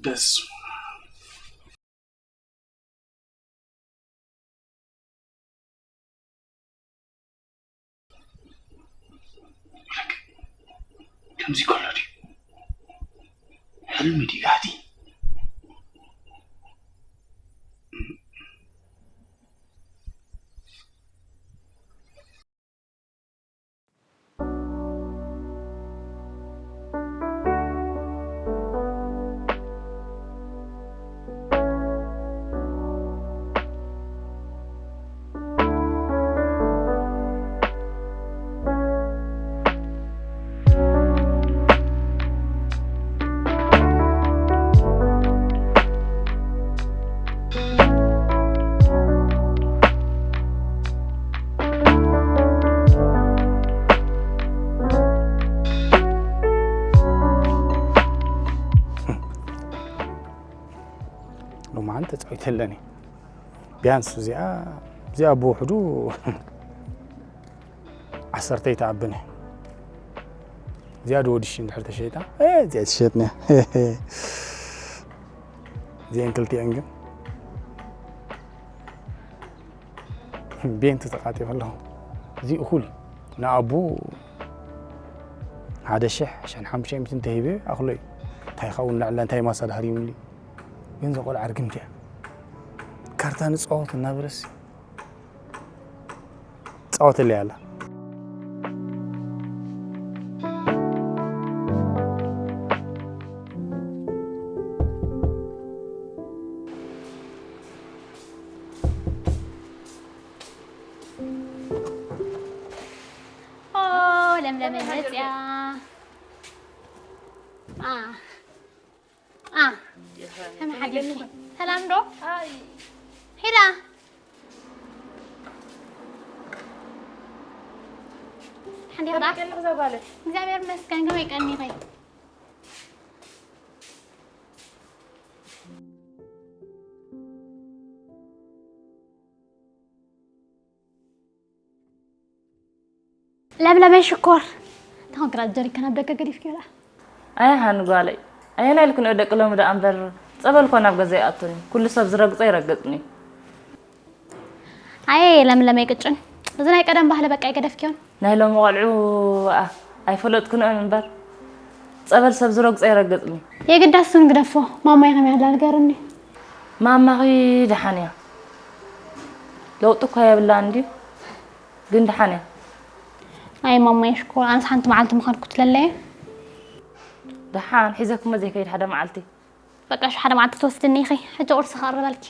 በስመ ከምዚ ከሎ ድዩ? ሕልሚ ድዩ ጋህዲ? ሎማዓንቲ ተፃዊተ ኣለኒ። ቢያንስ እዚኣ እዚኣ ብውሕዱ ዓሰርተ ይትዓብን እየ። እዚኣ ዶ ወዲ ሽሽ እንድሕር ተሸይጣ፣ እ፣ እዚኣ ትሸጥኒ እያ። እዚአን ክልቲአን ግን ቤንቲ ተቃጢዑ ኣለኹ። እዚ እኹል እዩ። ንኣቡ ሓደ ሽሕ፣ ሽሕን ሓሙሽተ ሚእትን እንተሂበ ኣኽሎ እዩ። እንታይ ካብኡ ንላዕሊ እንታይ ማሳ ድሃር ይብሉ? ግን እዛ ቆልዓ ርግምቲ እያ። ካርታ ንፃወት እናበለስ ትፃወተለይ ኣላ። ኦ፣ ለምለም መፅያ። አ፣ አ፣ ከመይ ሓዲርኪ? ሰላም ዶ? ኣይ። ሒላ። ሓንዲ ኸዳ? ከመይ ቀኒኺ እዛ ጓለይ? እግዚኣብሔር ይመስገን፣ ከመይ ቀኒኺ? ለምለመይ ሽኮር፣ እታ ኮንክራት ጀሪካን ኣብ ደገ ገዲፍክዮ ደኣ? ኣይ ሃኒ ጓለይ፣ ኣየናይ ኢልክንኦ ደቂ ሎሚ ደኣ እምበር፣ ጸበል እኮ ናብ ገዛ ይኣቱኒ፣ ኩሉ ሰብ ዝረግጾ ይረግጽኒ። ኣየ ለምለመይ ቅጭን፣ እዚ ናይ ቀደም ባህሊ በቃ ኣይገደፍክዮን። ናይ ሎሚ ቆልዑ ኣ፣ ኣይፈለጥክንኦን እምበር፣ ጸበል ሰብ ዝረግጾ ይረግጽኒ። የግዳስ እሱ ንግደፎ፣ ማማይ ከመይ ኣላ ንገርኒ። ማማኺ ደሓን እያ፣ ለውጢ እኳ የብላን ድዩ? ግን ደሓን እያ። ኣይ ማማይ ሽኮር፣ ኣነስ ሓንቲ መዓልቲ ምዃንኩ ትለለየ። ደሓን ሒዘክሞ ዘይከይድ ሓደ መዓልቲ። በቃ እሺ፣ ሓደ መዓልቲ ትወስድኒ ኢኺ። ሕጂ ቁርሲ ከቕርበልኪ።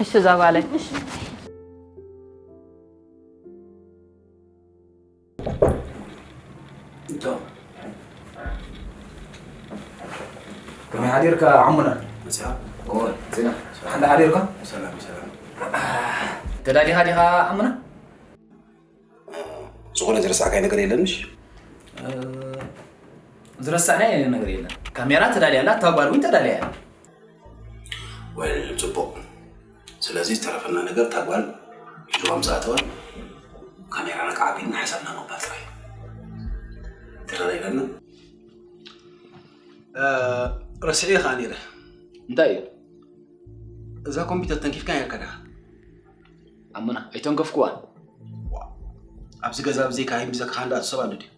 እሺ እዛ ጓለይ። እንቶ። ከመይ ሓዲርካ ዓሙና? መጽኣ? እወ፣ ዜና። ሓንዳ ሓዲርካ? ሰላም፣ ሰላም። ተዳሊኻ ዲኻ ዓሙና? ዝኾነ ዝረሳዕካይ ነገር የለን ምሽ? እ፣ ዝረሳዕናይ ነገር የለን። ካሜራ ተዳልያ ኣላ፣ እታ ጓል እውን ተዳልያ እያ። ወል፣ ጽቡቕ። ስለዚ ዝተረፈና ነገር እታ ጓል ሒዝዋ ምስ ኣተወ ካሜራና ክዓቢ ኢልና ሓሳብና ምቕባል ጥራይ። ተረዳኢናና? እ፣ ረሲዐ ከኣ ነይረ። እንታይ እዩ? እዛ ኮምፒውተር ተንኪፍካ ነይርካ ዲኻ? ኣሙና፣ ኣይተንከፍኩዋን። ዋ፣ ኣብዚ ገዛ ብዘይካ ሂም ብዘካኻ እንዳኣቱ ሰብ ኣሎ ድዩ?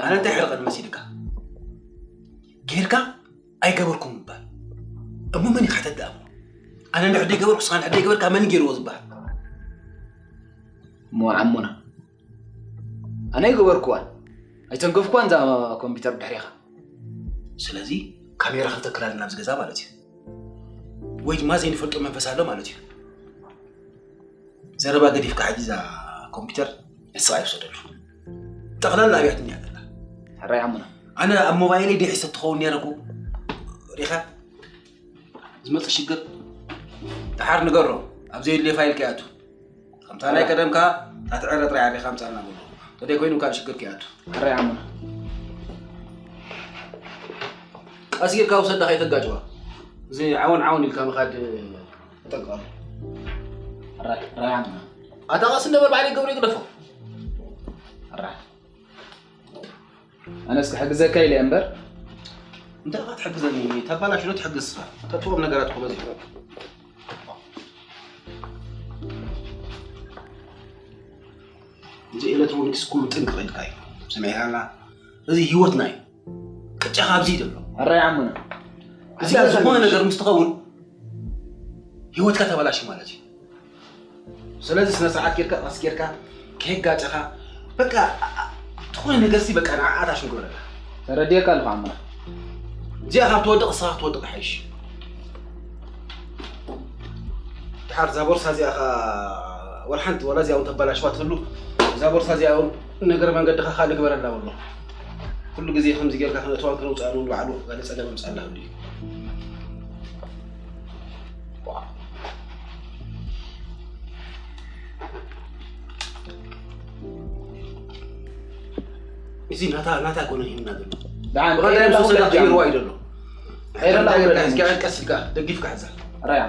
ኣነ እንታይ ሕርቐኒ መሲልካ? ጌርካ ኣይገበርኩን ምባል። እሞ መን እዩ ክሕተት ደኣ? ኣነ እንድሕር ዘይገበርኩ፣ ንስኻ እንድሕር ዘይገበርካ መን ገይርዎ ዝበሃል? እሞ ኣሙና፣ ኣነ ኣይገበርኩዋን። ኣይተንከፍኩዋን እዛ ኮምፒውተር ብድሕሬኻ። ስለዚ ካሜራ ክንተክል ኣለና ኣብዚ ገዛ ማለት እዩ። ወይ ድማ ዘይንፈልጦ መንፈስ ኣሎ ማለት እዩ። ዘረባ ገዲፍካ ሕጂ እዛ ኮምፒውተር ንስኻ ኣይውሰደሉ። ጠቕላላ ኣብያት እኒኣ ዘላ። ሕራይ ኣሙና። ኣነ ኣብ ሞባይለይ ደሒሰ ትኸውን ነይረ እኮ። ሪኻ ዝመጽእ ሽግር ደሓር ንገሮ። ኣብ ዘየድልዮ ፋይል ከይኣቱ። ከምታ ናይ ቀደምካ እታ ትዕረ ጥራይ ኣሪኻ ኣምጻልና በሎ። ተደይ ኮይኑ ካልእ ሽግር ከይኣቱ። ሕራይ ኣሙና። ቀስ ኢልካ ውሰዳ ከይተጋጭዋ። እዚ ዓውን ዓውን ኢልካ ምኻድ ተጠንቀቐሉ። ሕራይ፣ ሕራይ ኣሙና። ኣታ ቀስ እንደ በል ባዕለይ ገብረ ይግደፎ። ሕራይ። ኣነስ ክሕግዘካ ኢለ እምበር፣ እንታይ ኢኻ ትሕግዘኒ? ተባላሽሎ ትሕግዝ ስኻ። ተጥፎም ነገራት እኮ በዚሑ። እዚ ኤሌክትሮኒክስ ኩሉ ጥንቅቕ ኢልካ እዩ። ሰሚዕካና? እዚ ህይወትና እዩ። ቅጫኻ ኣብዚ እዩ ዘሎ። ኣራይ ዓሙና። እዚ ዝኾነ ነገር ምስ ትኸውን ህይወትካ ተበላሽ ማለት እዩ። ስለዚ ስነ ስርዓት ጌርካ፣ ቀስ ጌርካ ከይጋጨኻ፣ በቃ፣ ኣ-፣ ኣ-፣ ዝኾነ ነገር ሲ በቃ ንዓኣ ታሽም ግበረላ። ተረዲኤካ ኣለኹ ዓሙና። እዚኣ ካብ ትወድቕ፣ ንስኻ ክትወድቕ ይሓይሽ። ድሓር እዛ ቦርሳ እዚኣ ኸ ወላ ሓንቲ፣ ወላ እዚኣ እውን ተበላሽዋ ትህሉ፣ እዛ ቦርሳ እዚኣ እውን ነገር መንገድኻ ካልእ ግበረላ በሎ። ኩሉ ግዜ ከምዚ ጌርካ ክነእትዋን ክነውፅኣን እውን ባዕሉ ገለ ፀገም የምፅኣላ ይህሉ እዩ። እዚ ናታ፣ ናታ ኮነ ሂምና ዘሎ። ደሓን፣ ብቐዳይ ቀይረላ ምስ ወሰዳ ውለድ ቀይርዋ እዩ ዘሎ። ቀይረላ እንታይ ውለድ ጌርካ፣ እስኪ ቀስ ኢልካ፣ ደጊፍካ ሕዛ። ራያ።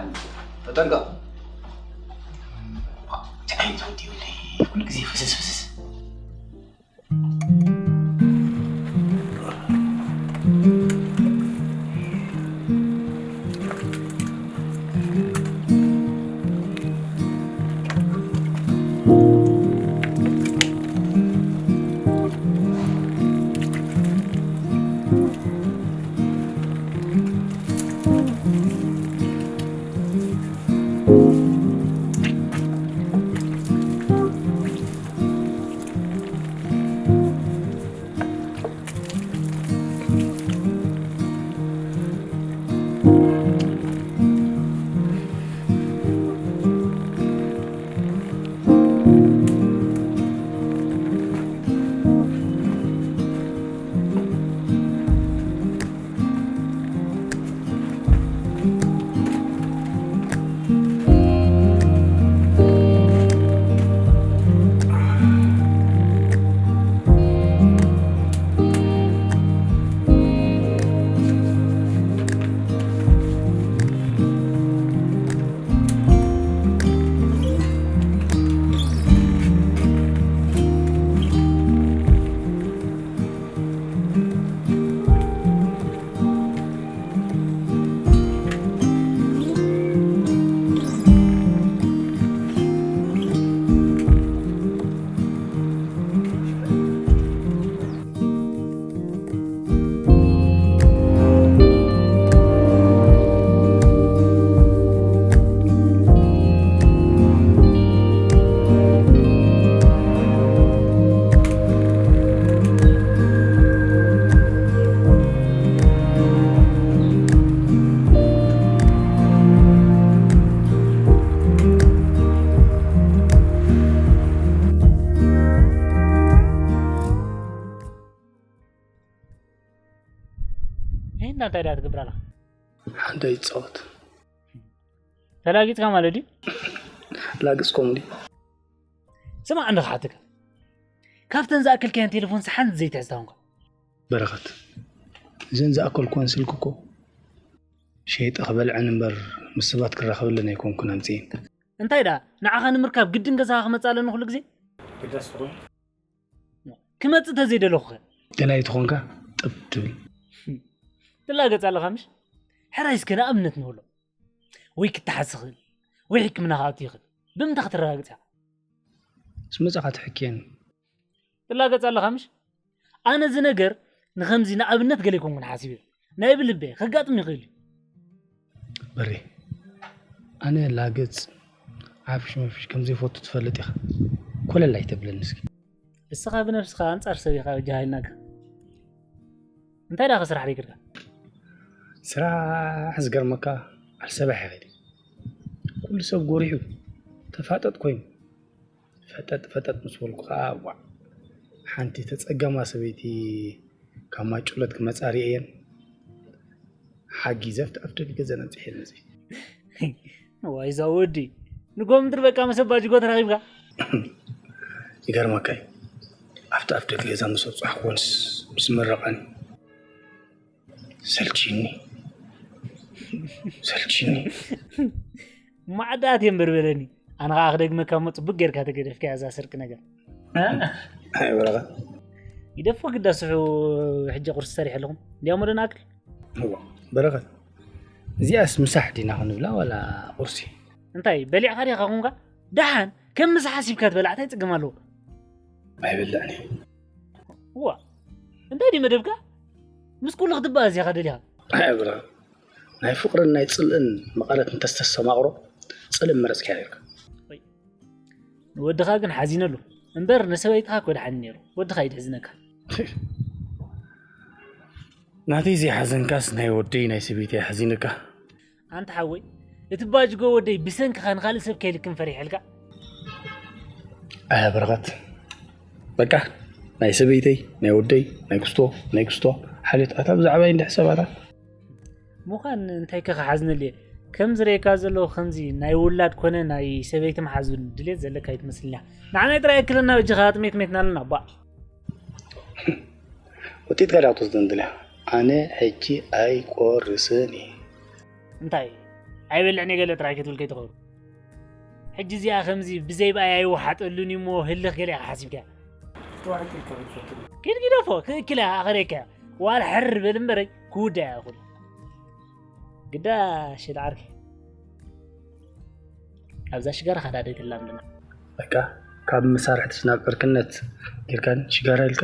ተጠንቀቕ። እንታይ ዓይነት ወዲ እዩ? ኩሉ ግዜ ፍስስ ፍስስ። ይህና እንታይ ዳ ትገብር ኣለኻ? ሓንተ ይጻወት። ተላጊጽካ ማለት ድዩ? ላግጽ ኮም ድዩ? ስማዕ፣ እንዶ ክሓትካ። ካብተን ዝኣከልካየን ቴሌፎን ሰሓን ዘይትሕዝ ታንኳ። በረኸት፣ እዘን ዝኣከልኩወን ስልኪ እኮ ሸይጠ ክበልዐን እምበር ምስ ሰባት ክራኸበለን ኣይኮንኩን ኣምጽኤን። እንታይ ደኣ፣ ንዓኻ ንምርካብ ግድን ገዛኻ ክመጽእ ኣለኒ ኩሉ ግዜ? ግዳስ ትኾን? ክመጽእ ተዘይደለኹኸ? ደላይ ተኾንካ ጥብ ትብል። ትላገጽ ኣለኻ ምሽ? ሕራይ እስከ ንኣብነት ንብሎ። ወይ ክትሓዝ ትኽእል፣ ወይ ሕክምና ክኣቱ ይኽእል። ብምንታይ ከተረጋግጽ ኢኻ? ምስ መጻኻ ትሕክየኒ። ትላገጽ ኣለኻ ምሽ? ኣነ እዚ ነገር ንኸምዚ ንኣብነት ገለ ኣይኮንኩን ሓሲበ። ናይ ብልበ ከጋጥም ይኽእል እዩ። በሬ፣ ኣነ ላገጽ ዓፍሽ መፍሽ ከም ዘይፈቱ ትፈልጥ ኢኻ። ኮለል ኣይተብለኒ እስኪ። እስኻ ብነብስኻ ኣንጻር ሰብ ኢኻ ጃሃይልናካ። እንታይ ደኣ ስራሕ ደይክድካ? ስራሕ ዝገርመካ ኣልሰባሕ ይኸዲ። ኩሉ ሰብ ጎሪሑ ተፋጠጥ ኮይኑ። ፈጠጥ ፈጠጥ ምስ በልኩ ኸኣ፣ ዋዕ፣ ሓንቲ ተጸገማ ሰበይቲ ካብ ማይ ጩለት ክመጻ ርእየን። ሓጊዘ ኣብቲ ኣፍ ደገ ገዛ ነብጽሐ መጺ። ዋይ፣ እዛ ወዲ። ንጎ ምድሪ በቃ መሰባጅጎ ተራኺብካ። ይገርመካ እዩ። ኣብቲ ኣፍ ደገ ገዛ ምስ ኣብጻሕኩወንስ፣ ምስ መረቐኒ። ሰልችኒ። ሰልችኒ። ማዕዳት እየ እምበር በለኒ። ኣነ ኸዓ ክደግመካ እሞ ጽቡቅ ጌርካ ተገደፍካያ እዛ ስርቂ ነገር። ኣይ በረኸት። ይደፎ ግዳ ስሑ ሕጂ ቁርሲ ሰሪሐ ኣለኹም። እንዲያሞ ዶ ንኣክል? እዋ፣ በረኸት፣ እዚኣስ ምሳሕ ዲና ክንብላ ዋላ ቁርሲ? እንታይ በሊዕካ ዲኻ ኮንካ? ደሓን ከም ምሳሕ ሓሲብካ ትበላዕ እንታይ ጽገም ኣለዎ? ኣይበልዕን እየ። እዋ፣ እንታይ ድዩ መደብካ? ምስ ኩሉ ክትበኣስ ኢኻ ደሊኻ። ኣይ ብራ፣ ናይ ፍቕርን ናይ ጽልእን መቐረት እንተስተሰማቕሮ ጽልእ መረጽካ ነይርካ። ወይ፣ ንወድኻ ግን ሓዚነሉ እምበር ንሰበይትኻ እኮ ደሓን ነይሩ። ወድኻ እዩ ድሕዝነካ። ናተይ ዘይሓዘንካስ ናይ ወደይ ናይ ሰበይተይ ሓዚንካ። ኣንታ ሓወይ፣ እቲ ባጅጎ ወደይ ብሰንክኻ ንኻልእ ሰብ ከይልክም ፈሪሐልካ። ኣያ በረኸት፣ በቃ ናይ ሰበይተይ፣ ናይ ወደይ፣ ናይ ክስቶ፣ ናይ ክስቶ ሓልዮት ኣታ ብዛዕባይ እንድሕር ሰባታ። ምዃን እንታይ ከ ክሓዝነሉ እየ? ከም ዝርእየካ ዘለኹ ከምዚ ናይ ውላድ ኮነ ናይ ሰበይቲ መሓዙን ድሌት ዘለካ ኣይትመስልንያ። ንዓናይ ጥራይ ኣክለና በጃኻ ኣጥሜት ሜትና ኣለና ባ። ወጢጥካ ዲኻ ክትወስዶ እንደልያ? ኣነ ሕጂ ኣይቆርስን እየ። እንታይ? ኣይበልዕን እየ ገለ ጥራይ ክትብል ከይትኸውን። ሕጂ እዚኣ ከምዚ ብዘይ ብኣይ ኣይወሓጠሉን እዩ እሞ ህልኽ ገለ ኢኻ ሓሲብካያ። ኪድ ጊደፎ፣ ክእክላ ኣኸረካ። ዋላ ሕር በል እምበረይ፣ ክውዳ እያ እኹል። ግዳ ሽል ዓርከይ። ኣብዛ ሽጋራ ካዳ ደይ ትላምድና። በቃ፣ ካብ መሳርሕትስ ናብ ዕርክነት ጌርካን ሽጋራ ኢልካ?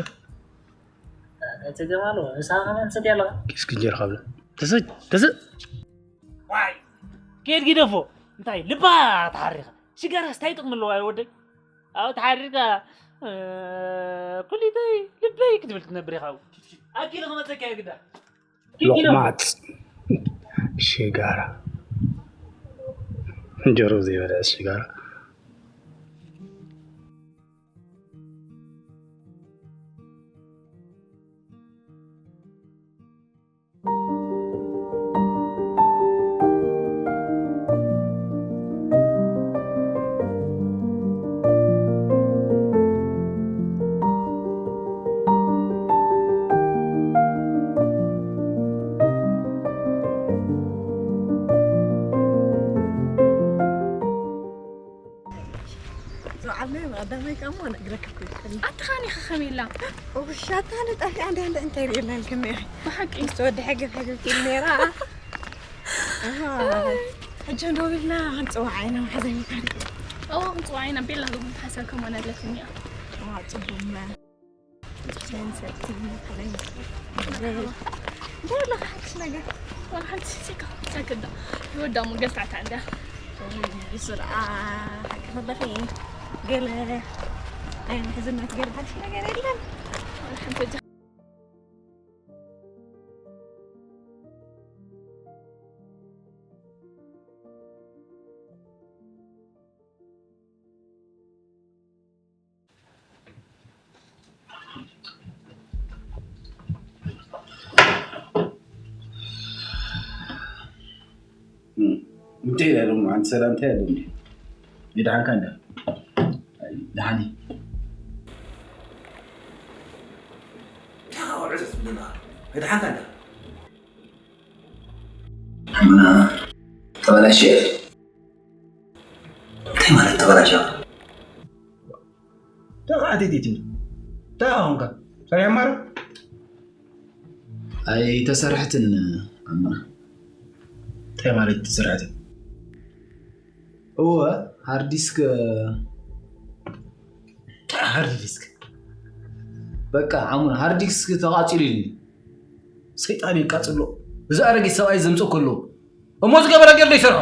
እቲ ገማሉ፣ ንስኻ ከመን ሰትያ ኣለኻ? ኪስ ክንጀር ካብለ። ተሰ-፣ ተሰ-፣ ዋይ! ኬድ ጊደፎ! እንታይ ልባ ተሓሪኻ? ሽጋራስ እንታይ ጥቕሚ ኣለዋ ወደይ? ኣብ ተሓሪርካ፣ እ፣ ኩሊተይ፣ ልበይ ክትብል ክትነብር ኢኻ። ኣኪሉ ክመጸካ እየ ግዳ። ሎቕማጽ ሽጋራ። እንጀሮ ዘይበልዐ ሽጋራ። ዝዓለመ ቀዳማይ ቃሞ ነግረካ እኮ ይፈልጥ። ኣትኻኒ ኸኸም ኢላ። ውሻታ ንጣፊ ኣንድ ኣንድ እንታይ ርእየና ልክም ኢኺ? ብሓቂ። ምስ ተወዲ ሕግፍ ሕግፍ ኢል ነይራ። ኣሃ። ሕጂ እንደው ኢልና ክንጽውዓ ኢና፣ መሓዘ ሚካል። እዎ፣ ክንጽውዓ ኢና። ቤላ ግን ሓሳብ ከማን ኣለትኒ እያ። ዋ፣ ጽቡቕና። ሰንሰቲ፣ ከላይ። እንታይ ኣለካ ሓድሽ ነገር? ዋላ ሓንቲ ሲካ፣ ሳክዳ። ይወዳ እሞ ገዝታዕታ እንዳ። ይስራ፣ ሓቂ ከለኺ ገለ ናይ ምሕዝነት ገለ ሓድሽ ነገር የለን? ዋላ ሓንቲ ወጃ። እንታይ ኢላ ሎሚ ሓንቲ ሰላምታ የለን ድዩ? ይድሓንካ እንዳ። ኣይ፣ ደሓን እዩ። እንታይ ካብ ውዕዘት ዝብለና? ይድሓንካ እንዳ። ሕሙና ተበላሸ። እንታይ ማለት ተበላሸ? እንታይ ከዓ ኣትየት ትብል? እንታይ ኾንካ? ሰሪሐ ማረ? ኣይተሰርሐትን ኣማ። እንታይ ማለት ተሰርሐትን? እወ፣ ሃርድ ዲስክ፣ እንታይ ሃርድ ዲስክ? በቃ፣ ሓሙን ሃርድ ዲስክ ተቓጺሉ ኢሉኒ። ሰይጣን የቃጽሎ። እዚ ኣረጊት ሰብኣይ ዘምጽኦ ከሎ፣ እሞ ዝገበረ ገይሩ ዶ ይሰርሖ?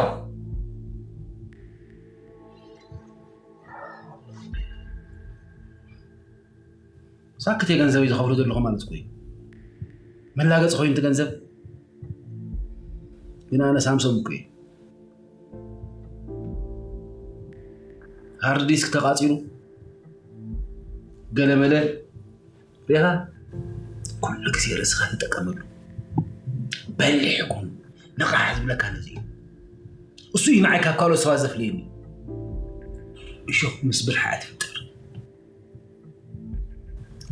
ሳክት እየ ገንዘበይ ዝኸፍሎ ዘለኹ ማለት እኮ እዩ። መላገፂ ኮይኑ እቲ ገንዘብ። ግን ኣነ ሳምሶም እኮ እየ። ሃርድ ዲስክ ተቓፂሉ፣ ገለመለ፣ ሪኢኻ? ኩሉ ግዜ ርእስኻ ተጠቀመሉ። በሊሕ ኩን፣ ንቕሕ ዝብለካ ነዚ እዩ። እሱ እዩ ንዓይ ካብ ካልኦት ሰባት ዘፍልየኒ። እሾኽ ምስ ብልሒ ኣይትፍጠር።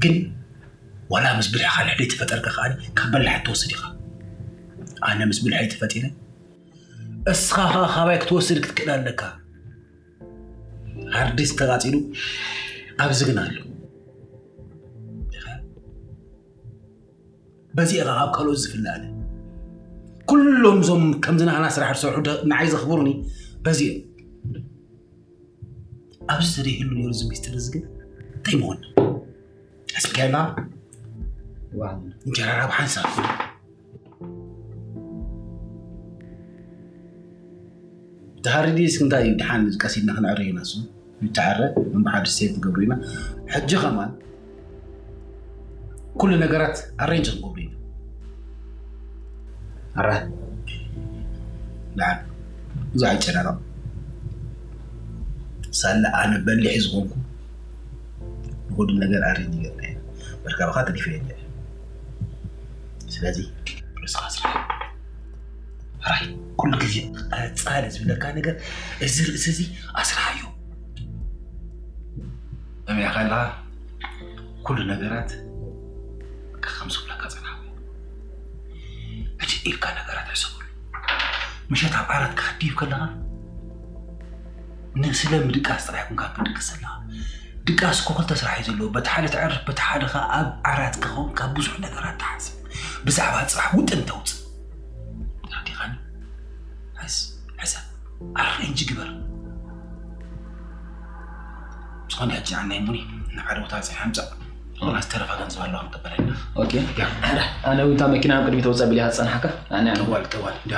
ግን ዋላ ምስ ብልሒ ካልሕ ዘይተፈጠርካ ከኣ ካብ በላሕቲ ትወስድ ኢኻ። ኣነ ምስ ብልሒ ተፈጢረ፣ እስኻ ኸኣ ካባይ ክትወስድ ክትክእል ኣለካ። ሃርድ ዲስክ ተቓጺሉ ኣብዚ ግን ኣሎ። በዚ ኢኻ ካብ ካልኦት ዝፍለ ኣነ። ኩሎም እዞም ከምዚ ናህና ስራሕ ዝሰርሑ ደ- ንዓይ ዘኽብሩኒ በዚ እዮም። ኣብዚ ተደይህሉ ነይሩ እዚ ሚስጥር እዚ ግን እንታይ ምኾን? ኣስብካያ ኣለኻ? ዋው። እንጀራ ራብ ሓንሳብ። ተሃሪ ድዩስ እንታይ እዩ? ድሓን ቀስ ኢልና ክንዕረ ኢና። እሱ ይተዓረ፣ እምበሓር ሴት ንገብሮ ኢና። ሕጂ ከማን ኩሉ ነገራት ኣሬንጅ ክንገብሮ ኢና። ኣረ፣ ደሓን፣ ብዙሕ ኣይጨናነቕ። ሳላ ኣነ በሊሕ ዝኾንኩ ንኹሉ ነገር ኣሬንጅ ጌርና ኢና። መርከብኻ ተሪፈ የለ። ስለዚ ንስኻ ስራሕ። ሕራይ፣ ኩሉ ግዜ ቀጻሊ ዝብለካ ነገር፣ እዚ ርእሲ እዚ ኣስርሓዮ። ሰሚዕካ ኣለኻ? ኩሉ ነገራት ከም ዝብለካ ጽንሓ። ሕጂ ኢልካ ነገራት ሕሰበሉ። ምሸት ኣብ ዓራት ክትድይብ ከለኻ፣ ንስለ ምድቃስ ጥራይ ኮንካ ክትድቅስ ዘለኻ። ድቃስ እኮ ክልተ ስራሕ እዩ ዘለዎ። በቲ ሓደ ተዕርፍ፣ በቲ ሓደ ኸኣ ኣብ ዓራት ክኸውን ካብ ብዙሕ ነገራት ትሓስብ። ብዛዕባ ጽባሕ ውጥን ተውጽእ። ተረዲኻኒ? ሕስ፣ ሕሰብ። ኣሬንጅ ግበር። ዝኾነ ሕጂ ንዓናይ ሙኒ ንሓደ ቦታ በጺሐ ኣምጽእ። ዝኾነ ዝተረፈ ገንዘብ ኣለዋ ክንቀበለና። ኦኬ። ያ። ኣነ እውን እታ መኪና ኣብ ቅድሚት ተውጽእ ኣቢለ እያ ዝጸንሓካ። ኣነ፣ ኣነ። ተዋል፣ ተዋል፣ እንዳ።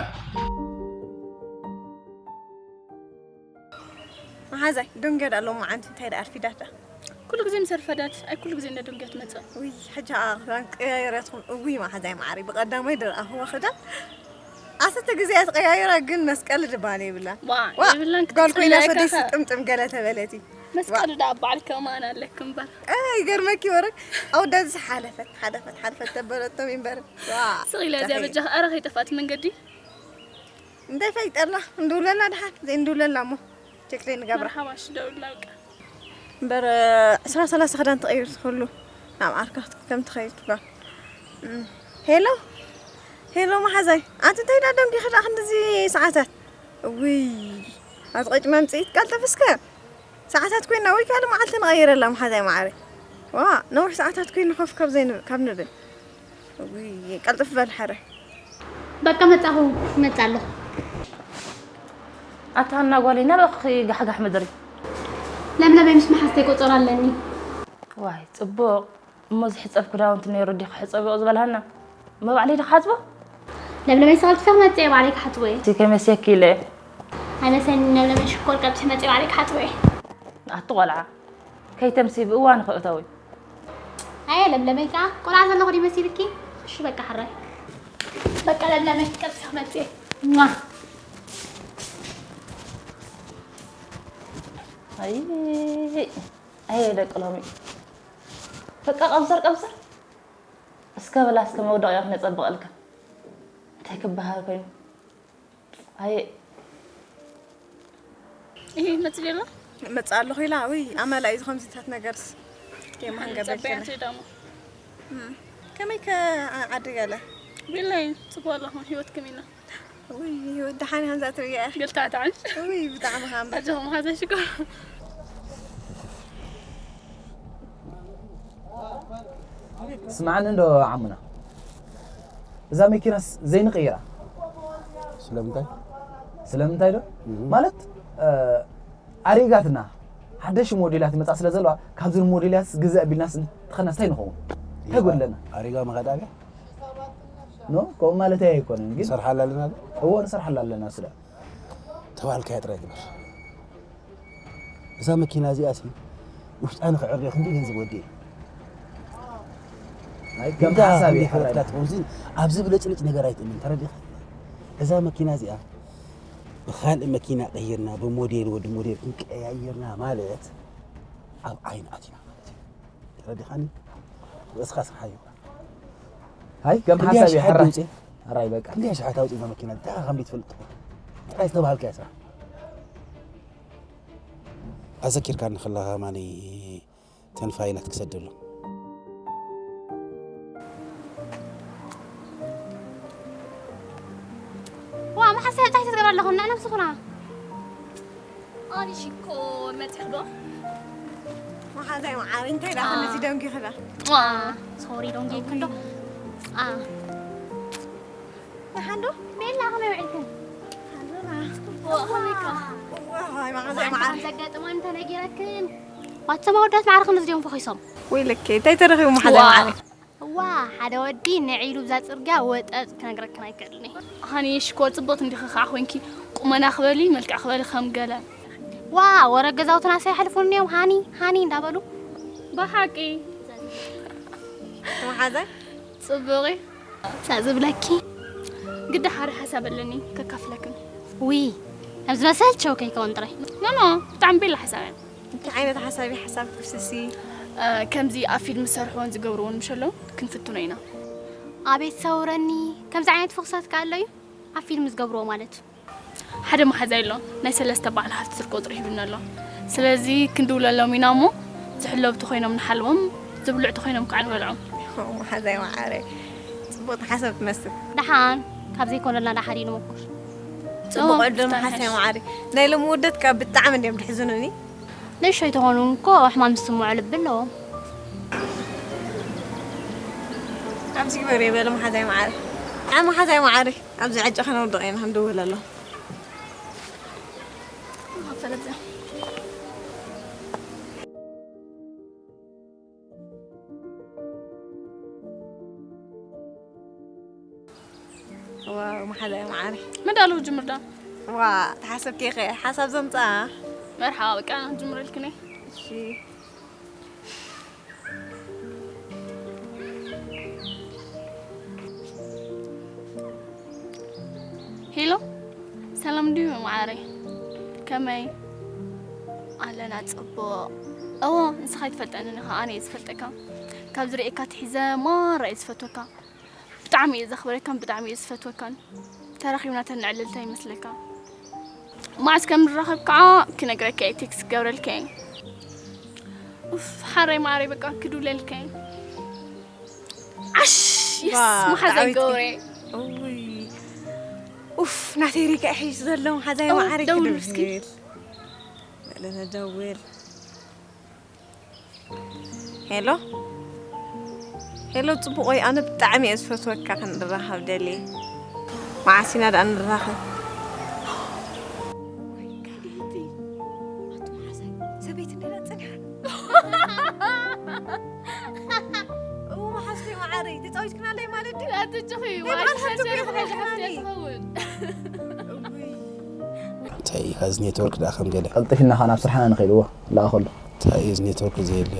መሓዛይ፣ ደንገድ ኣሎ መዓንቲ እንታይ ደኣ ኣርፊዳት ደኣ? ኩሉ ግዜ ምስ ኣርፈደት፣ ኣይ ኩሉ ግዜ እንደ ደንገ ትመጽእ። ውይ፣ ሕጂ ኸኣ ክዳን ቀያየረትኩም። እውይ፣ መሓዛይ መዓረይ፣ ብቐዳማይ ዝረኣኽዋ ክዳን ዓሰርተ ግዜ እያ ተቐያይራ፣ ግን መስቀል ድባል የብላን። ዋ፣ ዋ፣ የብላን፣ ጓል ኮይና ክትጽለየካ ሰደይ ከ። ስጥምጥም ገለ ተበለቲ። መስቀል ዋ። ደኣ በዓል ከማን ኣለክ እምበር። ኣይ፣ ይገርመኪ ወረ፣ ኣወዳት ዝሓለፈት፣ ሓለፈት፣ ሓለፈት ተበለቶም እምበር። ዋ፣ ስቕ ኢለ እዚኣ ተኸይ። በጃኻ፣ ኣረ ከይጠፍኣት መንገዲ። እንታይ ፈይጠላ? እንደውለላ ድሓን፣ ዘይእንደውለላ እሞ ቸክ ዘይንገብራ። መርሓባ፣ እሺ፣ ደውልና በቃ። እምበር፣ ዕስራ ሰላሳ ክዳን ትቐይር ትኽእሉ፣ ናብ ዓርካ ከም ትኸይድ ትብላ። እም። ሄሎ፣ ሄሎ፣ መሓዛይ፣ ኣንቲ እንታይ ዳ ደንጊኺ ደኣ ክንድዚ ሰዓታት? እውይ፣ ኣቲ ቐጭ መምጽኢት፣ ቀልጥፍ እስከ። ሰዓታት ኮይና ወይ ካልእ መዓልቲ ንቐይረላ፣ መሓዛይ መዓረይ። ዋ፣ ነዊሕ ሰዓታት ኮይና ኮፍ ካብ ዘይን-፣ ካብ ንብል። እውይ፣ ቀልጥፍ በል ሓረ። በቃ መጻኹ፣ እመጽእ ኣለኹ። ኣታ ሃና ጓለይ፣ ናበይ ኢኺ ጋሕጋሕ ምድሪ? ለምለመይ ምስ መሓዝተይ ቆጸራ ኣለኒ። ዋይ፣ ጽቡቕ። እሞ ዝሕጸብ ክዳውንቲ ነይሩ ድዩ ክሕጸብኦ ዝበል ሃና? እሞ ባዕለይ ዶ ክሓጽቦ? ለምለመይ፣ ሰቐልጢፈ ክመጽእ እየ፣ ባዕለይ ክሓጽቦ እየ። እቲ ከመይ ሴክ ኢለ? ኣይመሰለኒ፣ ለምለመይ ሽኮር ቀልጢፈ መጽእ ባዕለይ ክሓጽቦ እየ። ኣቲ ቆልዓ፣ ከይተምሲ ብእዋኑ ክእተዊ። ኣየ ለምለመይ፣ ከኣ ቆልዓ ዘለኹ ድዩ መሲልኪ? እሺ በቃ ሕራይ። በቃ ለምለመይ፣ ቀልጢፈ ክመጽእ እየ። ሟ። ኣይ፣ ኣየ ደቂ ሎሚ። በቃ ቀብሰር፣ ቀብሰር። እስከ በላ፣ እስከ መውደቕያ ክነጸብቐልካ። እንታይ ክበሃል ኮይኑ? ኣየ። ይሄ መጽእ ሌላ? መጽእ ኣለኹ ኢላ፣ ውይ፣ ኣመላ እዩ ከምዚታት ነገርስ። የማን ገበል ጸበያ ከነ። ትደሞ። እም፣ ከመይ ከ ዓ-፣ ዓዲ ገለ? ቢለይ፣ ጽቡቕ ኣለኹ፣ ህይወት ከመይ ኢላ? ውይ፣ ህይወት ደሓን ኢኻ፣ ከምዛ ትርእያ። ገልታዕታዕን። ውይ፣ ብጣዕሚ ሃምበል። ኣጆኹም፣ ሃዘ ሽኮር። ስምዓኒ እንዶ ዓሙና፣ እዛ መኪናስ ዘይንቕይራ? ስለምንታይ? ስለምንታይ ዶ? እህ። ማለት፣ እ፣ ኣሪጋትና፣ ሓደሽ ሞዴላት ይመጻ ስለ ዘለዋ፣ ካብዚ ሞዴላት ግዛእ ቢልናስ እንተኸናስ እንታይ ንኸውን? እንታይ ይዋ፣ ጎድለና? ኣሪጋ መኸዳ ድያ? ኖ፣ ከምኡ ማለተይ ኣይኮነን፣ ግን ንሰርሓላ ኣለና ዶ? እዎ፣ ንሰርሓላ ኣለና፣ ስለ ተባልካያ ጥራይ ግበር። እዛ መኪና እዚኣሲ ውሽጣ ንኽዕርዮ ክንደይ ገንዘብ ወዲኤ። ኣይ፣ ከም እንዳ ሓሳብ እዩ፣ ክንደይ ፈረድካ ሓራይ። ትኸውን፣ እዚ ኣብዚ ብለጭለጭ ነገር ኣይትእመን፣ ተረዲኻ? እዛ መኪና እዚኣ ብኻልእ መኪና ቀይርና፣ ብሞዴል ወዲ ሞዴል ክንቀያይርና ማለት ኣብ ዓይኒ ኣቲና ማለት እዩ። ተረዲኻኒ? ርእስኻ ስርሓዮ። ኣይ፣ ከም ክንደይ ሓሳብ እዩ፣ ሽሓት ሓራይ። ድምፂ? ሓራይ በቃ። ክንደይ ሽሓት ኣውፂእና መኪና? እንታይ ኢኻ ከም ዘይትፈልጥ? ጥራይ ዝተባሃልካዮ ስራሕ። ኣዘኪርካኒ ከለኻ ማኒ ተንፋይነት ክሰደሎም። ዋ፣ መሓሰብ እንታይ ትገብር ኣለኹ? እና ነብስኹና። ኣነ ሽኮ መጺኽ ዶ? መሓዛይ መዓሪ፣ እንታይ ደኣ ኣ። ነዚ ደንጊ ክዳ? ዋ፣ ሶሪ፣ ደንጊ ክንዶ። ኣ። ሓንዶ ቤላ ከመይ ውዒልክን? ዋይ መዓዛ ማዕረ ዘጋጥማ እንተነጊረክን ዋትሰብ ኣወዳት ማዕረ ክንዚ ድዮም ፈኺሶም። ወይለኪ እንታይ ተረኺቡ መሓዛ ማዕረ? ዋ ሓደ ወዲ ንዒሉ ብዛ ጽርግያ ወጠጥ ክነግረክን ኣይክእልኒ። ሃኒ ሽኮር ጽብቕቲ እንዲኺ ከዓ ኮይንኪ ቁመና ክበሊ መልክዕ ክበሊ ከም ገለ ዋ ወረ ገዛውትና ሳይሓልፉኒ እዮም ሃኒ ሃኒ እንዳበሉ ብሓቂ መሓዛ ጽብቒ ሳ ዝብለኪ ግዳ ሓደ ሓሳብ ኣለኒ ከካፍለክን ውይ ከም ዝመሰልቸው ከይከውን ጥራይ ኖኖ ብጣዕሚ ቤላ ሓሳብ እያ እንታይ ዓይነት ሓሳብ እዩ ሓሳብ ክፍስሲ ከምዚ ኣብ ፊልም ዝሰርሕዎን ዝገብርዎን ምሸለውን ክንፍትኖ ኢና ኣቤት ሰውረኒ ከምዚ ዓይነት ፍኽሰት ከ ኣሎ እዩ ኣብ ፊልም ዝገብርዎ ማለት እዩ ሓደ መሓዛይ ኣሎ ናይ ሰለስተ በዓል ሃፍቲ ስርቆ ጥሪሑ ይብልና ኣሎ ስለዚ ክንድውለሎም ኢና እሞ ዝሕለቡ ተኾይኖም ንሓልዎም ዝብልዑ ተኾይኖም ከዓ ንበልዖም መሓዛይ መዓረ ፅቡቅ ተሓሰብ ትመስል ደሓን ካብ ዘይኮነልና ዳሓር እዩ ንመኩር ፅቡቅ ዕድል መሓዛይ መዓረ ናይ ሎሚ ውደት ካብ ብጣዕሚ እንዲዮም ድሕዝኑኒ ንእሽተይ ተኾኑ እኮ ሕማም ዝስምዖ ልቢ ኣለዎም ኣብዚ ግበር የበለ መሓዛይ መዓረ ዓ መሓዛይ መዓረ ኣብዚ ዕጨ ከነውድቕ ኢና ክንድውል ኣሎ ዋው መሓዛይ መዓሪ መዳለዊ ጅምር ዳ ዋ ተሓሰብኪ ኢኸ ሓሳብ ዘምፅኣ መርሓባ በቃ ጅምረልክኒ እሺ ሄሎ ሰላም ድዩ ማዓረይ ከመይ ኣለና ፅቡቕ እዎ ንስኻ ይትፈልጠኒ ንኻ ኣነ እየ ዝፈልጠካ ካብ ዝርእየካ ትሒዘ ማራ እየ ዝፈትወካ ብጣዕሚ እየ ዘኽብረካን ብጣዕሚ እየ ዝፈትወካን ተራኺብና ተነዕልል እንታይ ይመስለካ መዓስ ከም ንራኸብ ከዓ ክነግረካ እየ ቴክስት ክገብረልካ እየ ኡፍ ሓረይ ማዓረይ በቃ ክድውለልካ እየ ዓሽ የስ መሓዛይ ገብረ ኡፍ ናተይ ሪጋ ሒሽ ዘሎ መሓዛይ ማዓረይ ክድውል በለ ነደውል ሄሎ ሄሎ ፅቡቅ ወይ ኣነ ብጣዕሚ እየ ዝፈትወካ ክንራኸብ ደልየ መዓስ ኢና ደኣ ንራኸብ ሰበይቲ እንደላ ፀኒሓ እው መሓዝተይ መዓረይ ተፃዊትክናለይ ማለት ድዩ ኣትጭኺ ዋይ ሓንቲ እኮ ይኾናኒ እንታይ እዚ ኔትወርክ ደኣ ከም ገለ ቀልጢፍና ኸዓ ናብ ስርሓና ንኸይድ እዎ ለኣኸሉ እንታይ እዚ ኔትወርክ ዘየለ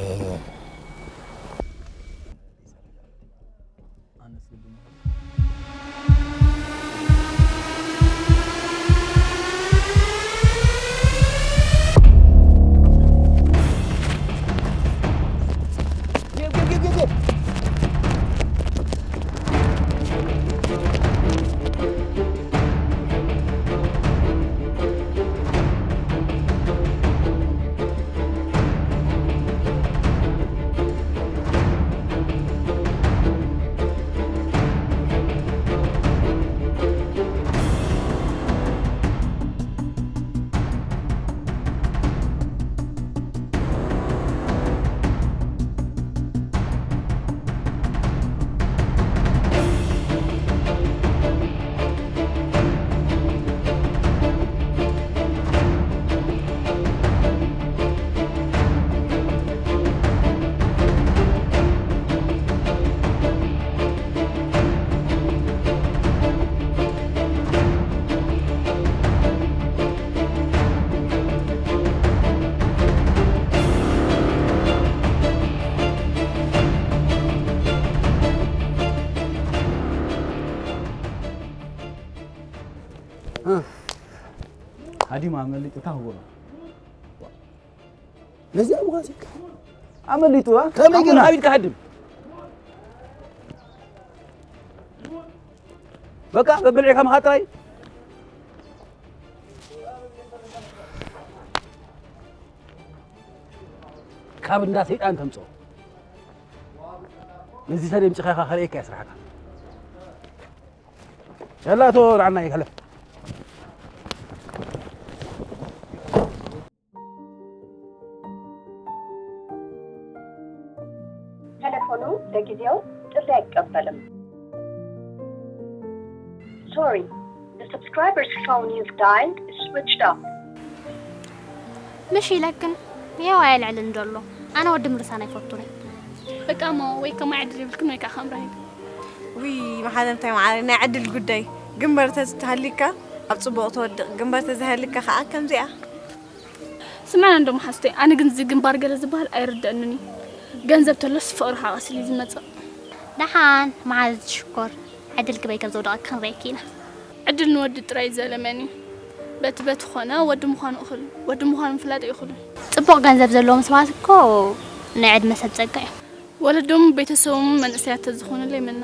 ሃዲም ኣመሊጡ እታ ክጎሎ ነዚኣ ምዃን ኣመሊጡ ከመይ ገይሩ ሓቢድካ ሃድም በቃ በብልዒ ከምኻ ጥራይ ካብ እንዳ ሰይጣን ተምፅኦ ነዚ ሰደም ጭኸኻ ከርእየካ እየ ስራሕካ ያላ ቶ ንዓና ይከለፍ ተለፎኑ ለጊዜው ጥሪ ኣይቀበልም። Sorry, the subscriber's phone you've dialed is switched off. ምሽ ኢለክን የው ኣየልዕልን ዘሎ። ኣነ ወዲ ምርሳን ኣይፈቱን። በቃ እሞ ወይ ከማይ ዕድል ይብልክን ወይ ከዓ ከም ራሂም። ውይ መሓዘምታይ መዓረይ ናይ ዕድል ጉዳይ ግንበር ተዝተሃሊካ ኣብ ፅቡቕ ተወድቕ ግንበር ተዘይሃሊካ ከዓ ከምዚኣ ስምዕና እንዶ መሓዝተይ ኣነ ግን እዚ ግንባር ገለ ዝበሃል ኣይርደኣንን እዩ። ገንዘብ ተሎስ ፍቕሪ ከዓ ቀስ ኢሉ እዩ ዝመፅእ። ደሓን መሓዝቲ ሽኮር ዕድል ክበይ ከም ዘውደቐኪ ክንረየኪ ኢና። ዕድል ንወዲ ጥራይ ዘለመን እዩ። በቲ በቲ ኾነ ወዲ ምዃኑ እኽል ወዲ ምዃኑ ምፍላጥ ይኽእሉ። ፅቡቕ ገንዘብ ዘለዎም ሰባት እኮ ናይ ዕድመ ሰብ ፀጋ እዮም። ወለዶም ቤተሰቦምን መንእሰያት ተዝኾኑለይ ምና።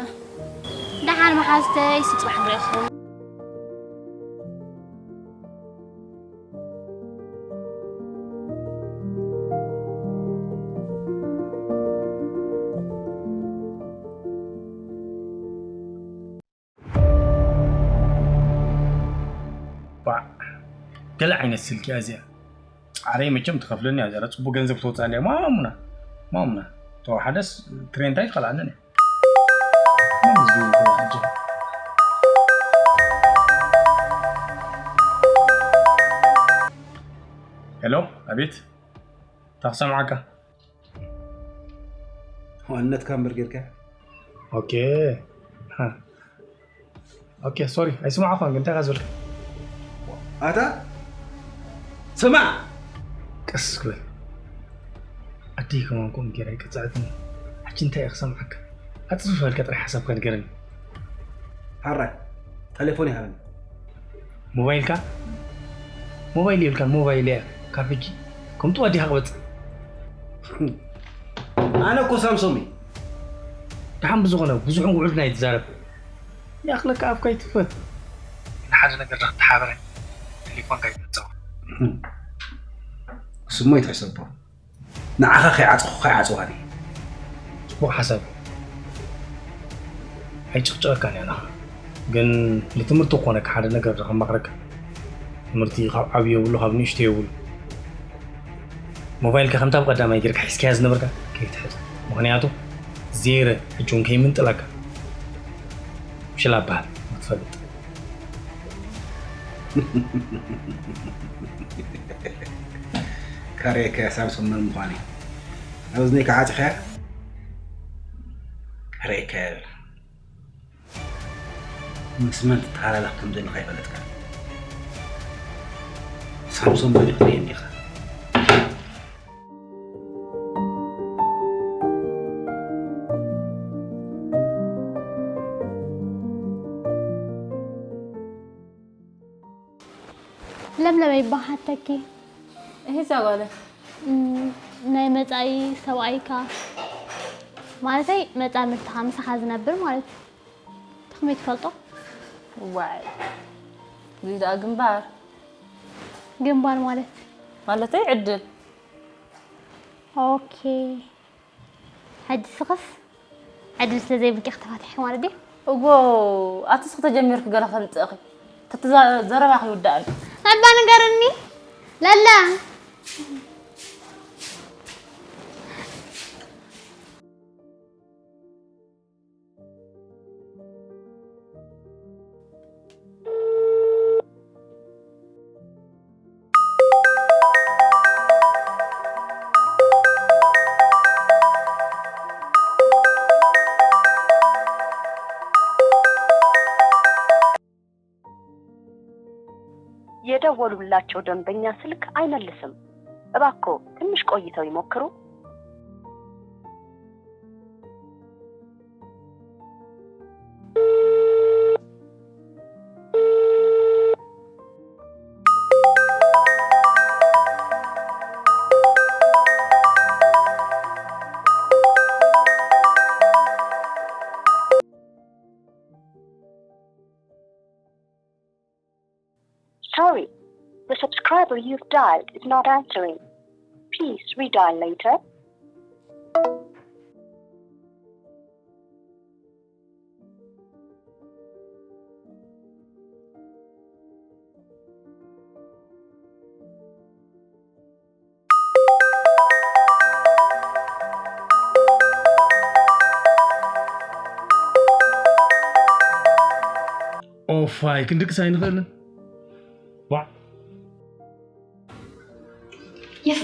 ደሓን መሓዝተይ ስፅባሕ ንሪኦ ክኸውን። ባዕ ገለ ዓይነት ስልኪ እያ እዚኣ። ፃዕረይ መቸም ትኸፍለኒ እያ እዚኣ። ፅቡቅ ገንዘብ ተወፅኣለያ ማሙና ማሙና ተወሓደስ ትሬንት ኣይትኸልኣንን እያ። ሄሎ፣ ኣቤት። ታክሰምዓካ ዋንነትካ እምበር ጌርካ ኦኬ ሃ። ኦኬ ሶሪ ኣይስማዕኳን ግን እንታይ ዝበልካ ኣታ ስማዕ ቀስ ክበል ኣደይ ከማን ከምኡ ገይራ ይቀፅዐትኒ ሕጂ እንታይ እየ ክሰምዓካ ኣፅፍፈልካ ጥራይ ሓሳብካ ንገረኒ ሓራይ ቴሌፎን ይሃበኒ ሞባይልካ ሞባይል የብልካን ሞባይል እያ ካብ ሕጂ ከምጡ ኣዲኻ ክበፅእ ኣነ እኮ ሳምሶም እዩ ደሓን ብዝኾነ ብዙሕን ውዕሉን ኣይትዛረብ ይኣኽለካ ኣፍካ ይትፈት ንሓደ ነገር ዳኽተሓበረ ቴሌፎንካ ይትመፀው ስሞ ይትሕሰቦ ንዓኻ ከይዓፅኹ ከይዓፅዋኒ ፅቡቕ ሓሳብ ኣይጭቕጭቐካን እያ ናኻ ግን ንትምህርቲ ክኾነካ ሓደ ነገር ዶ ከማኽረካ ትምህርቲ ካብ ዓብዪ የብሉ ካብ ንእሽቶ የብሉ ሞባይልካ ከምታ ብቐዳማይ ጌርካ ሒዝካያ ዝነበርካ ከይትሕዛ ምኽንያቱ ዜረ ሕጂ እውን ከይምንጥለካ ሽላ በሃል ክትፈልጥ ካሬከ ሳምሶን መን ምዃነ ኣብ እዝነይ ከዓፂኸያ ካሬከ ምስ መን ትተሃላለኽ ከም ዘለኻ ይፈለጥካ ሳምሶን መን ኢኽትርኢ እንዲኻ ለምለመይ ይበሃተኪ እሂ ዛጓለ ናይ መፃኢ ሰብኣይካ ማለተይ መፃምድትኻ ምሳኻ ዝነብር ማለት እዩ ተኽመይ ትፈልጦ ዋይ እዚ ደኣ ግንባር ግንባር ማለት ማለተይ ዕድል ኦኬ ሕጂ ስኽስ ዕድል ስለ ዘይብልኪ ኢኺ ተፋቲሕኪ ማለት ድዩ እጎ ኣትስ ከተጀሚርኪ ገለ ከምፅእኺ ተትዘረባኺ ይውዳእ እዩ እባ ንገርኒ ለለ የደወሉላቸው ደንበኛ ስልክ አይመልስም። እባክዎ ትንሽ ቆይተው ይሞክሩ። Sorry, the subscriber you've dialed is not answering. Please redial later. ኦፋይ ክንድቅስ ኣይንኽእልን። ዋዕ። የፍ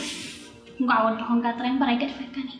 እንኳዕ ወዲ ኮንካ ጥራይ እምበር ኣይገድፈካን እዩ።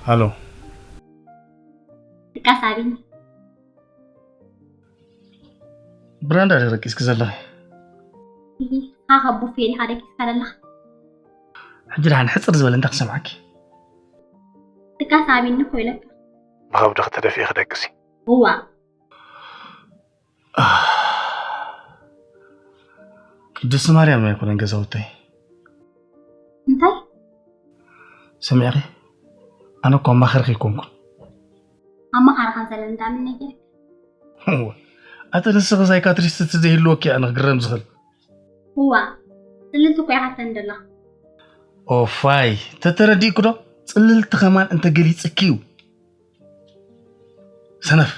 ሃሎ። ድቃስ ኣቢኒ። ብራንዳ ደረቂስኪ ዘለኺ። ሃ ካብ ቡፌ ኢኻ ደቂስካ ዘለኻ። ሕጂ ደሓን ሕፅር ዝበለ እንታይ ክሰምዓኪ? ድቃስ ኣቢኒ እኮ ኢለካ። ብኸብድኺ ተደፊእኺ ደቅሲ። እዋ። ቅድስቲ ማርያም ኣይኮነን ገዛውተይ። እንታይ? ሰሚዕኺ? ኣነ እኮ ኣማኸርኺ ኣይኮንኩን። ኣማኻሪ ከም ዘለ እንዳምን ነገር። እወ። ኣቲ ንስኺ ሳይካትሪስት ዘይህልወኪ ኣነ ክግረም ዝኽእል። እዋ። ጽልልቲ እኮ ኢኻ ትፈንደላ። ኦፋይ፣ ተተረዲእኩ ዶ? ጽልልቲ ከማን እንተገሊጽኪ እዩ። ሰነፍ።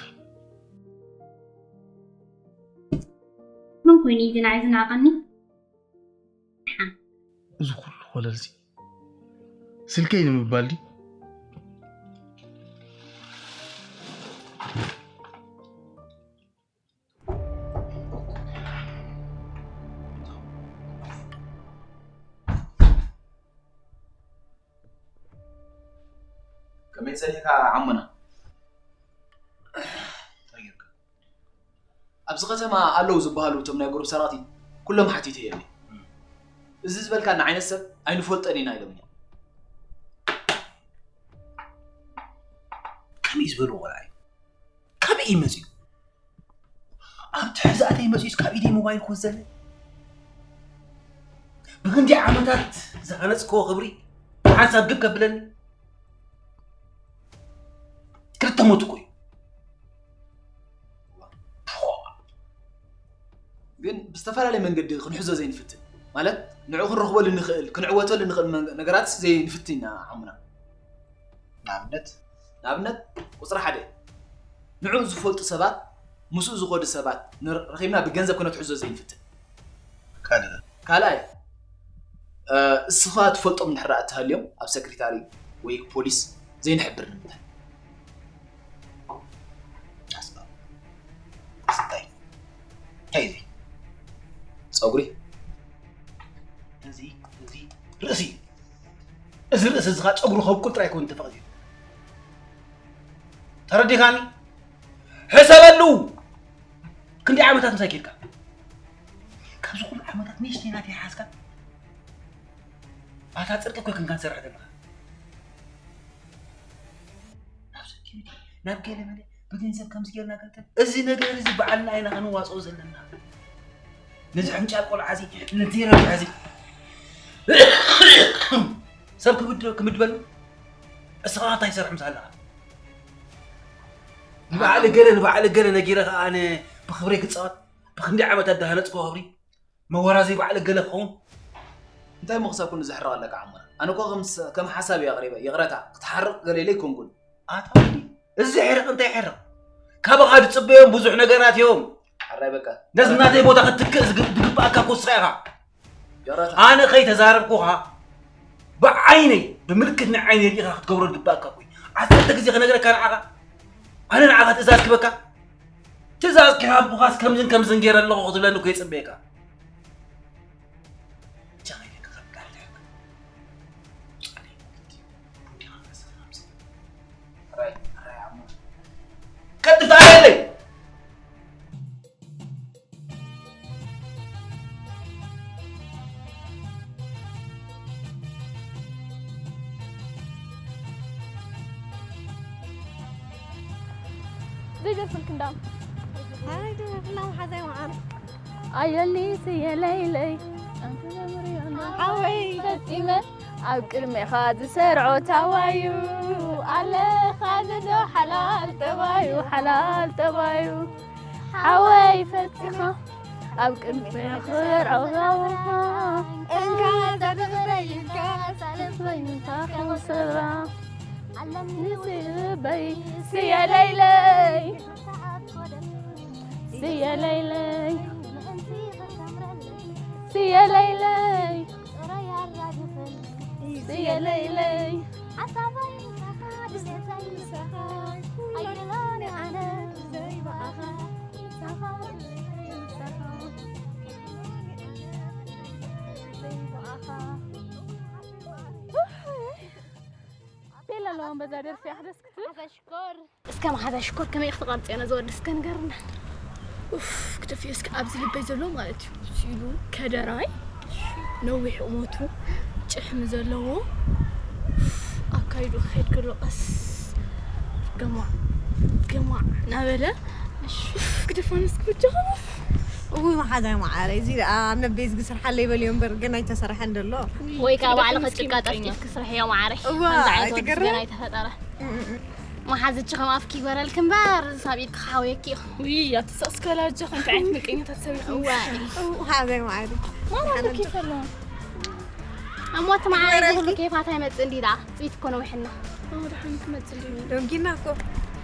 ምን ኮይኑ እዩ ዝናይ ዝናቐኒ? እዚ ኩሉ ኮለልሲ ስልከይ ንምባል ድዩ? ከመይ ጸኒሕካ ዓሞና? እንታይ ጌርካ? ኣብዚ ከተማ ኣለዉ ዝበሃሉ እቶም ናይ ግሩፕ ሰራቕቲ ኩሎም ሓቲተ እዮም። እዚ ዝበልካና ዓይነት ሰብ ኣይንፈልጦን ኢና ኢሎምኒ። ከመይ ዝበሉ ቆልዓ እዩ? ካበይ እዩ መፂኡ? ኣብ ትሕዛእተይ መፂኡስ ካብ ኢደይ ሞባይል ክወስደለይ? ብክንደይ ዓመታት ዝሃነፅክዎ ክብሪ ብሓንሳብ ግብ ከብለኒ? ክልተ ሞት እኮ እዩ። ግን ብዝተፈላለየ መንገዲ ክንሕዞ ዘይንፍትን ማለት ንዑ ክንረኽበሉ ንኽእል ክንዕወተሉ ንኽእል መን- ነገራት ዘይንፍትን ኢና ዓሙና። ንኣብነት ንኣብነት ቁፅሪ ሓደ ንዑ ዝፈልጡ ሰባት ምስኡ ዝኸዱ ሰባት ንር- ረኺብና ብገንዘብ ክነትሕዞ ዘይንፍትን። ካልእ ካልኣይ እ፣ እስኻ ትፈልጦም እንድሕር ደኣ እተሃልዮም ኣብ ሰክሪታሪ ወይ ፖሊስ ዘይንሕብር ንምንታይ? ኣስባ። እዚ እንታይ? እንታይ እዚ? ጸጉሪ። እዚ፣ እዚ ርእሲ እዩ። እዚ ርእሲ እዚ ኸኣ ጸጉሪ ከብቁል ጥራይ ኮይኑ ተፈቒዱ እዩ። ተረዲኻኒ? ሕሰበሉ! ክንደይ ዓመታት ምሳይ ኬድካ? ካብዚ ኩሉ ዓመታት ንእሽተይ ናተይ ሓዝካ? ኣታ ጽድቂ እኮ ክንካ ትሰርሕ ዘለኻ። ናብ ሰኪሪቲ፣ ናብ ገለ መለ፣ ብገንዘብ ከምዚ ጌርና ገንዘብ። እዚ ነገር እዚ ባዕልና ኢና ክንዋጽኦ ዘለና። ነዚ ሕምጫል ቆልዓ እዚ፣ ነዚ ረብሓ እዚ። ሰብ ክምድ- ክምድበሉ፣ እስኻ እንታይ ይሰርሕ ምስ ኣለኻ? ንባዕሊ ገለ፣ ንባዕሊ ገለ ነጊረ ኸኣ ኣነ ብኽብረይ ክጻወት፣ ብኽንደይ ዓመታት ዝሃነጽክዎ ክብሪ፣ መወራዘይ ባዕሊ ገለ ክኸውን። እንታይ እሞ ክሳብ ክንዲ ዘሕርቕ ኣለካ ዓሞና? ኣነ እኮ ከም ስ- ከም ሓሳብ እየ ኣቕሪበ፣ ይቕረታ፣ ክትሓርቕ ገለ ኢለ ኣይኮንኩን። ኣታ ወዲ፣ እዚ ሕርቕ እንታይ ሕርቕ? ካባኻ ዝጽበዮም ብዙሕ ነገራት እዮም። ሕራይ በቃ። ነዚ ናተይ ቦታ ክትክእ ዝግ- ዝግብኣካ እኮ ንስኻ ኢኻ። ይቕረታ። ኣነ ከይተዛረብኩኻ ብዓይነይ፣ ብምልክት ናይ ዓይነይ ርኢኻ ክትገብሮ ዝግብኣካ እኮ እዩ። ዓሰርተ ግዜ ክነግረካ ንዓኻ? ኣነ ንዓኻ ትእዛዝ ክበካ? ትእዛዝ ክሃብኻስ ከምዝን ከምዝን ገይረ ኣለኹ ክትብለኒ እኮ የጽበየካ። ቻይ፣ ከብዳለካ። ጻሪ፣ ቡንዲ፣ ራይ፣ ራይ፣ ኣሞ። ቀጥታ ኣለይ። ዘይደርፍልክ እንዳ ኣይ፣ ደርፍና መሓዛይ መዓር። ኣየኒ ስየ ለይለይ፣ ኣንቲ ዘምሪ ኣንዳ ሓወይ ፈጺመ፣ ኣብ ቅድሜኻ ዝሰርዖ ታዋዩ፣ ኣለኻ ዝዶ ሓላል ጠባዩ፣ ሓላል ጠባዩ። ሓወይ ፈጺኻ ኣብ ቅድሚ ክርዖ እንካ ዘድበይካ ሳልበይካ ክውሰራ ኣለኒ ንስበይ ስየለይለይ ስየለይለይ ስየለይለይ ስየለይለይ ሓሳበይ ምሳኻ ድሌተይ ምሳኻ ኣይደሎን ኣነ ዘይበኣኻ ቤላ ኣለዎም በዛ ደርፊ ኣሕደስ ክትብል። ሓፈሽኮር። እስከ መሓዛ ሽኮር ከመይ ክትቐርጽዮ ነዚ ወዲ እስከ ንገርና። ኡፍ፣ ክደፍዮ እስከ ኣብዚ ልበይ ዘሎ ማለት እዩ። ስኢሉ ከደራይ ነዊሕ ቁመቱ ጭሕሚ ዘለዎ ኣካይዱ ክኸይድ ከሎ ቀስ ገማዕ ገማዕ እናበለ ግደፋን እስኪ በጃኻ። እውይ መሓዛይ መዓረይ፣ እዚ ደኣ ኣብ ነቤ ዝግስር ሓለይ በልዮ እምበር ግን ኣይተሰርሐን ደሎ። ወይ ከዓ ባዕልኺ ጭቃ ጠፍጢፍኪ ስርሕዮ መዓረይ። እዋ፣ ከምዚ ዓይነት ወዲ ኣይትገርም? ገና ኣይተፈጠረ። እም፣ እም፣ እም። መሓዝቺ ከም ኣፍኪ ይግበረልኪ እምበር ሳብ ኢድኪ ክሓውየኪ ኢኹ። ውይ፣ ኣትስቕ እስከ ላጃ፣ ከምቲ ዓይነት ምቀኛታት ሰብ ኢኹም። እዋ። እው፣ መሓዛይ መዓረይ። ማራ ሓነን ልኪ ተሎ። እሞ እቲ መዓረይ ይግበረልኪ። ዝብሉ ኬፋት ኣይመጽእ እንዲ ደኣ። ጽቢት እኮ ነዊሕና። እው፣ ደሓን ክመጽእ እንዲ። ደንጊና እኮ።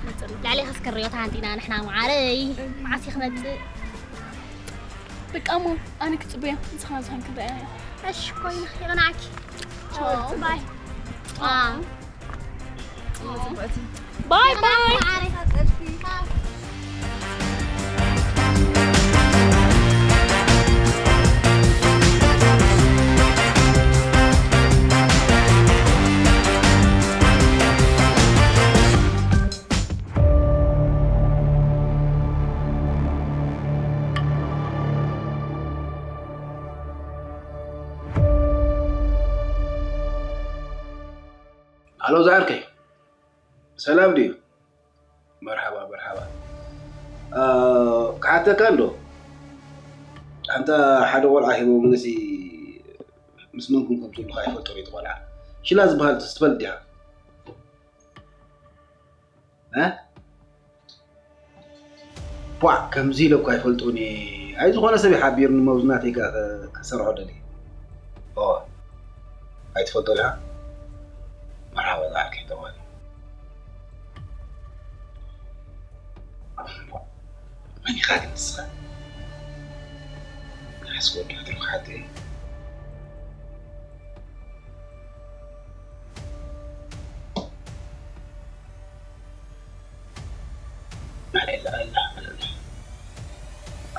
መጽእ ኣሎ። ላዕሌ ከስከርዮ ተሃንጢና ንሕና መዓረይ። እው። መዓስ ይኽመጽእ? በቃ እሞ ኣነ ክጽበያ፣ ንስኻ ናብዝኻን ክንረኣያ። እሺ፣ እኮ ይንኽ ይቕናዕኪ። ቻው። ባይ። አ። ባይ ባይ። ኣሎ ዝዓርከይ፣ ሰላም ድዩ? መርሓባ መርሓባ። እ፣ ክሓተካ እንዶ፣ ኣንታ ሓደ ቆልዓ ሂቦምንሲ ምስ መን ከም ከምጽኡልካ ኣይፈልጦን እየ። እቲ ቆልዓ ሽላ ዝበሃል ትፈልጥ ዲኻ? እ? ቧዕ፣ ከምዚ ኢለ እኮ ኣይፈልጦን እየ። ኣይ፣ ዝኾነ ሰብ እዩ ሓቢሩኒ፣ መብዙ ናተይ ከ-፣ ከ-፣ ከሰርሖ ደልየ። ኦ፣ ኣይትፈልጦ ዲኻ? መርሓባ፣ ዝዓርከይ ተባለ። ቧዕ፣ መን ኢኻ ግን ንስኻ? ሓስቦ ዶ ትርፍ ሓቂ?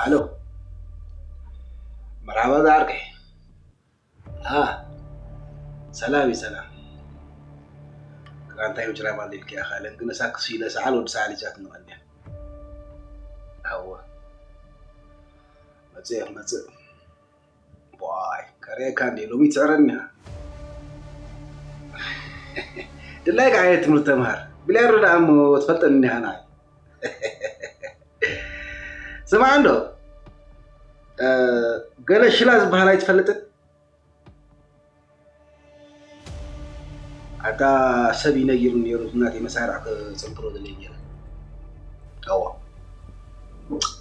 ኣሎ። መርሓባ ዝዓርከይ። ሃ፣ ሰላም እዩ፣ ሰላም። ክዳንታይ ምጭራይ ባንዴልኪ እያ፣ ካለን ግን እሳ ክስኢለ ሰዓል ወዲ ሰዓል ይዛት ንቐንያ። ሃወ። መጽእ እየ ክመጽእ። ዋይ፣ ከርእየካ እንዴ፣ ሎሚ ትስዕረኒ ኢኻ። ድላይካ ዓይነት ትምህርቲ ተምሃር። ቢልያርዶ ደኣ እሞ ትፈልጠኒ ኢኻ ንዓይ። ስማዕ እንዶ፣ እ፣ ገለ ሽላ ዝበሃል ኣይትፈልጥን? ኣታ ሰብ እዩ ነጊሩ ነይሩ፣ ናተይ መሳርዕ ክጽንብሮ ደለየ ነይረ። እዋ፣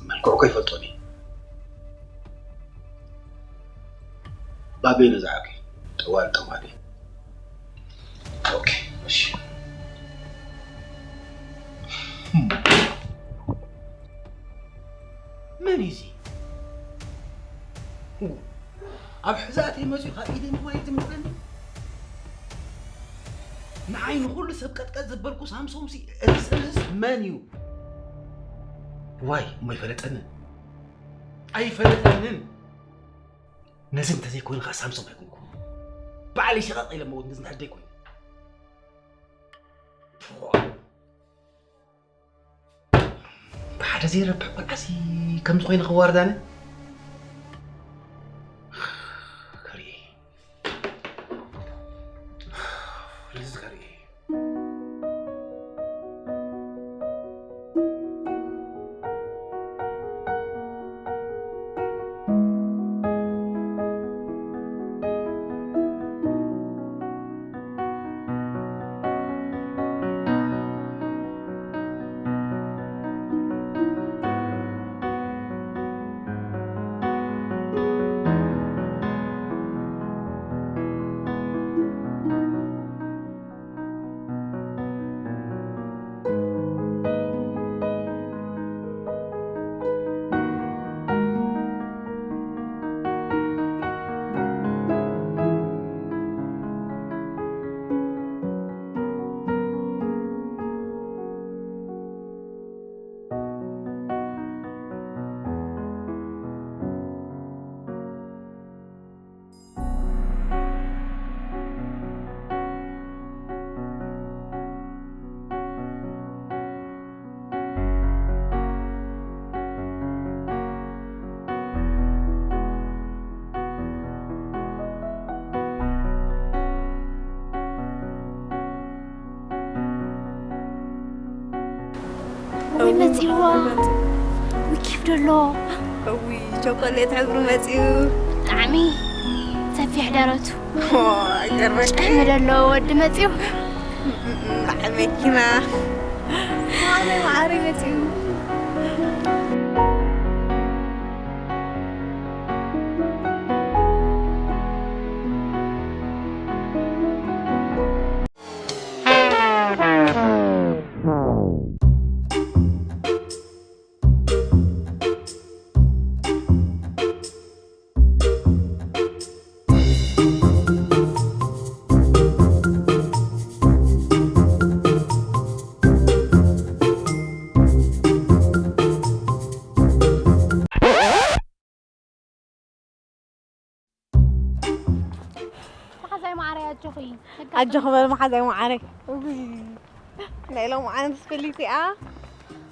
መልክዑ ከይፈልጦ ነይ። ባቤ ነው ዝዓርከይ። ጠዋል፣ ጠዋል። ኦኬ፣ እሺ። መን እዩ እዚ? ኣብ ሕዛእተይ መጺኡ ካብ ኢደይ ምዃን እዩ ዝምስለኒ። ንዓ ኣይ ንኹሉ ሰብ ቀጥቀጥ ዘበልኩ ሳምሶም ሲ፣ እዚ ሰብ እዚስ መን እዩ? ዋይ እሞ ኣይፈለጠንን። ኣይፈለጠንን። ነዚ እንተዘይኮይኑ ከዓ ሳምሶም ኣይኮንኩ። ባዕለይ ሸቐጥ ኢለ መውት ነዚ እንተደይ ኮይኑ። ብሓደ ዘይረብሕ ቆልዓሲ ከምዚ ኮይነ ክዋርዳነ? ከርኢ። እዚ ከርኢ። ወይ መጺእዋ። ወይ ኬፍ ደሎ። እውይ ቸኮሌት ሕብሩ መጺኡ። ብጣዕሚ ሰፊሕ ደረቱ። ዋ፣ ይገርመኪ። ጭሕሚ ደሎ ወዲ መጺኡ። በዓል መኪና። ማዕረይ ማዕረይ መጺኡ። መሓዛይ ማዓረይ ኣጆኺ። ኣጆኺ በል መሓዛይ ማዓረይ። እውይ፣ ናይ ሎምዓንስ ፍልይቲ እያ።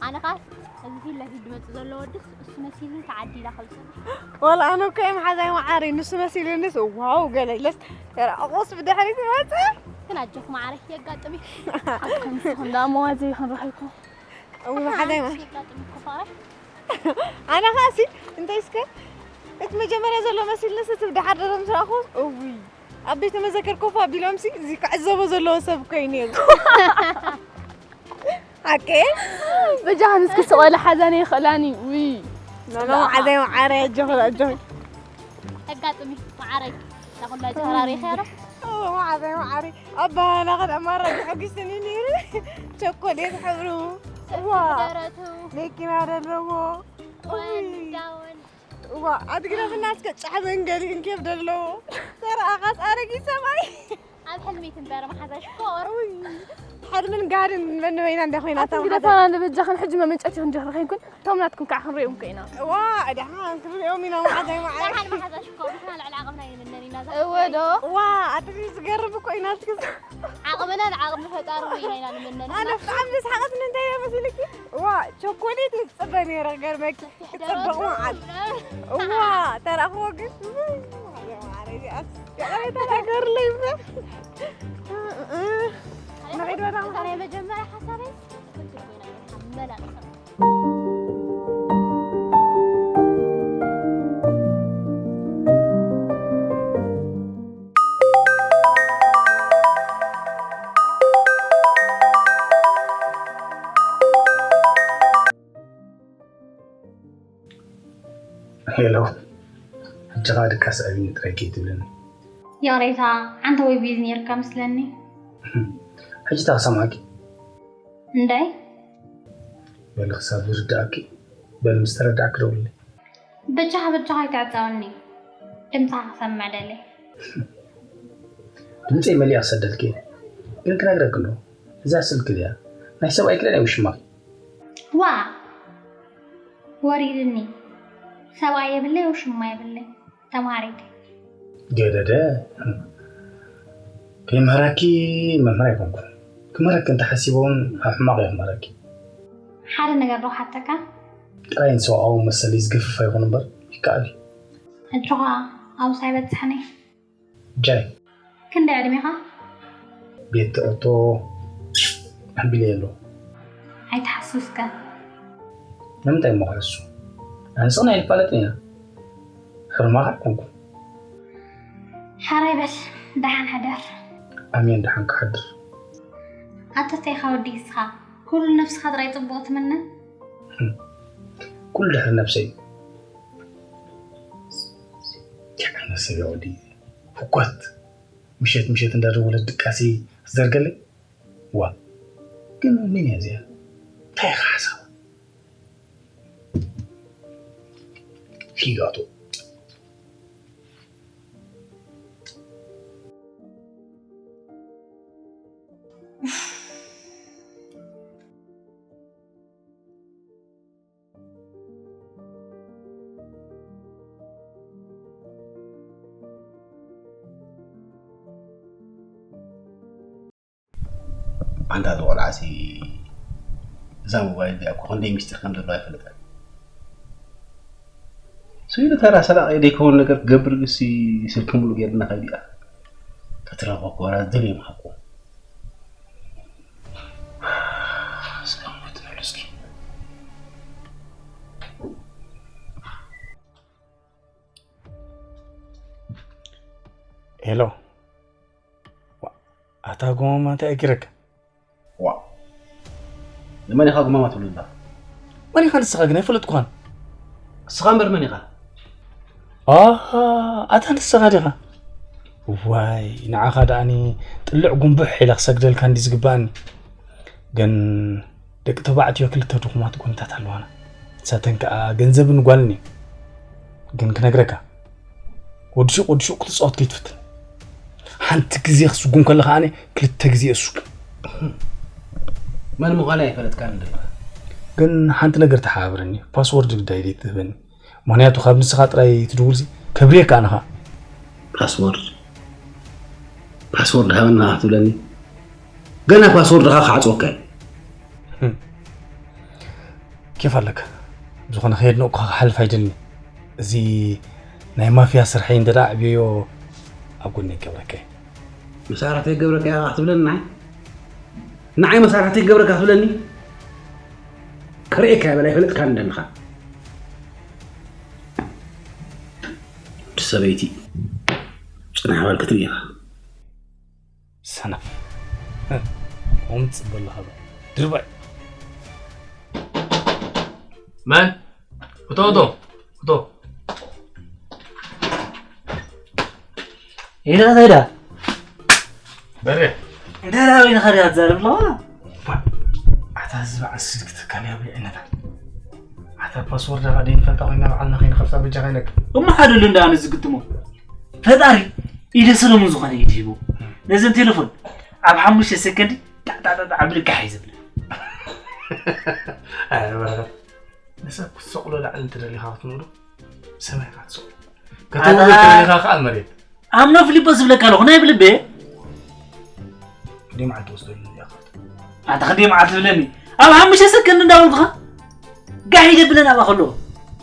ኣነ ኻስ እዚ ፊት ለፊት ዝመጽእ ዘሎ ወድስ እሱ መሲሉኒ ተዓዲላ ከብጽ። ወላ ኣነ እኮ እየ መሓዛይ ማዓረይ፣ ንሱ መሲሉንስ ዋው ገለ ኢለስ ተራቑስ ብድሕሪት ይመጽእ። ግን ኣጆኺ ማዓረይ የጋጥም እዩ። ኣብ ከምዚ እንዳ መዋዘይ ክንረኽብኩም። እው መሓዛይ ማ- የጋጥም እኮ ፋራይ። ኣነ ኸኣሲ እንታይ እስከ እቲ መጀመርያ ዘሎ መሲልንስ እቲ ብድሓር ደሎ ምስ ረኣኹ እውይ ኣብ ቤተ መዘክር ኮፍ ኣቢሎምሲ እዚ ክዕዘቦ ዘለዎ ሰብ እኮ እዩ ነይሩ። ሓቂ በጃኽን እስኪ ስቕ በለ ሓዛነ ይኽእላኒ ውይ ኖኖ መዓዘይ መዓረ ኣጆኺ ኣጆኺ ኣጋጥሚ መዓረይ ናኹላ ጀራሪ ኸረ መዓዘይ መዓሪ ኣባና ኸድ ኣማራ ሕጉስኒ ነይሩ ቸኮሌት ሕብሩ እዋ ደረቱ መኪና ዘለዎ እዋ ንጋወን እዋ ኣድግደፍና እስከ ጫሕመን ገሊእን ኬፍ ደለዎ ተረኣኻስ ኣረጊት ሰብኣይ ኣብ ሕልሚ ትንበር መሓዛ ሽኮር ሕልምን ጋድን መን በይና እንዳ ኮይና ኣቲ ግደፋና ንበጃኽን ሕጂ መመንጨት ይኹን ጀኽሪ ኸይንኩን እቶም ናትኩም ከዓ ክንሪኦም እኮ ኢና ዋ ደሓን ክንሪኦም ኢና መሓዛይ መዓሪ ደሓን መሓዛ ሽኮር ንሕና ልዕሊ ዓቕምና ይንነን ኢና እወ ዶ ዋ ኣቲ ዝገርም እኮ ኢና እስኪ ዓቕምና ንዓቕሚ ፈጣሪ ርኢና ኢና ንምነን ኣነ ብጣዕሚ ዝሓቐትኒ እንታይ እያ መሲልኪ ዋ ቸኮሌት ይፅበ ነይረ ገርመኪ ክፅበቕ መዓል እዋ ተረኽቦ ግን ይቕሬታ ተናገርለይ እምበር ንኸይድ ወዳ ናይ መጀመርያ ሓሳበይ መላጥ ሄሎ፣ ሕጂ ኸኣ ድቃስ ኣቢኒ ጥራይ ከይትብልኒ። ይቕሬታ፣ ዓንተ ወይ ቤዝ ኔርካ መስለኒ። ሕጂ እታ ክሰምዓኪ። እንታይ? በሊ ክሳብ ዝርድኣኪ፣ በሊ ምስ ተረዳእኪ ደውልለይ። በጃኻ በጃኻ ኣይትዕጸወኒ። ድምጽኻ ክሰምዕ ደልየ። ድምጸይ መሊኣ ክሰደልኪ እየ። ግን ክነግረኪ እንዶ፣ እዛ ስልኪ እዚኣ ናይ ሰብኣይኪ ድያ ናይ ውሽማኺ? ዋ ወሪድኒ። ሰብኣይ የብለይ፣ ውሽማ የብለይ። ተማሃሪት። ገደደ። ከይምህረኪ መምህር ኣይኮንኩን። ክምህረኪ እንተሓሲበ እውን ኣብ ሕማቕ እየ ክምህረኪ። ሓደ ነገር ዶ ሓተካ? ጥራይ ንሰብኣዊ መሰለይ ዝገፍፍ ኣይኹን እምበር ይከኣል እዩ። ሕጂ ኸዓ ኣብሳ ይበፅሐኒ። ጃይ። ክንደይ ዕድሜኻ? ቤት ትዕቶ ኣቢለየ ኣለኹ። ኣይትሓስስከ። ንምንታይ እሞ ክሕሱ? ኣንስቕና ኣይንፋለጥን ኢና። ሕርማኻ ኣይኮንኩን። ሓራይ በል ደሓን ሕደር። ኣሜን ደሓን ክሓድር። ኣተተይኻ ወዲ እስኻ ኩሉ ነብስኻ ጥራይ ፅቡቕ ትምነ። ኩሉ ድሕሪ ነብሰይ። እንታይ ዓይነት ሰብ እያ ወዲ ህኮት? ምሸት ምሸት እንዳደወለት ድቃሲ ትዘርገለይ? ዋ ግን መን እያ እዚኣ? እንታይ ኢኻ ሓሳባ? ፊጋቶ። ኣንታ ዝቆልዓሲ እዛ ሞባይል እዚኣ እኮ ክንደይ ሚስጢር ከም ዘለዋ ኣይፈልጥን። ስኢሉ ተራ ሰራቂ ዘይከውን ነገር ክገብር ግሲ ስልኪ ሙሉ ጌርና ከይዲኣ ተትረኽቦ እኮ ወላ ዝደልዮም ሃብኩ። እስከ ሞት ንብሉ እስኪ። ሄሎ። ዋ፣ ኣታ ጎማማ እንታይ ኣጊረካ? ዋ፣ ንመን ኢኻ ጎማማ ትብለላ? መን ኢኻ ንስኻ ግን ኣይፈለጥኩኻን። ንስኻ እምበር መን ኢኻ? ኣሃ፣ ኣታ ንስኻ ዲኻ? ዋይ፣ ንዓኻ ደኣኒ ጥልዕ ጉንብሕ ኢለ ክሰግደልካ እንዲ ዝግባኣኒ። ግን ደቂ ተባዕትዮ ክልተ ድኹማት ጎንታት ኣለዋና። ንሳተን ከኣ ገንዘብን ጓልን እዩ። ግን ክነግረካ፣ ወዲ ሹቕ ወዲ ሹቕ ክትጻወት ከይትፍትን። ሓንቲ ግዜ ክስጉም ከለኻ ኣነ ክልተ ግዜ እስጉም። መን ምዃነይ ኣይፈለጥካን እንደ። ግን ሓንቲ ነገር ተሓባብረኒ፣ ፓስወርድ ግዳይ ደይ ትህበኒ። ምኽንያቱ ካብ ንስኻ ጥራይ ትድውልሲ ከብርየካ ኣነ ኸኣ። ፓስወርድ ፓስወርድ ሃበና ክትብለኒ ገና ፓስወርድኻ ክዓጽወካ እየ። ኬፍ ኣለካ። ብዝኾነ ከየድነቕኩኻ ክሓልፍ ኣይደልን። እዚ ናይ ማፍያ ስርሐይ እንተ ደኣ ኣዕብየዮ ኣብ ጎኒ ይገብረካ እየ። መሳርሕተይ ይገብረካ ኢኻ ክትብለኒ ንዓይ? ንዓይ መሳርሕተይ ይገብረካ ክትብለኒ? ክርእየካ እየ በል ኣይፈለጥካን እንደለኻ። ወዲ ሰበይቲ ጽናሕ በል ክትርኢ ኢኻ። ሰነፍ። ኦም ጽበል ሃበ። ድርባይ። መን? እቶ፣ እቶ፣ እቶ። ኢዳ ታይዳ። በሬ። እንታይ ዳዊ ንኸሪያ ትዛረብ ኣለዋ? ኣታ ህዝቢ ዓስል ክትካል ያብ ዕነታ። ኣታ ፓስወርድ ኻ ደይንፈልጣ ኮይና ባዕልና ከይንኸፍታ በጃ ከይነክ። እሞ ሓደሉ እንዳ ኣነ ዝግጥሞ። ፈጣሪ ኢደ ሰለሙን ዝኾነ ኢድ ሂቡ። ነዘን ቴሌፎን ኣብ ሓሙሽተ ሰከንድ ጣዕጣዕጣዕ ብልካሕ እዩ ዝብል። ኣይ በረኸት። ንሰብ ክትሰቕሎ ላዕሊ እንተደሊኻ ክትንእዶ ሰማይ ኢኻ ትሰቕሎ። ከተውርዶ ተደሊኻ ከዓ መሬት። ኣምኖ ፊሊጶስ ዝብለካ ኣለኹ ናይ ብልቤ። ክንደይ መዓልቲ ወስደሉ እያ ኻት። ኣታ ክንደይ መዓልቲ ትብለኒ? ኣብ ሓሙሽተ ሰከንድ እንዳበልኩኻ ጋሕ ኢደ ብለን ኣብኣ ከለኹ።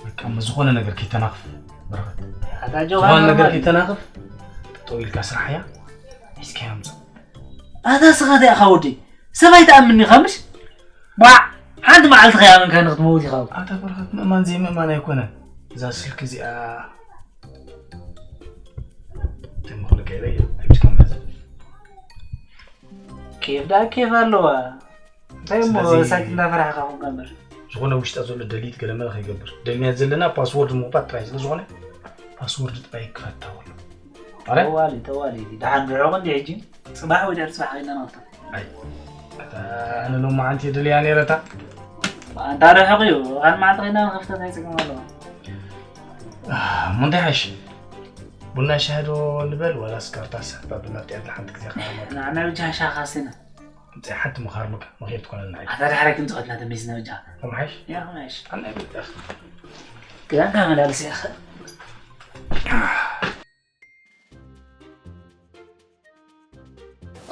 በቃ እሞ ዝኾነ ነገር ከይተናኽፍ በረኸት። ኣታ ጆሃን ዝኾነ ነገር ከይተናኽፍ ጠጠው ኢልካ ስራሕ እያ። ሒዝካዮ ምጻእ። ኣታ ስኻ እንታይ ኢኻ ወደይ? ሰብ ኣይትኣምን ኢኻ ምሽ? ባዕ ሓንቲ መዓልቲ ከይኣመንካኒ ክትመውት ኢኻ። ኣታ በረኸት ምእማን ዘይምእማን ኣይኮነን። እዛ ስልኪ እዚኣ ተምኽልከ ኢለ እያ። ኣይብስካ መዘ ኬፍ ደኣ ኬፍ ኣለዋ። እንታይ እሞ ስለዚ ሳይት እንዳፈራሕካ ኹንካ እምበር። ዝኾነ ውሽጣ ዘሎ ደሊት ገለመለ ከይገብር ደልናዮ ዘለና ፓስወርድ ምውጣት ጥራይ ስለ ዝኾነ ፓስወርድ ጥራይ ክፈታ ወሎ። ኣረ ጠዋሊ ጠዋሊ ደሓን ርሑቕ እንዲ ሕጂ ጽባሕ ወይ ድሕሪ ጽባሕ ከይና ንኸፍታ። ኣይ ኣታ ኣነ ሎማዓንቲ ደልያ ነይረታ። ኣንታ ርሑቕ እዩ። ካልእ መዓልቲ ከይና ንኸፍታ እንታይ ጸገም ኣለዎ? እሞ እንታይ ሓሽ? ቡና ሻሂ ዶ ንበል ዋላስ ካርታ ስሕባ ብናፍጢ ዕድል ሓንቲ ግዜ ከኣ ንመርጥ? ንዓና ብጃ ሻሂ ካስና። እንታይ ሓንቲ ምኻር ምካ ምኺር ትኾነና። ኣታ ድሓረ ክንጽወትና ተመይዝና ብጃ። ከምሓሽ? ያ ከምሓሽ። ኣነ ብጣ። ክዳንካ መላልስ ያኸ።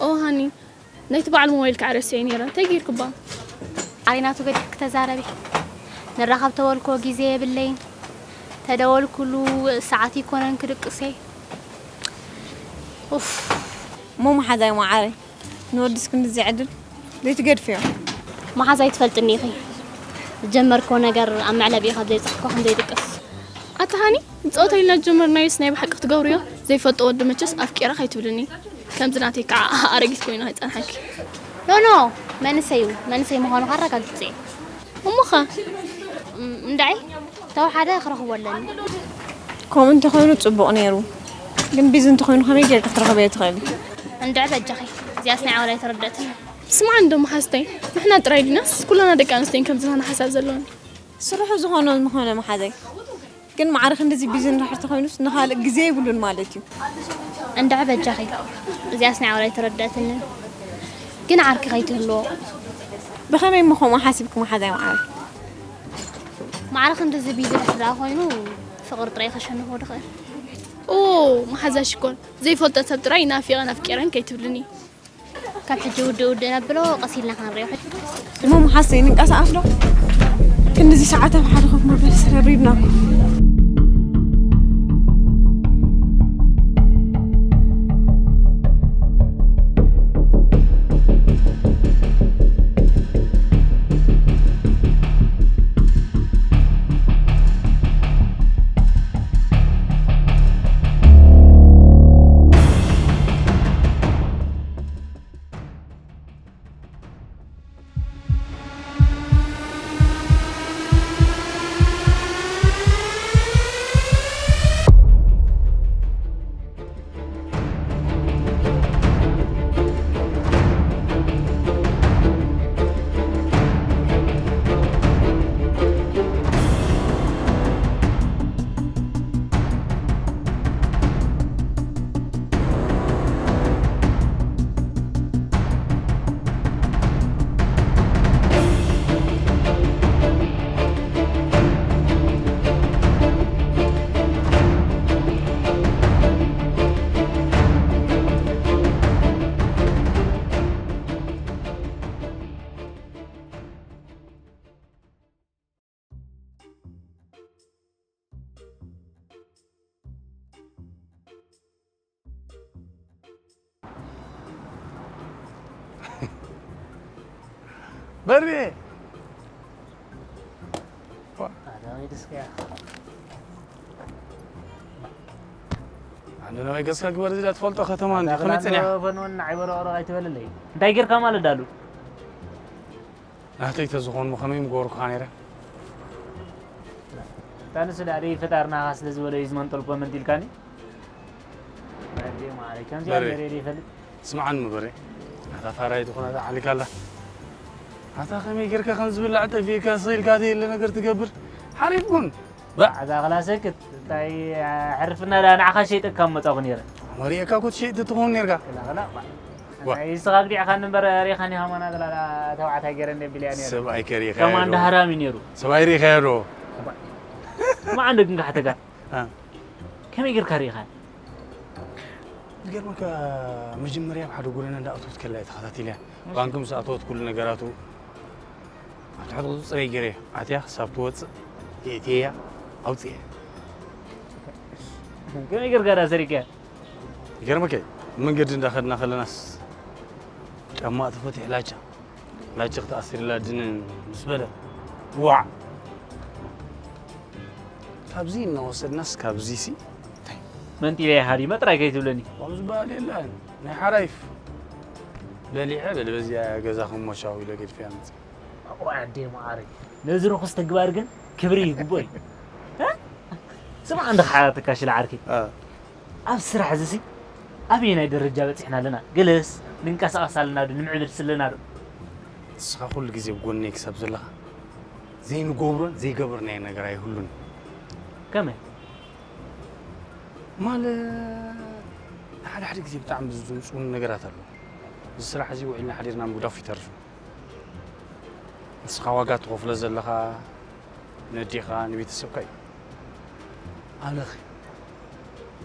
ኦ ሃኒ፣ ናይቲ በዓል ሞባይል ከዓ ረሲዐ ነይረ። እንታይ ጌርክባ? ኣሬናቱ ገዲፍኪ ተዛረቢ። ንራኸብ ተበልክዎ ግዜ የብለይን። ተደወልኩሉ ሰዓት ይኮነን ክድቅሰይ። ኡፍ። እሞ መሓዛይ መዓረይ፣ ንወድስ ክንድዚ ዕድል ዘይትገድፍዮ። መሓዛይ ትፈልጥኒ ኢኺ። ዝጀመርክዎ ነገር ኣብ መዕለቢኡ ካብ ዘይጸሕኮ ከም ዘይድቅስ። ኣታ ሃኒ፣ ንጸወታ ኢልና ዝጀመርናዮስ ናይ ብሓቂ ክትገብርዮ? ዘይፈልጦ ወዲ መቸስ ኣፍቂረ ከይትብልኒ። ከምዚ ናተይ ከዓ ኣረጊት ኮይና ከይጸንሓኪ። ኖ፣ ኖ፣ መንእሰይ እዩ። መንእሰይ ምዃኑ ካረጋግጽ እየ። እሞኸ? እም፣ እንዳዒ፣ ተወሓደ ክረኽቦ ኣለኒ። ከምኡ እንተኾይኑ ጽቡቕ ነይሩ። ግን ቢዚ እንተኾይኑ ከመይ ጌርካ ክትረኽበዮ ትኽእሊ? እንድዒ በጃኺ፣ እዚኣስ ናይ ዓወል ኣይተረድእትን። ስምዓ እንዶ መሓዝተይ፣ ንሕና ጥራይ ዲናስ ኩላና ደቂ ኣንስትዮን ከምዚ ናና ሓሳብ ዘለወን? ስርሑ ዝኾኖ ምኾነ መሓዘይ። ግን ማዕረ ክንድዚ ቢዚ እንድሕር ተኾይኑስ ንኻልእ ግዜ የብሉን ማለት እዩ። እንድዒ በጃኺ፣ እዚኣስ ናይ ዓወል ኣይተረድእትንን። ግን ዓርኪ ከይትህልዎ። ብኸመይ እሞ ከምኡ ሓሲብኪ መሓዛይ መዓረይ? ማዕረ ክንድዚ ቢዚ ድሕር ደኣ ኮይኑ ፍቕሪ ጥራይ ከሸንፎ ድኽእል። ኦ፣ መሓዛ ሽኮር፣ ዘይፈልጦ ሰብ ጥራይ ናፊቐን ኣፍቂረን ከይትብልኒ። ካብ ሕጂ ውድእ ውድእ ነብሎ፣ ቀስ ኢልና ክንሪኦ። እሞ መሓሰይ ንንቀሳቐስ ዶ? ክንድዚ ሰዓት ኣብ ሓደ ኮፍ ምባል ሰረሪብና እኮ። በሬ! ኣነ ናበይ ገጽካ ግበር፣ እዚ ትፈልጦ ከተማ እንዲ ከመይ ጸኒሓ? ፈንወና ዓይበረቕረቕ ኣይትበለለይ። እንታይ ጌርካ ማለት ዳሉ? ናተይ ተዝኾን ከመይ ምገበርኩኻ ነይረ? እታ ንሱ ደኣ ደይ ፈጣሪ ናኻ ስለ ዝበሎ እዩ ዝመንጠልኮ መንጢልካኒ። ኣዴ ማዕረይ፣ ከምዚኣ በሬ። ገይረ ደይ ይፈልጥ። ስምዓኒ በሬ፣ ኣታ ፋራይ ዝኾነ ኣታ ዓሊካ ኣላ። ኣታ ከመይ ጌርካ ከም ዝብላዕ ጠፊእካ ስቕ ኢልካ ዘየለ ነገር ትገብር? ሓሪፍ ኩን። ባዕ። ኣዛ ኽላ ሰክት፣ እንታይ፣ ሕርፍና ደኣ ንዓኻ ሸይጠካ መጻኹ ነይረ። መሪኤካ እኮ ትሸይጥ ትኸውን ኔርካ። ክላ፣ ክላ፣ ባዕ። ዋ። እንታይ ንስኻ ግዲዕካኒ እምበር ሪኢኻኒ ሃማና ዝላላ ተባዕታይ ገይረ እንደ ቢልያ ነይረ። ሰብኣይ ከሪእኻዮ ከማን ዶ? ዳህራም እዩ ነይሩ። ሰብኣይ ሪኢኻዮ ዶ? ባዕ። ስማዕ እንዶ ግን ካሕተካ። አ። ከመይ ጌርካ ሪኢኻ? ዝገርመካ መጀመርያ ኣብ ሓደ ጎደና እንዳኣተወት ከላ እየ ተኸታቲለያ። እሺ። ባንክ ምስ ኣተወት ኩሉ ነገራቱ ኣብ ትሕቲ ቁጽጽረይ ገይረ ኣትያ ክሳብ ትወጽእ የእትየያ ኣውጽኤ። ከመይ ጌርካ ደኣ ሰሪቅያ? ይገርመካ እዩ፣ መንገዲ እንዳኸድና ከለናስ ጫማ ተፈቲሑ ላቻ፣ ላቻ ክትኣስር ኢላ ድንን ምስ በለ ዋዕ! ካብዚ እናወሰድናስ ካብዚሲ እንታይ? መንጢለ ሃዲመ ጥራይ ከይትብለኒ። ከምኡ ዝበሃል የለን፣ ናይ ሓራይፍ በሊዐ በል በዚኣ ገዛኹም ሞሻው ኢለ ገድፈያ መፅእ። ኣቦ ኣደ መዓረይ፣ ነዚ ርኹስ ተግባር ግን ክብሪ ይግቦ እዩ። እ? ስማዕ እንዶ ክሓተካ ሽላ ዓርከይ። እ። ኣብ ስራሕ እዚሲ ኣበየናይ ደረጃ በጺሕና ኣለና? ገለስ ንንቀሳቐስ ኣለና ዶ? ንምዕብል ኣለና ዶ? ንስኻ ኩሉ ግዜ ብጎነይ ክሳብ ዘለኻ ዘይንገብሮን ዘይገበርናዮ ነገር ኣይህሉን። ከመይ? ማለት ሓደ ሓደ ግዜ ብጣዕሚ ዝምፅኡኒ ነገራት ኣለዉ። እዚ ስራሕ እዚ ውዒልና ሓዲርና ምግዳፉ ይተርፍ። ንስኻ ዋጋ ትኸፍሎ ዘለኻ ነዴኻ ንቤተሰብካ እዩ። ኣነኸ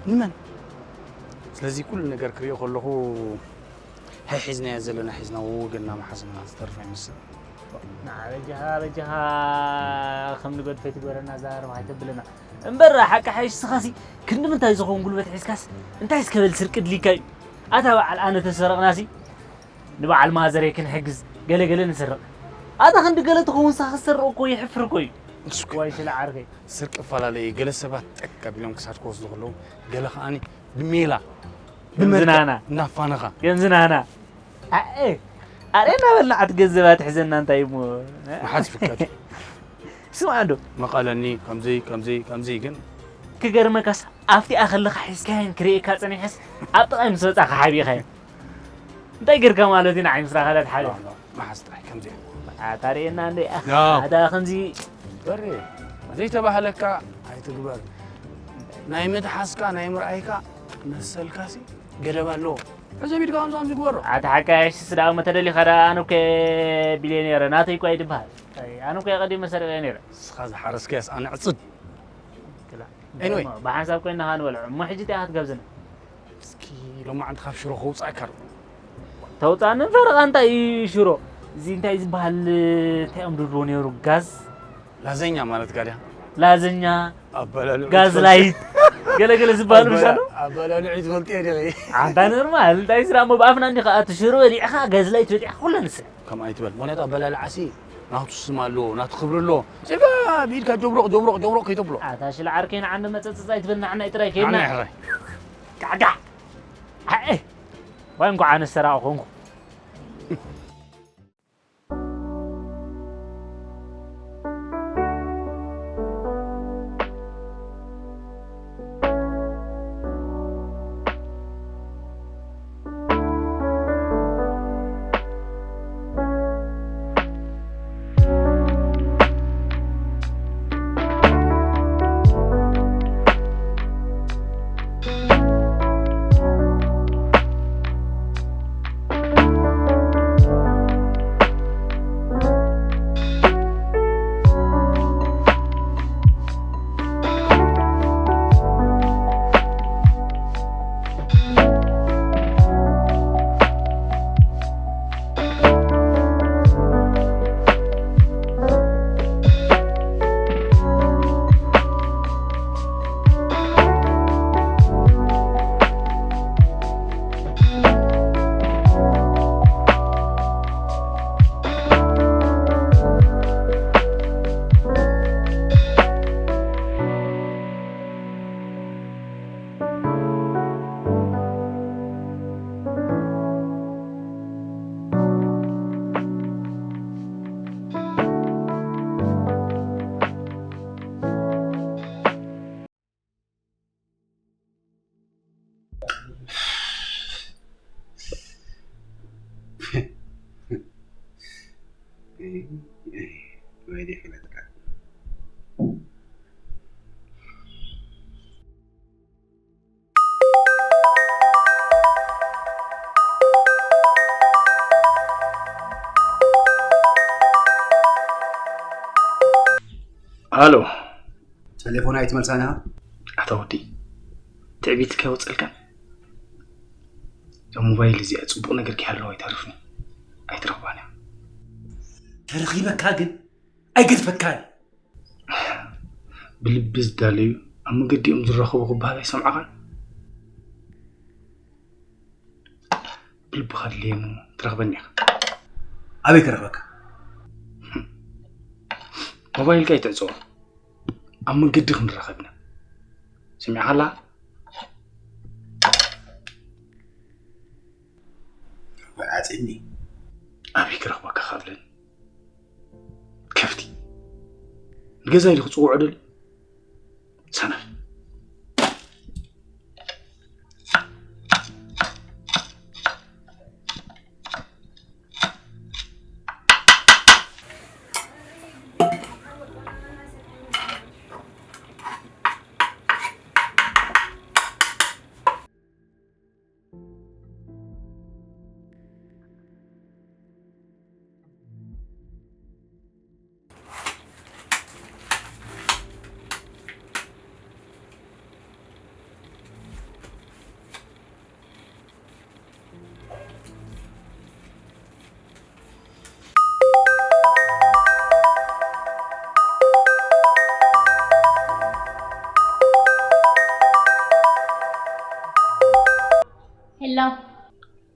ንመን? ስለዚ ኩሉ ነገር ክሪኦ ከለኹ ሓሒዝናዮ ዘለና ሒዝና ወገንና ምሓዝና ዝተርፍ ኣይመስልን። ንዓ በጃኻ በጃኻ ከም ንገድፈ ትግበረና ዛረባ ኣይተብለና እምበር ሓቂ ሓይሽ ስኻሲ ክንዲ ምንታይ ዝኸውን ጉልበት ሒዝካስ እንታይ እስከበል ስርቂ ድሊካ እዩ ኣታ በዓል ኣነ ተሰረቕናሲ ንበዓል ማዘረይ ክንሕግዝ ገለ ገለ ንስርቕ ኣታ ክንዲ ገለ ትኸውን ስኻ ክትሰርቕ እኮ ይሕፍር እኮ እዩ ዋይ ስለ ዓርከይ ስርቂ እፈላለየ ገለ ሰባት ጠቅ ኣቢሎም ክሳድ ክወስዱ ከለዉ ገለ ከዓኒ ብሜላ ብመርገ እናፋነኻ የንዝናና ኣኤ ኣረ እናበልና ዓት ገንዘባ ትሕዘና እንታይ እሞ መሓዝ ፍቀድ ስማዕ እንዶ መቐለኒ ከምዚ ከምዚ ከምዚ ግን ክገርመካስ ኣብቲኣ ከለኻ ሒዝካየን ክርእየካ ፀኒሐስ ኣብ ጥቓይ ምስ መፃኻ ሓቢኻየን እንታይ ጌርካ ማለት እዩ ንዓይ ምስራ ካልኣት ሓደ መሓዝ ጥራይ ከምዚ ኣታርእየና እንደ ኣታ ከምዚ በሬ ዘይተባህለካ ኣይትግበር ናይ ምትሓዝካ ናይ ምርኣይካ መሰልካሲ ገደብ ኣለዎ። ሕዚ ቢድካ ከምዚ ከምዚ ግበሮ። ኣቲ ሓካይሽ ስዳቕ መተደሊኻ ደኣ ኣነ እኮ ቢልየ ነይረ ናተይ እኳ ይድበሃል። ኣይ ኣነ እኮ ቀዲመ ሰሪቐ ነይረ። ንስኻ ዝሓረስካያስ ኣነ ዕፅድ። Anyway። ብሓንሳብ ኮይና ኸዓ ንበልዖ እሞ ሕጂ እንታይ ኢኻ ትጋብዘና? እስኪ ሎማዓንቲ ካብ ሽሮ ከውፃእካ ዶ? ተውፃኒ ፈረቓ እንታይ እዩ ሽሮ? እዚ እንታይ ዝበሃል እንታይ እዮም ድብልዎ ነይሩ ጋዝ? ላዘኛ ማለት ጋድያ ላዘኛ ጋዝ ላይት ገለገለ ዝበሃሉ ምሻሉ ኣበላልዑ ዝፈልጡ እየ ደቂ ኣንታ ኖርማል እንታይ ስራ እሞ ብኣፍና እንዲ ከኣ ትሽሩ በሊዕኻ ጋዝ ላይት በሊዕኻ ኩለ ንስእ ከም ኣይትበል ምክንያቱ ኣበላልዓሲ ናቱ ስም ኣለዎ ናቱ ክብሪ ኣለዎ ስልካ ብኢድካ ጀብሮቕ ጀብሮቕ ጀብሮቕ ከይተብሎ ኣታ ሽለ ዓርከይ ንዓንዲ መፀፅፅ ኣይትበል ንዓናይ ጥራይ ከይድና ጋዕጋዕ ኣኤ ዋይ እንኳዕ ኣነ ሰራቕ ኮንኩ ሃሎ። ተሌፎን ኣይትመልሳን ኢኻ? ኣታ ወዲ፣ ትዕቢትካ ይወፀልካ። እዛ ሞባይል እዚኣ ፅቡቕ ነገር ከይሃለዋ ኣይተርፍን እያ። ኣይትረኽባን እያ። ተረኺበካ ግን ኣይገድፈካን። ብልቢ ዝዳለዩ ኣብ መገዲኦም ዝራኸቡ ክበሃል ኣይሰምዓኻን። ብልብኻ ድልየኒ ትረኽበኒ ኢኻ። ኣበይ ክረኽበካ? ሞባይልካ ኣይትዕፅዎ። ኣብ መንገዲ ክንራኸብ ኢና። ሰሚዕኻላ? ዓፂኒ። ኣበይ ክረኽበካ ካብለኒ? ከፍቲ። ንገዛይ ዲኹ ፅውዖ ደልዩ? ሰነፍ።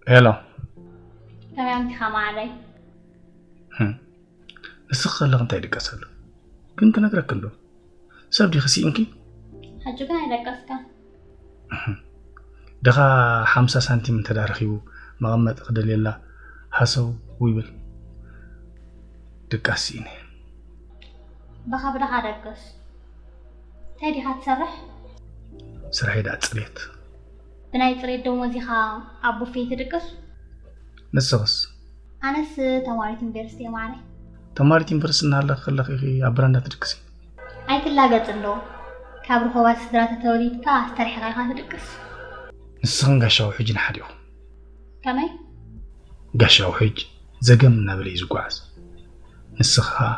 ሄሎ። ከመይ ኣምቲኻ ማዓረይ? ህም። ንስኺ ከለኺ እንታይ ይድቀስ ኣሎ? ግን ክነግረኪ እንዶ። ሰብ ዲኺ ስኢንኪ? ሕጂ ግን ኣይደቀስካን። ድኻ ሓምሳ ሳንቲም እንተ ደኣ ረኺቡ መቐመጢ ክደልየላ ሃሰው ይብል። ድቃስ ስኢነ። ብኻ ብድኻ ደቅስ። እንታይ ዲኻ ትሰርሕ? ስራሐይ ደኣ ጽሬት። ብናይ ጽሬት ደሞዝ ኢኻ ኣብ ቡፌ ትድቅስ? ንስኽስ? ኣነስ ተማሪት ዩኒቨርሲቲ እየ ማዓረይ። ተማሪት ዩኒቨርሲቲ እናሃለኺ ከለኺ ኢኺ ኣብ በረንዳ ትድቅሲ? ኣይትላገጽ እንዶ። ካብ ርኹባት ስድራ ተተወሊድካ ኣስተርሒኻ ኢኻ ትድቅስ። ንስኽን ጋሻ ውሑጅን ሓደ ኢኹም። ከመይ? ጋሻ ውሑጅ ዘገም እናበለ እዩ ዝጓዓዝ። ንስኺ ኸኣ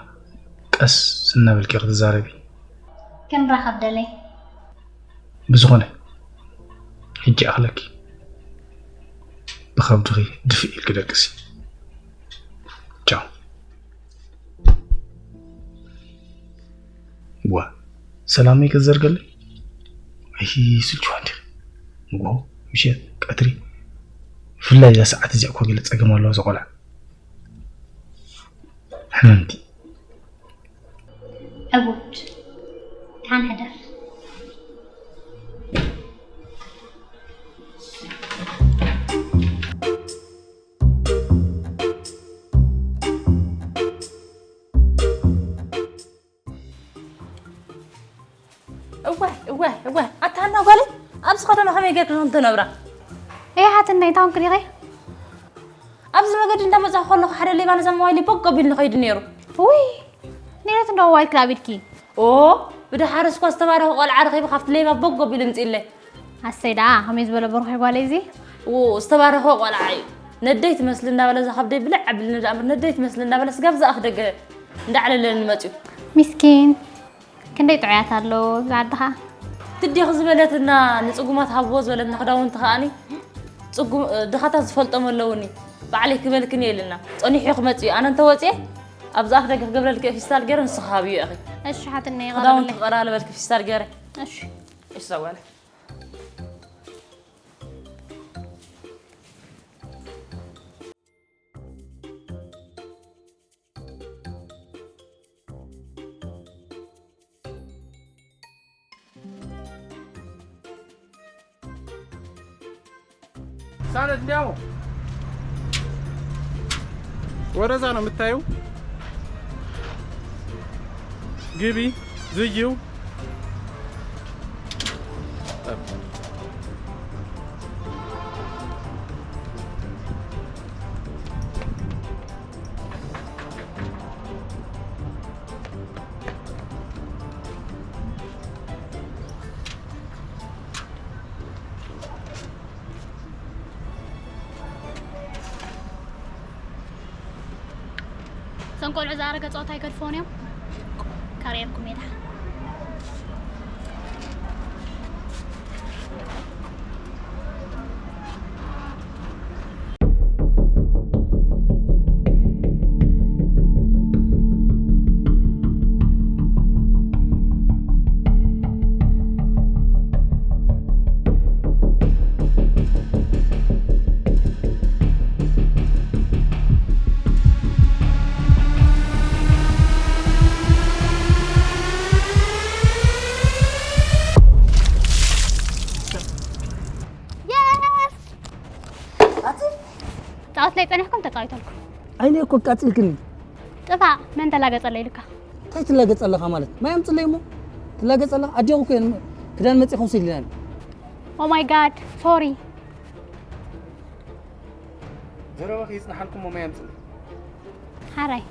ቀስ እናበልኪ ክትዛረቢ። ክንራኸብ ደለይ። ብዝኾነ፣ ሕጂ ይኣኽለኪ። ብኸብድኺ ድፍእ ኢልኪ ደቅሲ። ቻው። ዋ፣ ሰላመይ ክትዘርገለይ? ኣይስልችዋን ዲኺ? ንግሆ፣ ምሸት፣ ቀትሪ፣ ብፍላይ እዛ ሰዓት እዚኣ እኮ ገለ ጸገም ኣለዋ እዛ ቆልዓ። ሕምምቲ። ዕቡድ። ደሓን ሕደር። እወ እወ እወ ኣታ ሃና ጓለይ፣ ኣብዚ ከተማ ከመይ ጌርኪ ከም ትነብራ? እይ ሓትነይ፣ እንታይ ኮንኪ ዲኺ? ኣብዚ መገዲ እንዳመጻኹ ከለኹ ሓደ ሌባ ነዛ ሞባይለይ ቦግ ኣቢሉኒ ከይዱ ነይሩ። ውይ፣ ኔረት እንዶ ዋይልኪ ኣብ ኢድኪ። ኦ፣ ብደሓር እስኳ ዝተባረኸ ቆልዓ ረኺበ ካብቲ ሌባ ቦግ ኣቢሉ ኣምጺእለይ። ኣሰይ ደኣ፣ ከመይ ዝበለ ብሩኽ እዩ ጓለይ እዚ። ኦ፣ ዝተባረኸ ቆልዓ እዩ። ነደይ ትመስሊ እንዳበለ እዛ ከብደይ ብልዕ ኣቢሉኒ ደኣ እምበር ነደይ ትመስሊ እንዳበለ ስጋብ ዝኣፍ ደገ እንዳዕለለኒ መጺኡ። ሚስኪን፣ ክንደይ ጥዑያት ኣለዉ ኣብዚ ዓዲ ኸኣ። ትዲኺ ዝበለትና ንጽጉማት ሃብዎ ዝበለትና ክዳውንቲ ከኣኒ ጽጉም ድኻታት ዝፈልጦም ኣለውኒ። ባዕለይ ክበልክን እየ ኢልና ጸኒሑ ክመጽእ እዩ። ኣነ እንተወጽየ ኣብዚ ኣፍ ደገ ክገብረልኪ እየ ፊስታል ገይረ ንስኺ ሃብዮ ኢኺ። እሺ ሓትነይ ክዳውንቲ ይቐርብለይ። ክቐራርበልኪ ፊስታል ገይረ። እሺ። እሺ ዛጓለ። ሳነት እንዲያው ወደዛ ነው የምታየው። ግቢ ዝጊው። እዞም ቆልዑ ዝኣረገ ፀወታ ኣይገድፍዎን እዮም። ከርእየኩም እየ ደሓን። ፃወት ላይ ፀኒሕኩም ተፃዊተልኩም። ዓይነ እኮ ኣቃፂልክኒ። ጥፋእ መን ተላገፀለ ኢልካ? እንታይ ትላገፅ ኣለኻ ማለት? ማይ ኣምፅለይ እሞ ትላገፅ ኣለኻ? ኣዴኹ እኮ እየን ክዳን መፂኹ ውሰድልናኒ። Oh my God, sorry። ዘረባ ከይፅንሓልኩም እሞ ማይ ኣምፅለይ። ሓራይ።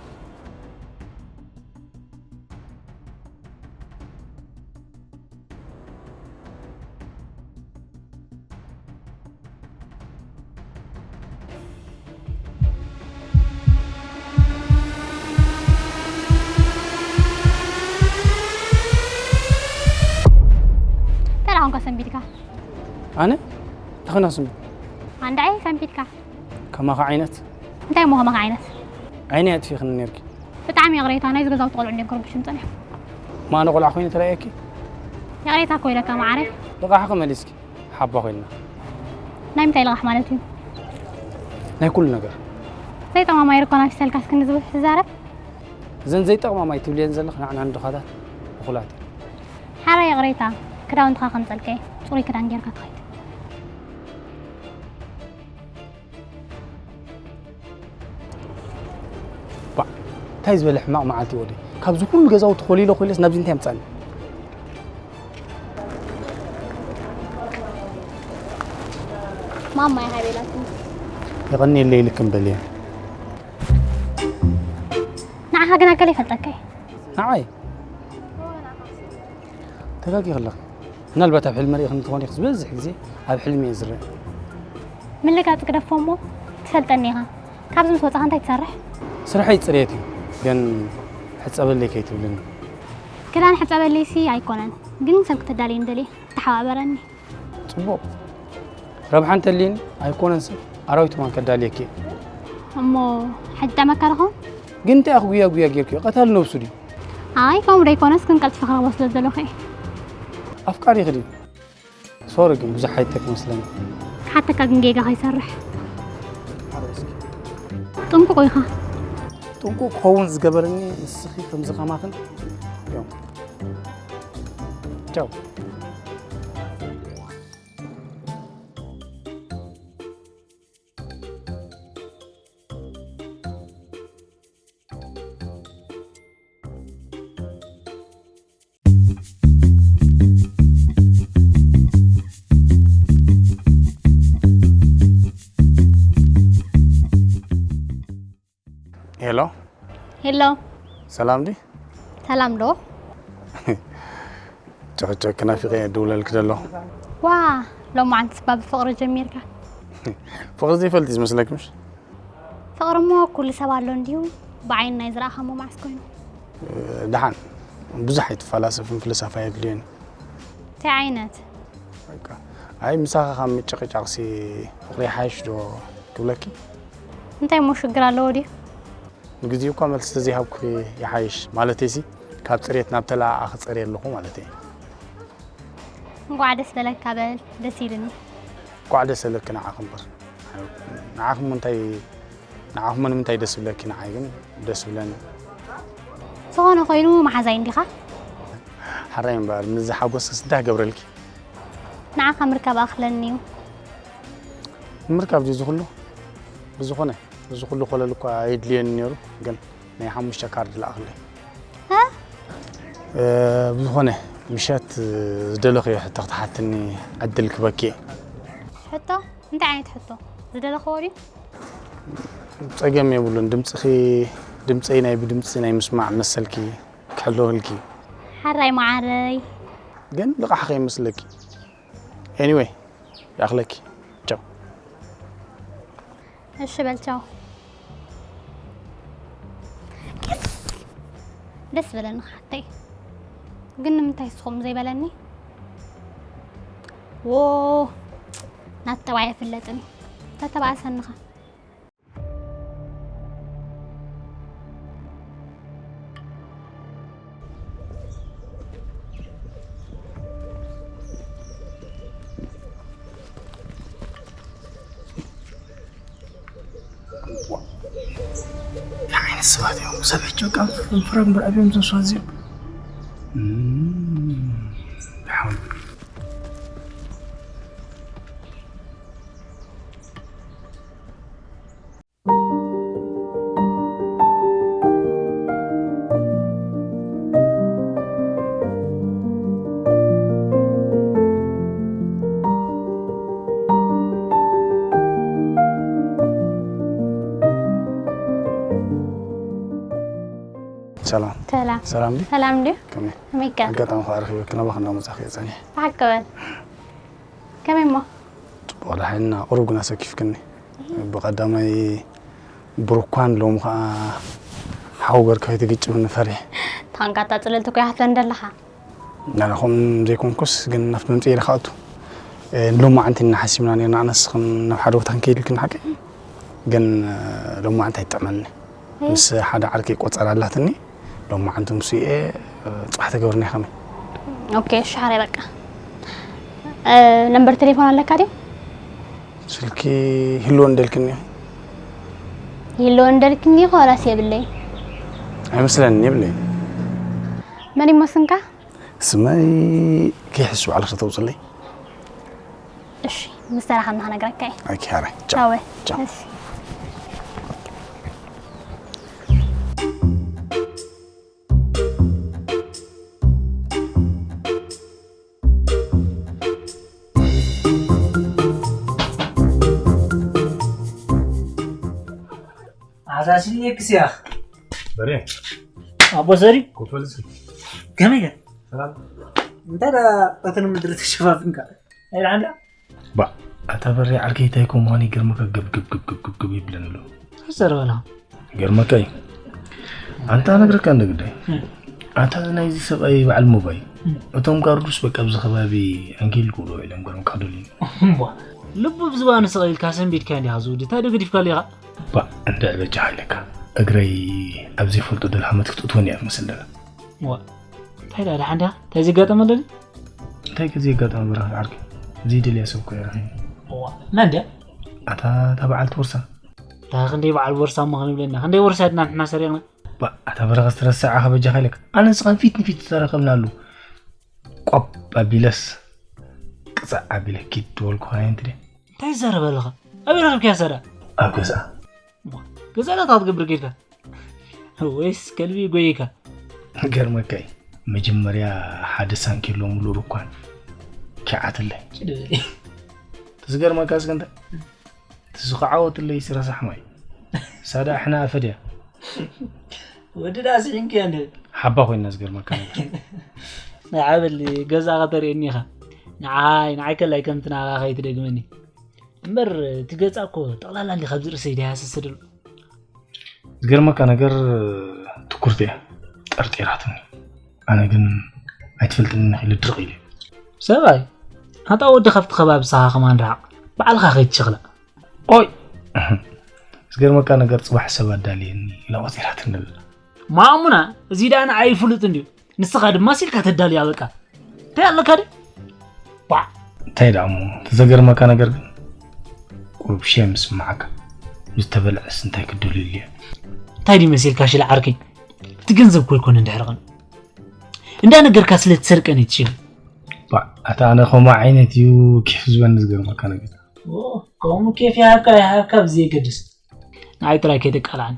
እንታይ ደኣ ኮንካ ሰንቢድካ? ኣነ ተኸና ስም ኣንዳይ ሰንቢድካ? ከማኻ ዓይነት እንታይ እሞ ከማኻ ዓይነት? ዓይነ ኣጥፊኽኒ ነርኪ። ብጣዕሚ ይቕሬታ፣ ናይዚ ገዛውቲ ቆልዑ እንድዮም ክርብሹ ዝጸኒሑ። ማነ ቆልዓ ኮይነ ተራእየኪ? ይቕሬታ እኮ ኢለካ ማዓረይ። ልቓሕ ክመሊስኪ ሓባ ኮይንና። ናይ ምንታይ ልቓሕ ማለት እዩ? ናይ ኩሉ ነገር። ዘይጠማማይ ርኮና ፊሰልካስ ክንዲ ዝብሕ ትዛረብ። እዘን ዘይጠቕማማይ ትብልየን ዘለኽ ንዓና ንድኻታት እኹላት። ሓራ ይቕሬታ፣ ክዳውንትኻ ከምጸልከ ጽሩይ ክዳን ጌርካ ትኸይድ። ባዕ፣ እንታይ ዝበለ ሕማቕ መዓልቲ ወዲ። ካብዚ ኩሉ ገዛውቲ ኮሊሎ ኮሊለስ ናብዚ እንታይ ኣምጻኒ? ማማ ይሃቤላትኒ። የቐንየለይ ኢልክን በልየ። ንዓኻ ግን ኣከለ ይፈልጠካ እዩ። ንዓይ? ተጋጊ ከለኺ። ምናልባት ኣብ ሕልሚ ርኢኽኒ ትኾኒ ኢኺ ዝበዝሕ ግዜ ኣብ ሕልሚ እየ ዝረአ። ምልጋጽ ግደፎ እሞ ትፈልጠኒ ኢኻ። ካብዚ ምስ ወጻኻ እንታይ ትሰርሕ? ስርሐይ ጽሬት እዩ፣ ግን ሕጸበለይ ከይትብልኒ። ክዳን ሕጸበለይሲ ኣይኮነን፣ ግን ሰብ ክተዳልየኒ ደልየ። ተሓባበረኒ። ጽቡቕ። ረብሓ እንተልይኒ ኣይኮነን ሰብ ኣራዊት እዋን ከዳልየኪ እየ። እሞ ሕጂ ጠመካ ድኸውን? ግን እንታይ ኣኽ ጉያ ጉያ ጌርክዮ? ቀታሊ ነብሱ ድዩ? ኣይ ከምኡ ደይኮነስ ግን ቀልጢፈ ክረኽቦ ስለ ዝደለኹ እየ። ኣፍቃሪኺ ድዩ? ሶሪ ግን ብዙሕ ሓይተክ መስለኒ። ክሓተካ ግን ጌጋ ከይሰርሕ። ጥንቁቕ ኢኻ። ጥንቁቕ ክኸውን ዝገበረኒ ንስኺ ከምዚ ከማኽን እዮም። ቻው። ሄሎ። ሄሎ። ሰላም ድዩ? ሰላም ዶ? ጨቕጨቅ ናፊቐ እየ ድውለልክ ዘለኹ። ዋ፣ ሎማዓንቲ ስባ ብፍቕሪ ጀሚርካ። ፍቕሪ ዘይፈልጥ እዩ ዝመስለኪ ምሽ? ፍቕሪ እሞ ኩሉ ሰብ ኣሎ እንድዩ፣ ብዓይኒ ናይ ዝረኣኻሞ መዓስ ኮይኑ? ደሓን ብዙሕ ኣይትፈላሰፍን ፍልሳፋ የድልዮን። እንታይ ዓይነት? በቃ። ኣይ ምሳኻ ካብ ምጭቕጫቕሲ ፍቕሪ ይሓይሽ ዶ ክብለኪ? እንታይ እሞ ሽግር ኣለዎ ድዩ? ንግዜኡ እኳ መልሲ ተዘይሃብኩ ይሓይሽ ማለተይሲ ካብ ጽሬት ናብ ተለኣኣኺ ጸርየ ኣለኹ ማለተይ። እንኳዕ ደስ በለካ በል፣ ደስ ኢልኒ። እንኳዕ ደስ በለኪ ንዓኺ እምበር። ንዓኺ እሞ እንታይ ንዓኺ እሞ ንምንታይ ደስ ይብለኪ ንዓይ ግን ደስ ይብለኒ። ዝኾነ ኮይኑ መሓዛይ እንዲኻ? ሓራይ እምበር ምስዚ ሓጎስክስ እንታይ ክገብረልኪ? ንዓኻ ምርካብ ኣኽለኒ እዩ። ንምርካብ ድዩ እዚ ኩሉ? ብዝኾነ እዚ ኩሉ ኮለል እኳ የድልየኒ ነይሩ ግን ናይ ሓሙሽተ ካርድ ልኣኽለይ። እ? እ፣ ብዝኾነ ምሸት ዝደለኽዮ ሕቶ ክትሓትኒ ዕድል ክበኪ እየ። ሕቶ? እንታይ ዓይነት ሕቶ? ዝደለኽዎ ድዩ? ጸገም የብሉን። ድምፅኺ ድምፀይ ናይ ብድምፂ ናይ ምስማዕ መሰልኪ ክሕልወልኪ። ሓራይ መዓረይ። ግን ልቓሕ ከይመስለኪ። ኤኒወይ ይኣኽለኪ። ቻው። እሺ በል ቻው። ደስ በለኒ ሓተይ። ግን ንምንታይ ንስኹም ዘይበለኒ? ዎ ናተባይ ኣይፍለጥን እዩ። ተተባእሰንኻ። እንታይ ዓይነት ሰባት እዮም? ሰብ ሕጂ በቃ ፍረም ፍረም ብር ኣብዮም እዞም ሰባት እዚኦም። እም፣ ብሓውን። ሰላም። ሰላም። ሰላም ድዩ? ሰላም ድዩ? ከመይ? ከመይካ? ኣጋጣሚ ከዓ ረኺበኪ ናባኺ እናመጻእኩ እየ ጸኒሐ። ብሓቂ በል። ከመይ እሞ? ጽቡቕ ደሓን ኢና፣ ቁሩብ ግን ኣሰኪፍክኒ። ብቐዳማይ ብሩኳን ሎሚ ከዓ ሓው ገርካ ከይትግጭብኒ ፈሪሐ። ታንካታ ጽልልቲ እኮ ይሓትለን ደለኻ። ናናኹም ዘይኮንኩስ ግን ናብቲ መምፅኢ ኢለ ክኣቱ። እ፣ ንሎማዓንቲ ኢና ሓሲብና ነርና፣ ኣነስ ንስኽን ናብ ሓደ ቦታ ክንከይድ ኢልክን ሓቂ። ግን፣ እ፣ ሎማዓንቲ ኣይትጥዕመኒ። ምስ ሓደ ዓርከይ ቆጸራ ኣላትኒ፣ ሎማዓንቲ ምስ እየ፣ እ፣ ጽባሕ ተገብርና ከመይ? ኦኬ፣ እሺ፣ ሓራይ በቃ። እ፣ ነምበር ቴሌፎን ኣለካ ድዩ? ስልኪ ህልዎ እንደልክኒ። ይህልዎ እንደልክኒ ኾራስ የብለይ። ኣይመስለንን የብለይ። መን ይመስንካ? ስመይ ከይሕሱ ባዕልክ ተውፅለይ። እሺ፣ ምስ ሰራሕና ክነግረካ እየ። ኣኪ ሓራይ። ቻው። ቻው። እሺ። ኣዛሲኒ ክስያኽ በሬ ኣቦ ሰሪ ኮፈልስ ከመይ ገ ሰላም እንታይ ዳ ቀትን ምድሪ ተሸፋፍንካ ኣይልዓንዳ ባ ኣታ በሬ ዓርከይ እንታይ ኮ ምዃን ይገርመካ። ገብ ገብ ገብ ገብ ገብ ገብ ይብለን ኣሎ። ዘርበላ ይገርመካ እዩ። ኣንታ ነግረካ እንደ ግዳይ ኣታ ናይዚ ሰብኣይ በዓል ሞባይ እቶም ጋርዱስ በቃ ኣብዚ ከባቢ ዕንኪል ክብሉ ውዒሎም ገርም ካዶል እዩ። እምቧ ልቡ ብዝባኑ ስቕ ኢልካ ሰንቢድካ እንዲኻ ዝውዲ እንታይ ዶ ገዲፍካ ሊኻ ባ እንድዒ በጃኻ ኢለካ እግረይ ኣብ ዘይፈልጦ ደልሃመት ክትእትወኒ እያ ትመስል ደላ። ዋ እንታይ ዳ ደሓን ዲኻ እንታይ ዘጋጠመ ኣለኒ እንታይ ከ ዘጋጠመ በረኻ ዓርኪ ዘይደልያ ሰብ እኮ እየ ረኺቡ። ዋ መን ድያ ኣታ እታ በዓልቲ ቦርሳ ዳ ክንደይ በዓል ቦርሳ እሞ ክንብለና ክንደይ ቦርሳ ድና ንሕና ሰሪቕና ባ ኣታ በረኻ ዝተረስዕ ዓኻ በጃኻ ኢለካ ኣነ ንስኻን ፊት ንፊት ዝተረኸብናሉ ቆብ ኣቢለስ ቅጻዕ ኣቢለ ኪድ ዝበልኩኻ እየ እንትደ እንታይ ትዛረብ ኣለኻ ኣበይ ረኺብካያ ሰዳ ኣብ ገዛ ገዛ ዳታ ክትገብር ጌርካ ወይስ ከልቢ ጎይካ ገርመካይ መጀመርያ ሓደ ሳንኪሎ ሙሉ ርኳን ኪዓትለይ ትዝገርመካ እስከ እንታይ ትዝኸዓወትለይ ስረሳሕ ማይ ሳዳ ኣሕና ኣፈድያ ወዲ ዳ ስዒንክ እንደ ሓባ ኮይና ዝገርመካ ነገር ንዓበል ገዛ ከተርእየኒ ኢኻ ንዓይ ንዓይ ከላይ ከምቲ ናኻ ከይትደግመኒ እምበር እቲ ገዛ እኮ ጠቕላላ እንዲ ካብ ዝርእሰይ ድያ ስስድሉ ዝገርመካ ነገር ትኩርቲ እያ ጠርጢራትኒ ኣነ ግን ኣይትፈልጥኒ ኢለ ድርቕ ኢለ ሰብኣይ ኣታ ወዲ ካብቲ ከባቢ ሰኻ ከማን ርሓቕ ባዕልኻ ከይትሸኽላ ኦይ ዝገርመካ ነገር ፅባሕ ሰብ ኣዳልየኒ ኢላ ቆፂራትኒ ኣላ ማእሙና እዚ ደኣ ንዓይ ይፍሉጥ እንድዩ ንስኻ ድማ ሲልካ ተዳልያ በቃ እንታይ ኣለካ ደ ባዕ እንታይ ደኣ እሞ እቲ ዘገርመካ ነገር ግን ቁሩብ ሸም ስምዓካ ዝተበልዐስ እንታይ ክደልዩ እየ እንታይ ድዩ መሲልካ ሽለ ዓርከይ እቲ ገንዘብ ኮ ይኮነ እንድሕር ቐን እንዳ ነገርካ ስለ ትሰርቀን እዩ ትሽል ባዕ ኣታ ኣነ ከምኡ ዓይነት እዩ ኬፍ ዝበኒ ዝገርመካ ነገር ከምኡ ኬፍ ይሃብካ ይሃብካ ብዘየገድስ ንዓይ ጥራይ ከይተቃልዓኒ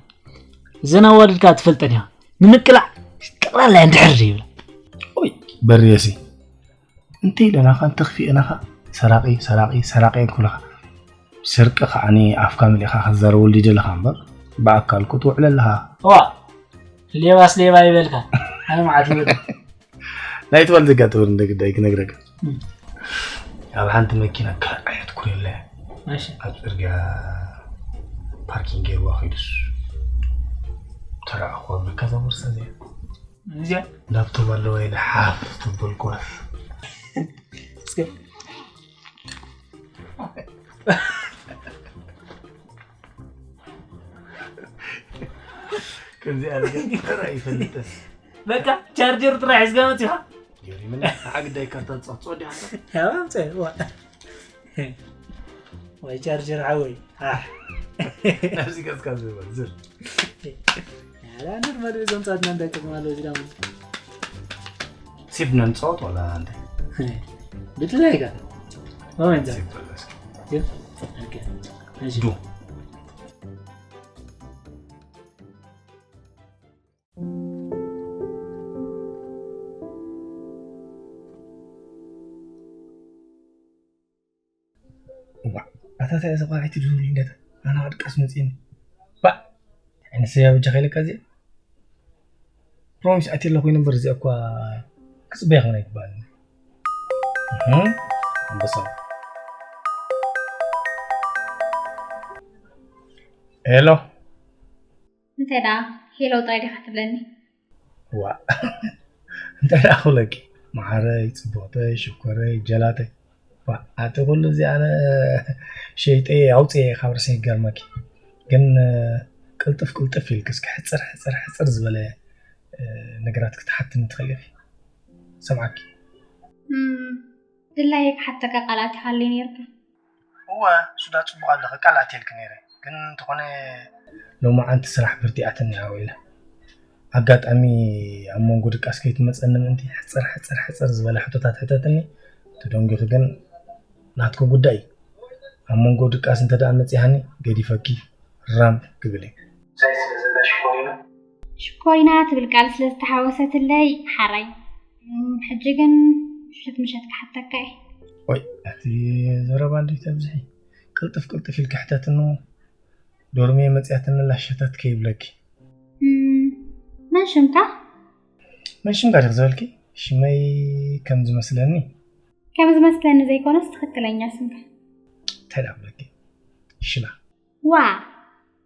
እዘን ኣዋልድካ ትፈልጠን ኢኻ ንምቅላዕ ጠቕላላ እየን ድሕር ይብላ ኦይ በርየሲ እንተ ኢለናኻ እንተኽፊእናኻ ሰራቂ ሰራቂ ሰራቂ ክብለኻ ስርቂ ከዓኒ ኣፍካ መሊእኻ ክትዛረበሉ ይደለኻ እምበር ብኣካል ክትውዕል ኣለኻ ዋ ሌባስ ሌባ ይበልካ ኣነ መዓት ይበል ናይ ትበል ዘጋጥመኒ እንደ ግዳይ ክነግረካ ኣብ ሓንቲ መኪና ካልእ ዓይነት ኩሬላ እያ ማሽ ኣብ ፅርግያ ፓርኪንግ ገይርዋ ከይዱስ ተረኣኹዋ ብለካ እዛ ቦርሳ እዚኣ እዚኣ ላፕቶፕ ኣለዋ ኢለ ሓፍ ተበልኩዋስ እስከ ከምዚኣ ነገር ተራ ይፈልጠስ በቃ ቻርጀር ጥራሕ ሒዝካ መፂኻ ገሪምና ንዓ ግዳይ ካርታ ንፃት ፀወዲ ሓንሳ ያባምፀ ዋ ወይ ቻርጀር ሓወይ ኣሕ ናብዚ ገፅካ ዝብል ዝር ያላ ኖርማል ዘምፃትና እንታይ ጥቅሚ ኣለዎ እዚ ዳሞ ሴፍ ነንፃወት ዋላ እንታይ ብድላይካ ወመንዛ ሴፍ በለስ ኦኬ እሺ ዱ እዋ ኣታ እንታይ እዛ ቆልዓይቲ ድሁል እንደታ ኣና ድቃስ መፅእኒ ባዕ ዓይነ ሰያ በጃ ከይለካ እዚኣ ፕሮሚስ ኣትየላ ኮይኑ እምበር እዚኣ እኳ ክፅበያ ክኾን ኣይግባእኒ እህ፣ ኣንበሳ ሄሎ እንታይ ደኣ ሄሎ ጥራይ ዲኻ ትብለኒ? ዋ እንታይ ደኣ ክብለኪ መዓረይ ፅቡቕተይ ሽኮረይ ጀላተይ ዋ ኣቲ ኩሉ እዚ ኣነ ሸይጠየ ኣውፅየ ካብ ርእሰይ ይገርመኪ ግን ቅልጥፍ ቅልጥፍ ኢልኪ እስኪ ሕፅር ሕፅር ሕፅር ዝበለ ነገራት ክትሓትኒ ትኽእል ኢኺ ሰምዓኪ እም፣ ድላየ ክሓተካ ቃል ኣቲኻለይ ነይርካ። እወ ሱዳ ፅቡቕ ኣለኺ ቃል ኣትየልኪ ነይረ ግን እንተኾነ ሎማዓንቲ ስራሕ በርቲዓትኒ ዓው ኢለ። ኣጋጣሚ ኣብ መንጎ ድቃስ ከይትመፀኒ ምእንቲ ሕፅር ሕፅር ሕፅር ዝበለ ሕቶታት ሕተትኒ። ተደንጊኹ ግን ናትኪ ጉዳይ እዩ። ኣብ መንጎ ድቃስ እንተ ደኣ መፂሃኒ ገዲፈኪ ራም ክብል እዩ። ሽኮሪና ትብል ቃል ስለ ዝተሓወሰትለይ ሓራይ። እም፣ ሕጂ ግን ምሸት ምሸት ክሓተካ እየ። ወይ እቲ ዘረባ እንዴት ተብዝሒ። ቅልጥፍ ቅልጥፍ ኢልኪ ሕተትኒ እሞ ዶርሜ መፅያትኒ ላሸተት ከይብለኪ። እም፣ መን ሽምካ? መን ሽምካ ዲኽ ዝበልኪ? ሽመይ ከም ዝመስለኒ። ከም ዝመስለኒ ዘይኮነስ ትኽክለኛ ስምካ። እንታይ ደኣ ብለኪ? ሽላ። ዋ፣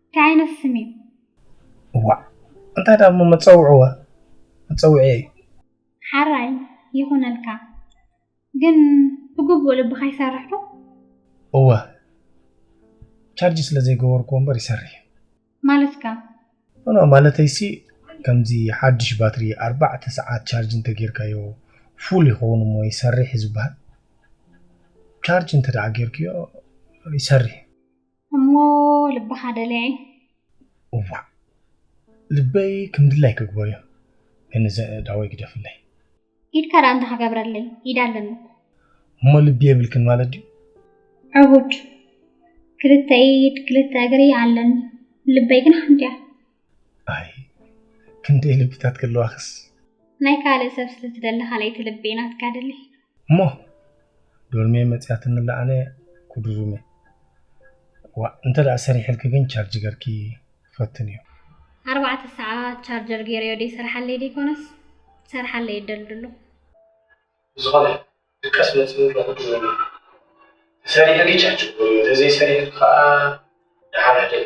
እንታይ ዓይነት ስም እዩ? እዋ፣ እንታይ ደኣ እሞ መጸውዕዋ፣ መጸውዒ እዩ። ሓራይ ይኹነልካ። ግን ብግቡእ ልብኻ ይሰርሕ ዶ? እወ፣ ቻርጅ ስለ ዘይገበርኩዎ እምበር ይሰርሕ። ማለትካ? ኖ፣ ኖ፣ ማለተይሲ ከምዚ ሓድሽ ባትሪ ኣርባዕተ ሰዓት ቻርጅ እንተጌርካዮ ፉል ይኸውን እሞ ይሰርሕ እዩ ዝበሃል። ቻርጅ እንተ ደኣ ጌርክዮ ይሰርሕ። እሞ ልብኻ ደልያይ? እዋእ፣ ልበይ ከም ድላይ ክግበርዮ፣ ግን እዚ ኣእዳወይ ግደፍለይ። ኢድካ ደኣ እንታይ ክገብረለይ? ኢድ ኣለኒ። እሞ ልቢ የብልክን ማለት ድዩ? ዕቡድ። ክልተ ኢድ፣ ክልተ እግሪ ኣለኒ። ልበይ ግን ሓንቲ እያ። ኣይ፣ ክንደይ ልብታት ክህልዋኽስ? ናይ ካልእ ሰብ ስለ ትደሊ ካልኣይቲ ልቢ ናትካ ደሊ። እሞ ዶርሜ መጽያትኒ ለኣነ ኩድሩሜ። ዋእ፣ እንተ ደኣ ሰሪሕልኪ ግን ቻርጅ ገርኪ ፈትንዮ። ኣርባዕተ ሰዓት ቻርጀር ገይረዮ ደይሰርሓለይ ደይኮነስ፣ ክሰርሓለይ ይደልድሎ። ብዝኾነ፣ ድቀስ መጽእ ኣለኹ ትብለኒ። ተሰሪሑ ግን ቻርጅ ግበርዮ፣ ተዘይሰሪሑ ከኣ ደሓን ሕደር።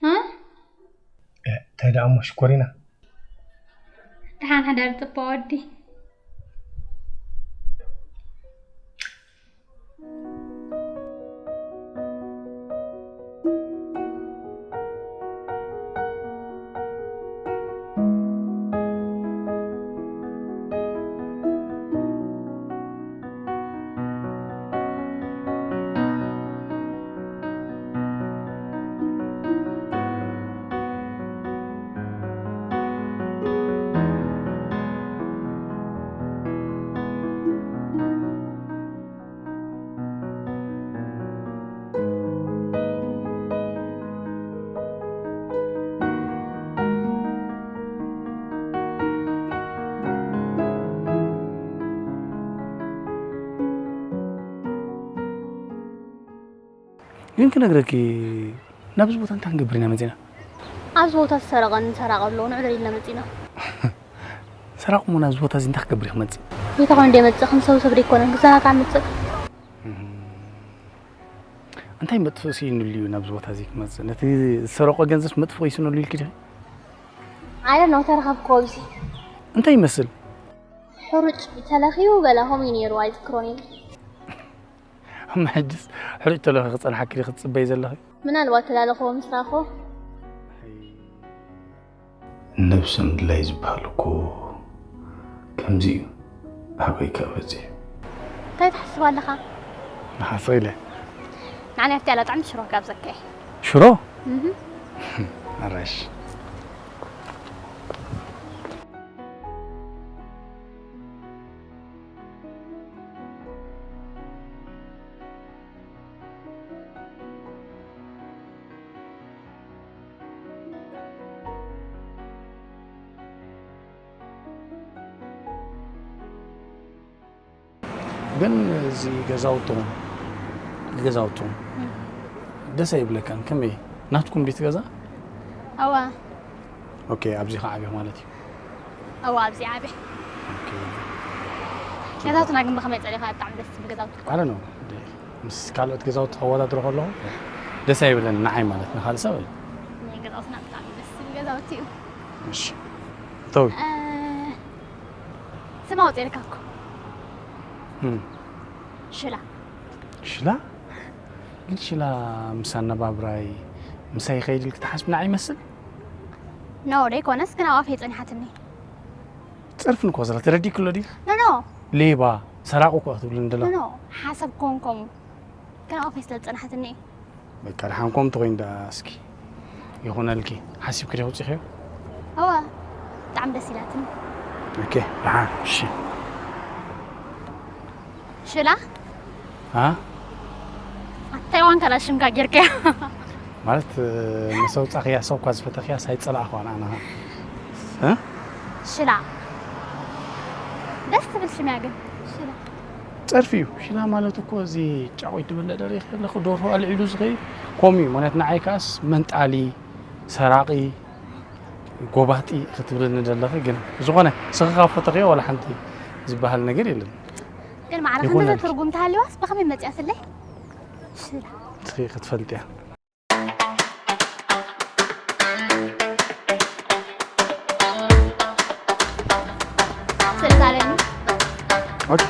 እ? እ፣ እንታይ ደኣ እሞ ሽኮሪና? ደሓን ሕደር ጽቡቕ ወዲ። ግን ክነግረኪ፣ ናብዚ ቦታ እንታይ ክንገብር ኢና መጺና? ኣብዚ ቦታ ዝሰረቐን ሰራቒ ኣለዎ፣ ንዕደል ኢልና መጺና። ሰራቑ እሞ ናብዚ ቦታ እዚ እንታይ ክገብር እዩ ክመጽእ? ቤታ ኮይኑ ደይመጽእ፣ ከም ሰብ ሰብ ደይኮነን፣ ክዘናጋዕ መጽእ። እንታይ መጥፍእ ስኢኑሉ እዩ ናብዚ ቦታ እዚ ክመጽእ? ነቲ ዝሰረቆ ገንዘብ መጥፍእ ይስነሉ ኢልኪ ዲኺ? ኣነ ነው ተረኸብክዎ ብሲ። እንታይ ይመስል? ሕሩጭ ተለኽዩ ገለ ከምኡ እዩ ነይሩ፣ ኣይዝክሮን እየ። እሞ ሕጅስ ሕሩጭ ተለኺ ክጸንሓኪ ዲኺ ትጽበዪ ዘለኺ? ምናልባት ተላለኽዎ ምስ ረኣኽዎ። ነብሰ ምድላይ ዝበሃል እኮ ከምዚ እዩ። ኣበይ ከ በጺሑ? እንታይ ትሓስብ ኣለኻ? ንሓስብ ኢለ። ንዓኒ ኣብቲ ያላ ጥዕምቲ ሽሮ ክጋብዘካ እየ። ሽሮ? እህ። ኣራሽ። ግን እዚ ገዛውትኹም፣ ገዛውትኹም እም። ደስ ኣይብለካን? ከመይ? ናትኩም ድዩ እቲ ገዛ? ኣዋ። ኦኬ፣ ኣብዚ ከዓብየ ማለት እዩ። ኣዋ፣ ኣብዚ ዓብየ። ኦኬ። ገዛውትና ግን ብኸመይ ጸሪኻ? ብጣዕሚ ደስ ዝብል ገዛውቲ። ኣረ ነው። ምስ ካልኦት ገዛውቲ ከወዳድሮ ከለኹ ደስ ኣይብለን ንዓይ ማለት፣ ንኻልእ ሰብ። ናይ ገዛውትና ብጣዕሚ ደስ ዝብል ገዛውቲ እዩ። እሺ። እተዊ። እ፣ ስም ኣውጺእልካ እኮ። እም። ሽላ። ሽላ? ግን ሽላ ምስ ኣነባብራይ ምሳይ ይኸይድ ኢልኪ ትሓስቢ ንዓይ ይመስል? ኖ፣ ደይኮነስ ግን ኣብ ኣፈይ ጸኒሓትኒ። ጸርፍን እኮ ዘላ ተረዲእክሎ ድዩ? ኖ፣ ኖ። ሌባ፣ ሰራቂ እኮ ክትብልኒ ደላ። ኖ፣ ኖ፣ ሓሰብ ኮንኮም። ግን ኣብ ኣፈይ ስለ ዝጸንሓትኒ። በቃ ደሓን ኮም ተኾይኑ ደኣ እስኪ ይኹነልኪ። ሓሲብኪ ዲኺ ውፂኽዮ? እዋ፣ ብጣዕሚ ደስ ኢላትኒ። ኦኬ፣ ደሓን፣ እሺ። ሽላ አ? ኣታ ይዋን ካላ ሽምካ ጌርካያ። ማለት፣ ምስ ኣውፃኽያ፣ ሰብኳ ዝፈተኽያ፣ ሳይፀላእኽዋን ኣነ ኸ? እ? ሽላ ደስ ትብል ሽም እያ ግን። ሽላ ፀርፊ እዩ። ሽላ ማለት እኮ እዚ ጫቑ ይድበለ ደሪኽ ኣለኹ፣ ደርሆ ኣልዒሉ ዝኸይድ ከምኡ እዩ። ማለት ንዓይ ከኣስ መንጣሊ፣ ሰራቒ፣ ጎባጢ ክትብልኒ ዘለኺ፣ ግን ዝኾነ ስኽኻ ፈተኽዮ ዋላ ሓንቲ ዝበሃል ነገር የለን። ግን ማዕረ ይኹነልኪ። ክንዲ ትርጉም ተሃልዋስ ብኸመይ መፅያትለይ? ሽላ እስኺ ክትፈልጥያ። ስእሊ ኣለኒ። ኦኬ።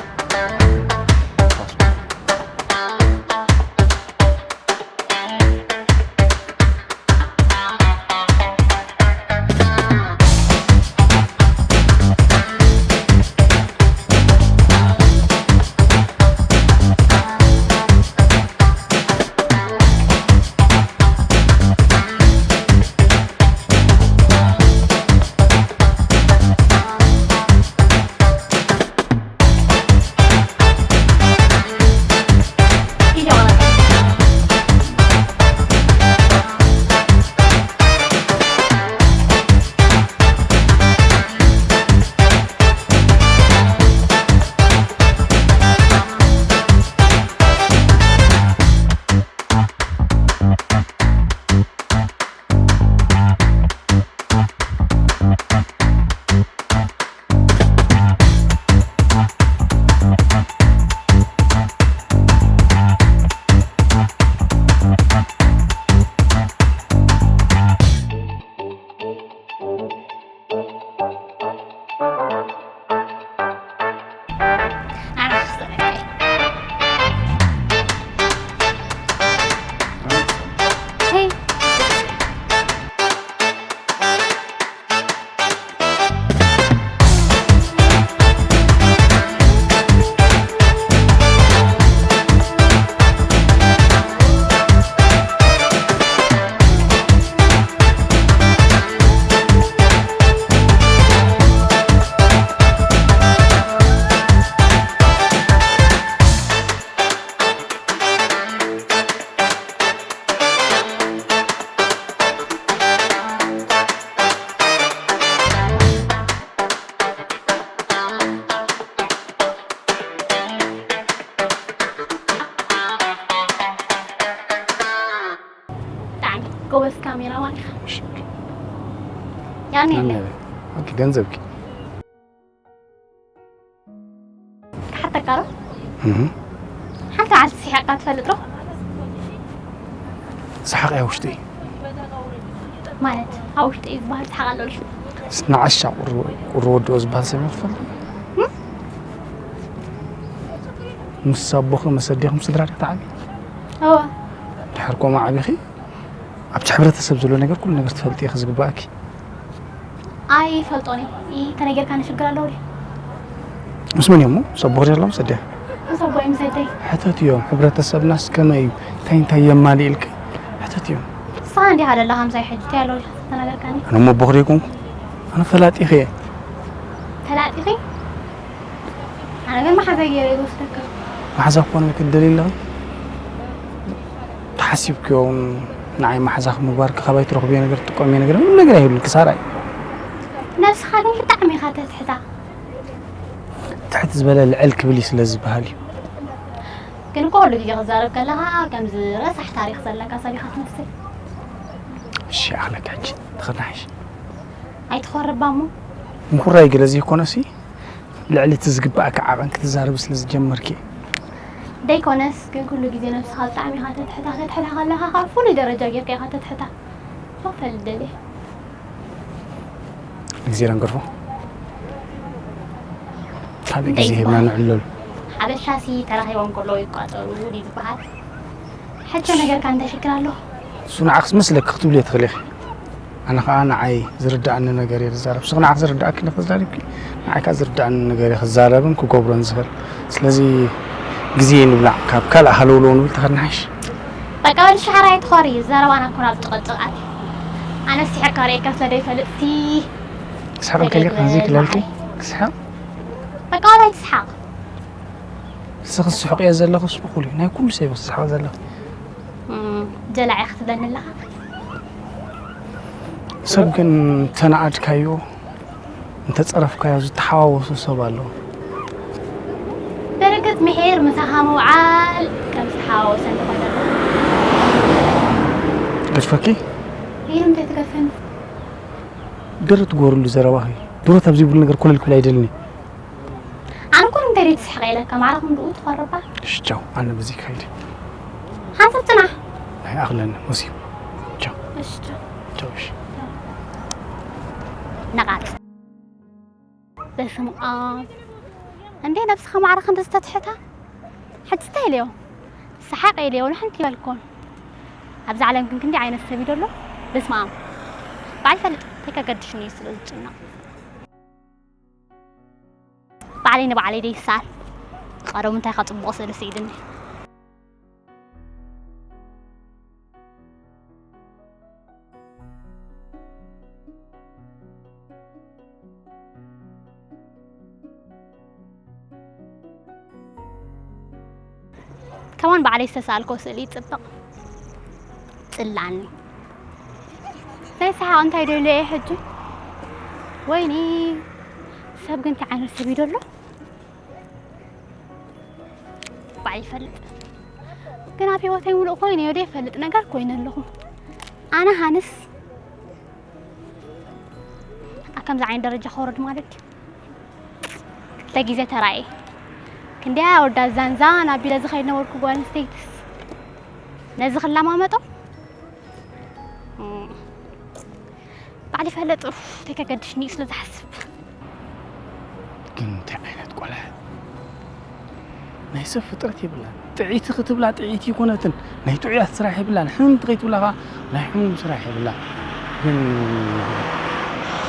ብጣዕሚ ጎበዝ ካሜራማን ኢኻ። ያኔ ኦኬ፣ ገንዘብኪ ክሓተካ ዶ? እህ። ሓንቲ መዓልቲ ስሒቕካ ትፈልጥ ዶ? ሰሓቕ እያ ውሽጢ። ማለት ኣብ ውሽጢ እዩ ዝበሃል ሰሓቕ ኣሎ ድዩ? ንዓሻ ቁሪ ቁሪ ወድኦ ዝበሃል ሰብ ትፈልጥ? ምስ ኣቦኺ ምስ ኣዴኹም ስድራ ዲኺ ትዓብዪ? እወ። ድሓር ከምኡ ዓቢኺ ኣብቲ ሕብረተሰብ ዘሎ ነገር ኩሉ ነገር ትፈልጢ ኢኺ ዝግባኣኪ። ኣይፈልጦን እየ። ኢ ተነገርካኒ ሽግር ኣለዎ ድዩ? ምስ መን እዮም? ምስ ኣቦኺ ድዩ ኣሎ ምስ ኣዴኺ? ምስ ኣቦይ ምስ ኣደይ። ሕተትዮም፣ ሕብረተሰብናስ ከመይ እዩ? እንታይ እንታይ የማልእ ኢልኪ ሕተትዮም። ንስኻ እንዲኻ ደለኻ ምሳይ ሕጂ እንታይ ኣለዎ ድዩ ተነገርካኒ? ኣነ እሞ ኣቦኺ ዶ ኣይኮንኩ? ኣነ ፈላጢኺ እየ። ፈላጢኺ? ኣነ ግን መሓዛይ ገይረ እየ ዝወስደካ። መሓዛ ክኾነልኪ ትደልዪ ኣለኺ? ተሓሲብክዮ እውን ንዓይ መሓዛኺ ምግባርኪ ካባይ ትረኽብዮ ነገር ትጥቀምዮ ነገር ምንም ነገር ኣይብልን፣ ክሳራ እዩ። ነብስኻ ግን ብጣዕሚ ኢኻ ተትሕታ። ትሕት ዝበለ ልዕል ክብል እዩ ስለ ዝበሃል እዩ። ግን እኮ ኩሉ ግዜ ክዛረብ ከለኻ ከምዚ ረሳሕ ታሪኽ ዘለካ ሰብ ኢኻ ትመስል። እሺ፣ ይኣኽለኪ ሕጂ ትኽናሕሽ። ኣይትኾርባ እሞ። ምኹራይ ገለ ዘይኮነሲ ልዕሊ እቲ ዝግባኣካ ዓቐን ክትዛረቢ ስለ ዝጀመርኪ። ደይኮነስ ግን ኩሉ ግዜ ነብስኻ ብጣዕሚ ኢኻ ተትሕታ፣ ተትሕታ ከለኻ ከዓ ፍሉይ ደረጃ ጌርካ ኢኻ ተትሕታ። ሶ ፈልጥ ደልየ። ንግዜ ደንገርፎ። ካልእ እንታይ ግዜ ሂብና ይበሃል? ንዕለሉ። ሓበሻሲ ተራኺቦም ከለዉ ይቋጸሩ ድዩ ዝበሃል? ሕቶ ነገርካ እንታይ ሽግር ኣሎ? እሱ ንዓኽስ መስለኪ ክትብልዮ ትኽእሊ ኢኺ። ኣነ ኸኣ ንዓይ ዝርድኣኒ ነገር እየ ዝዛረብ። ንስኺ ንዓኽ ዝርድኣኪ እንድኺ ተዛሪብኪ፣ ንዓይ ከኣ ዝርድኣኒ ነገር እየ ክዛረብን ክገብሮን ዝኽእል። ስለዚ ግዜ ንብላዕ፣ ካብ ካልእ ሃለውለው ንብል ተኸድና ሓይሽ። በቃ ወዲ ሻዕራይ ትኾሪ፣ ዘረባና ኩን ኣብ ጭቕጭቕ ኣትዩ። ኣነ ስሒቕካ ርእየካ ስለ ዘይፈልጥ ሲ ክስሕቕ እንከልካ ከምዚ ክለልኪ ክስሕቕ? በቃ ወላ ኣይትስሓቕ። ንስኺ ትስሕቕዮ ዘለኽስ ብኹሉ እዩ። ናይ ኩሉ ሰብ ኢኺ ትስሕቒ ዘለኺ። እም፣ ጀላዕ ኢኺ ትብለኒ ኣለኻ። ሰብ ግን እንተነኣድካዮ፣ እንተጸረፍካዮ ዝተሓዋወሶ ሰብ ኣሎ። በረከት ምሒር ምሳኻ ምውዓል ከም ዝተሓዋወሰ እንተኾነ። ገድፈኪ? ይህ እንታይ ትገድፈኒ? ድሮ ትጎርሉ ዘረባኺ። ድሮ ኣብ ዘይብሉ ነገር ኮለል ክብል ኣይደልን እየ። ኣነ እኮ ንምንታይ ደይ ትስሕቕ ኢለካ፣ ማዕረ ክንድኡ ትኾርባ። እሺ፣ ቻው። ኣነ በዚ ክኸይድ። ሓንሳብ ጽናሕ። ናይ ኣኽለኒ፣ ወሲቡ። ቻው። እሺ፣ ቻው። ቻው፣ እሺ። ነቓጽ። በስመ ኣብ። እንዴ ነብስኻ ማዕረ ክንዲ ዝተትሕታ? ሕጂ እንታይ ኢለዮ? ሰሓቕ ኢለዮ፣ ንሓንቲ ይበልኮን። ኣብዚ ዓለም ግን ክንዲ ዓይነት ሰብ እዩ ደሎ? በስመ ኣብ። ባዕል ፈልጥ፣ እንታይ ከገድሽኒ እዩ ስለ ዝጭነቕ? ባዕለይ ንባዕለይ ደይሳል። ቀደሙ እንታይ ከጽብቑ ስእሊ ስኢልኒ። ከማን ባዕለይ ዝተሳልኮ ስእሊ ይጽብቕ። ጽላኒ። ዘይሰሓቕ እንታይ ደልዮ እየ ሕጂ? ወይኒ፣ ሰብ ግን እንታይ ዓይነት ሰብ እዩ ደሎ? ባዕለይ ይፈልጥ። ግን ኣብ ህይወተይ ሙሉእ ኮይነ እየ ዘይፈልጥ ነገር ኮይነ ኣለኹ። ኣነ ሃንስ ኣብ ከምዚ ዓይነት ደረጃ ክወርድ ማለት ድዩ? ክልተ ግዜ ተራእየ። ክንደያ ወዳ ዛንዛን ኣቢለ ዝኸይድ ነበርኩ ጓል ኣንስተይትስ። ነዚ ክለማመጦ? እም። ባዕሊ ይፈልጥ፣ ኡፍ፣ ተይ ከገድሽኒ ስለ ዝሓስብ። ግን እንታይ ዓይነት ቆልዓ? ናይ ሰብ ፍጥረት የብላን። ጥዕይቲ ክትብላ ጥዕይቲ ይኮነትን። ናይ ጥዑያት ስራሕ የብላን። ሕምምቲ ከይትብላ ኸዓ ናይ ሕሙም ስራሕ የብላን። ግን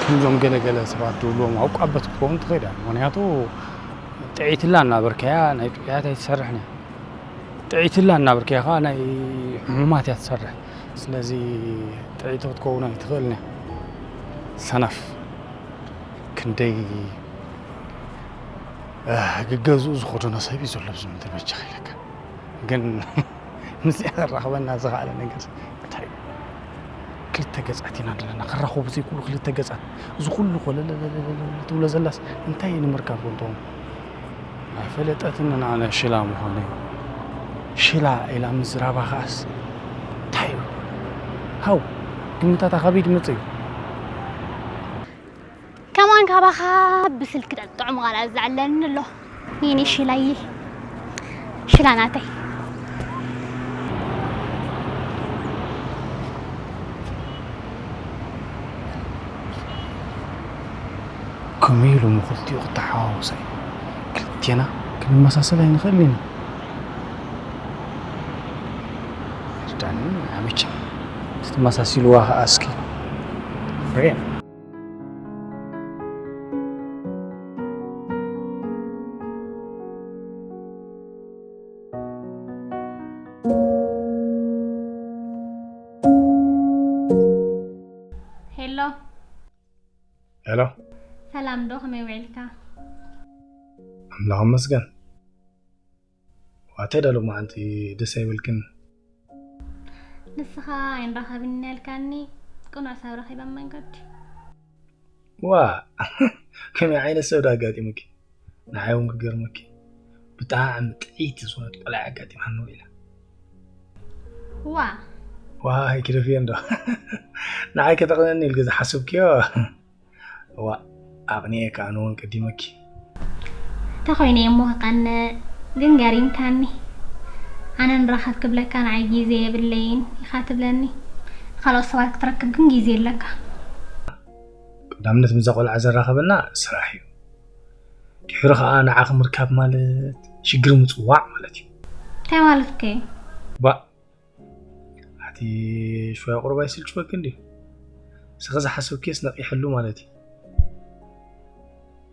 ከምዞም ገለገለ ሰባት ዝብልዎም ኣብ ቋበት ክትከውን ትኽእል እያ። ምኽንያቱ ጥዕይቲ እላ እናበርካያ ናይ ጥዑያት ኣይትሰርሕን እያ። ጥዕይቲ እላ እናበርካያ ኸዓ ናይ ሕሙማት እያ ትሰርሕ። ስለዚ ጥዕይቲ ክትከውን ኣይትኽእልን እያ። ሰነፍ። ክንደይ፣ እ፣ ግገዝኡ ዝኸደኖ ሰብ እዩ ዘሎ ኣብዚ ምድሪ በጃኻ ኢለካ። ግን ምስዚኣ ከራኽበና ዝኸኣለ ነገር እንታይ እዩ? ክልተ ገጻት ኢና ዘለና። ክራኸቡ ዘይክእሉ ክልተ ገጻት። እዚ ኩሉ ኮለለለለለ ትብሎ ዘላስ እንታይ እዩ ንምርካብ ኮንቶም? ኣይፈለጠትን ኣነ ሽላ ምዃነይ። ሽላ ኢላ ምዝራባ ኸኣስ እንታይ እዩ? ሃው፣ ግምታታ ካበይ ዝመጽእ እዩ? ከማን ካባኻ ብስልኪ ጥዑም ቃላት ዘዕለኒ ኣሎ። የኔ ሽላዬ፣ ሽላ ናተይ። ከመይ ኢሉ እሞ ክልቲኡ ክተሓዋወስ እዩ? ክልቴና ክንመሳሰል ኣይንኽእልን ኢና። ርዳኒ፣ ኣበቸ። ትመሳሲልዋ ኸኣ እስኪ ርኤ። ሄሎ። ሄሎ። ሰላም ዶ፣ ከመይ ውዒልካ? ኣምላኽ ይመስገን። ዋተይ ዶ ሎማዓንቲ ደስ ኣይበልክን? ንስኻ ኣይንራኸብን ኢልካኒ፣ ቅኑዕ ሰብ ረኺበ ኣብ መንገዲ። ዋ፣ ከመይ ዓይነት ሰብ ዶ ኣጋጢሙኪ? ንዓይ እውን ክገርመኪ፣ ብጣዕሚ ጥዕይቲ ዝኾነት ቆልዓ ኣጋጢማኒ ውዒላ። ዋ። ዋይ፣ ክደፍዮ እንዶ። ንዓይ ከተቕንእኒ ኢልኪ ዝሓሰብክዮ? እዋ፣ ኣቕኒኤ ከኣ ኣነ እውን ቀዲመኪ። እንታይ ኮይነ እየ እሞ ክቐንእ? ግን ገሪምካኒ። ኣነ ንራኸብ ክብለካ ንዓይ ግዜ የብለይን ኢኻ ትብለኒ። ካልኦት ሰባት ክትረክብ ግን ግዜ ኣለካ። ቀዳምነት ምስዛ ቆልዓ ዘራኸበና ስራሕ እዩ። ድሕሪ ኸኣ ንዓኺ ምርካብ ማለት ሽግር ምጽዋዕ ማለት እዩ። እንታይ ማለትካ እዩ? ባእ፣ ኣቲ ሽወያ ቁሩብ ኣይስልችወክን ድዩ? ንስኺ ዝሓሰብክዮስ ነቒሕሉ ማለት እዩ።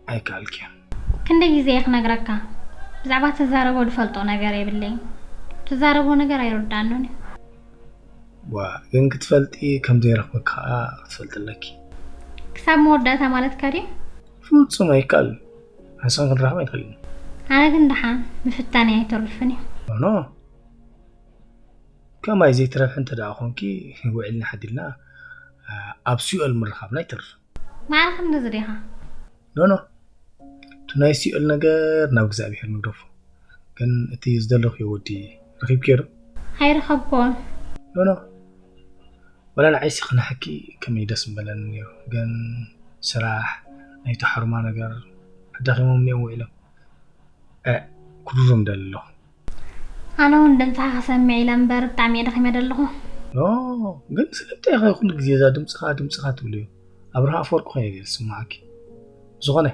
ኣይከኣልክዮን። ክንደይ ግዜ እየ ክነግረካ? ብዛዕባ ትዛረቦ ዝፈልጦ ነገር የብለይን። ትዛረቦ ነገር ኣይርድኣንን እዩ። ዋ፣ ግን ክትፈልጢ ከም ዘይረኽበኪ ከኣ ክትፈልጢ ኣለኪ። ክሳብ መወዳእታ ማለትካ ድዩ? ፍጹም ኣይከኣልን። ንስኽን ክንራኸብ ኣይንኽእልን። ኣነ ግን ደሓን ምፍታነይ ኣይተርፍን እዩ። ኖ፣ ኖ። ከማይ ዘይትረብሒ እንተ ደኣ ኾንኪ፣ ውዒልና ሓዲርና፣ ኣ፣ ኣብ ሲኦል ምርኻብና ኣይተርፍን። ማዕረ ክንድዚ ዲኻ? ኖ፣ ኖ። እቲ ናይ ሲኦል ነገር ናብ እግዚኣብሔር ንግደፎ። ግን እቲ ዝደለኽዮ ወዲ ረኺብክዮ ዶ? ኣይረኸብኩዎን። ኖ፣ ኖ። ወላ ንዓይሲ ክነሓኪ ከመይ ደስ ምበለኒ ነይሩ። ግን ስራሕ፣ ናይቲ ሓሩማ ነገር ኣዳኺሞምኒ እዮም ውዒሎም። እ፣ ክድሩም ደሊ ኣለኹ። ኣነ እውን ድምፅኻ ክሰምዕ ኢለ እምበር ብጣዕሚ እየ ደኺመ ደለኹ። ኖ፣ ግን ስለምንታይ ኢኻ ኩሉ ግዜ እዛ ድምፅኻ፣ ድምፅኻ ትብልዮ? ኣብርሃ ኣፈወርቂ ኮይነ ድየ ዝስምዓኪ? ዝኾነ፣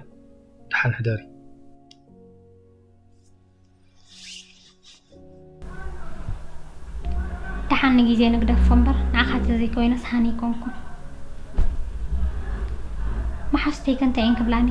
ደሓን ሕደሪ። ደሓን ንግዜ ንግደፎ እምበር፣ ንዓኻ ተዘይኮይነስ ሃኒ ኣይኮንኩን። መሓዙተይ ከ እንታይ እየን ክብላኒ?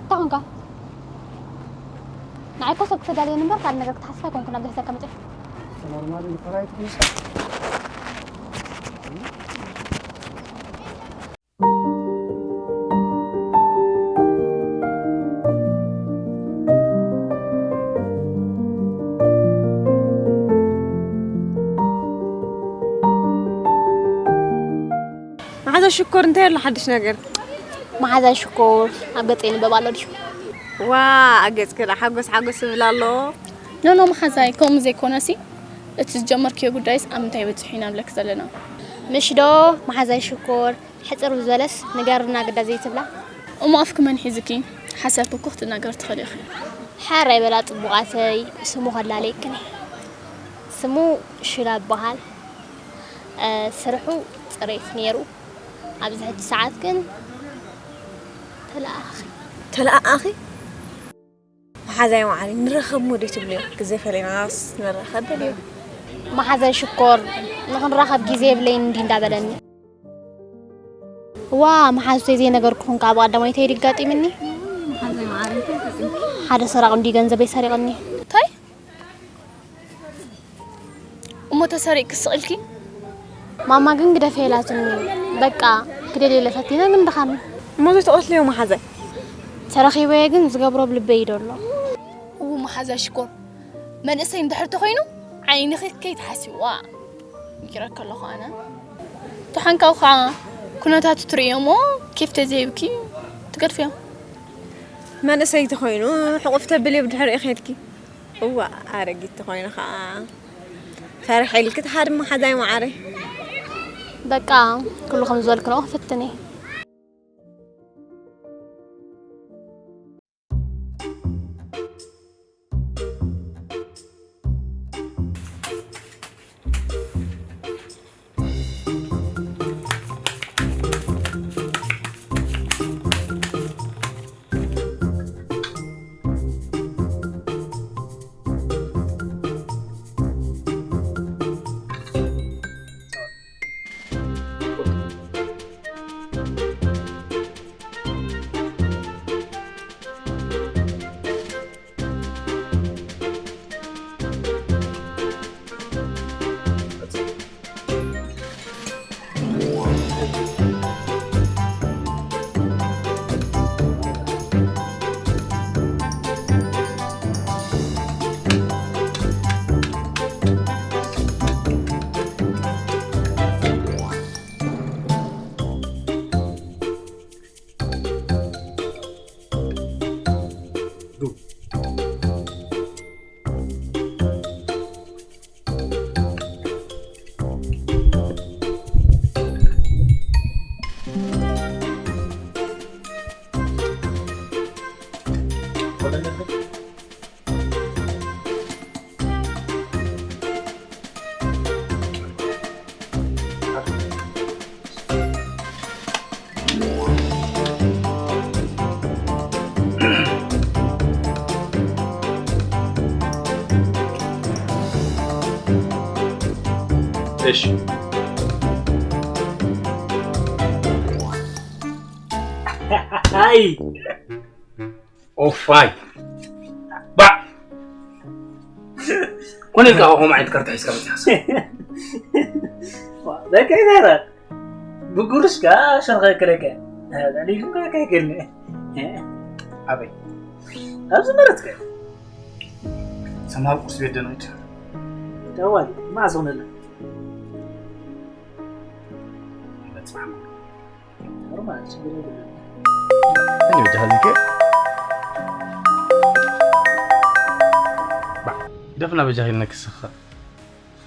እንታይ ኾንካ? ንዓይ እኮ ሰብ ክተዳልየኒ እምበር ካልእ ነገር ክትሓስብ ኣይኮንኩን ኣብዚ ሒዘካ መፂአ። ኖርማል እዩ፣ ጥራይ ትንሽ። መሓዛ ሽኮር፣ እንታይ ኣሎ ሓድሽ ነገር? መሓዛ ሽኮር ኣብ ገፀ ይንበብ ኣሎ ድዩ? ዋ፣ ኣብ ገፅኪ ደኣ ሓጎስ ሓጎስ ይብል ኣሎ። ኖ፣ ኖ፣ መሓዛይ፣ ከምኡ ዘይኮነሲ፣ እቲ ዝጀመርክዮ ጉዳይስ ኣብ ምንታይ በፂሑ ኢና ንብለኪ ዘለና። ምሽ ዶ፣ መሓዛይ ሽኮር፣ ሕፅር ብዝበለስ ንገርና ግዳ ዘይትብላ? እሞ ኣፍኪ መን ሒዝኪ? ሓሰብኪ እኮ ክትናገሪ ትኽእሊ ኢኺ። ሕራይ በላ ፅቡቓተይ፣ ስሙ ከላለየክን እየ። ስሙ ሽላ ይበሃል። እ፣ ስርሑ ፅሬት ነይሩ። ኣብዚ ሕጂ ሰዓት ግን ተለኣኣኺ። ተለኣኣኺ? መሓዛይ መዓረይ፣ ንራኸብ እሞ ደይትብልዮ? ግዜ ፈሊናስ ንራኸብ በልዮ። መሓዛይ ሽኮር፣ ንኽንራኸብ ግዜ የብለይን እንዲ እንዳበለኒ። ዋ፣ መሓዙተይ ዘይነገርኩኽን ከኣ ብቐዳማይ እንታይ ድዩ ኣጋጢምኒ? መሓዛይ መዓረይ፣ እንታይ ኣጋጢምኪ? ሓደ ሰራቒ እንዲ ገንዘበይ ሰሪቕኒ። እንታይ? እሞ ተሰሪቕኪ ስቕ ኢልኪ? ማማ ግን ግደፈ ኢላትኒ። በቃ ክደልየለ ፈቲነ ግን ድኻኒ። እሞ ዘይትቐትልዮ መሓዛይ? ተረኺበዮ ግን ዝገብሮ ብልበይ እዩ ደሎ። እው መሓዛይ ሽኮር፣ መንእሰይ እንድሕር ተኾይኑ ዓይንኺ ከይትሓስብዋ። ይረከ ኣለኹ ኣነ። ተሓንካው ከዓ ኩነታቱ ትርእዮ እሞ ኬፍ ተዘይብኪ ትገድፍዮ። መንእሰይ ተኾይኑ ሕቑፍ ተብልዮ ብድሕሪኡ ኸድኪ። እዋ ኣረጊት ተኾይኑ ኸዓ ፈርሕ ኢልኪ ትሓድሚ ሓዛይ መዓረይ። በቃ ኩሉ ከም ዝበልክንኦ ክፍትን እየ። እሺ። ኣይ ኦፋይ ባ ኮነ ኢልካ ከምኡ ዓይነት ካርታ ሒዝካ መፅያስ ደቀይ ዘረ ብጉርሽ ከ ሸርኸ ክለከ ልዕሊ ኢልኩም ከ ከይክልኒ ኣበይ ኣብዚ መረፅከ ሰማል ቁርሲ ቤት ደኖች ደዋል ማዕዝ ሆነላ በፅሓ ኖርማል ችግር የለን እኔ ወጃ ሀዚከ ደፍና በጃ ሂልና ክስኻ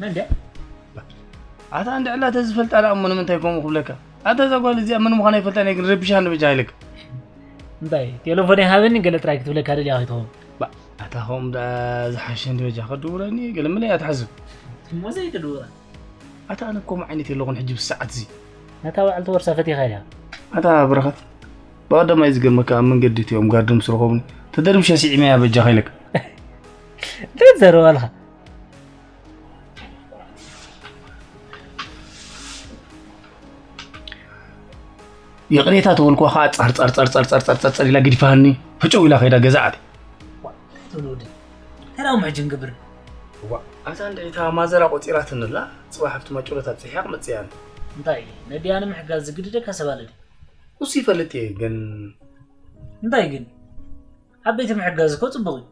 መንደ ኣታ እንድዕላ ተዝፈልጣ ደኣ እሞ ንምንታይ ከምኡ ክብለካ ኣታ እዛ ጓል እዚኣ መን ምዃና ይፈልጣ እየ ግን ረቢሻ ንበጃ ኢልካ እንታይ ቴሌፎን ይሃበኒ ገለ ጥራይ ክትብለካ ደልያ ከይትኸውን ኣታ ኸም ደኣ ዝሓሸ እንዲ በጃ ከድውለኒ ገለ ምለ እያ ትሓዝብ እሞ ዘይትድውራ ኣታ ኣነ ከምኡ ዓይነት የለኹን ሕጂ ብሰዓት እዚ ነታ ባዕልቲ ወርሳ ፈቲኻ ኢልያ ኣታ ብረኸት ብቐደማይ ዝገርመካ ኣብ መንገዲ እቲኦም ጋርዲ ምስ ረኸቡኒ ተደርብሸ ስዒመያ በጃ ከይለካ እንታይ ትዘረባልካ ይቕሬታ ተበልኩዋ ከዓ ጸር ጸር ጸር ጸር ጸር ጸር ጸር ኢላ ግዲፋኒ ፈጨው ኢላ ከይዳ ገዛ ኣትያ ትብሉ ወዲ ተራው ምሕጂ ንገብር እዋ ኣታ እንድዒ እታ ማዘራ ቆጺራትንላ ጽባሕ ኣብቲ ማጭሎት ኣብጺሕያ ክመጽእ እያ። እንታይ ነዲያ ንምሕጋዝ ዝግድደካ ሰብ ኣለ ድዩ? እሱ ይፈልጥ እየ ግን እንታይ ግን ዓበይቲ ምሕጋዝ እኮ ጽቡቕ እዩ።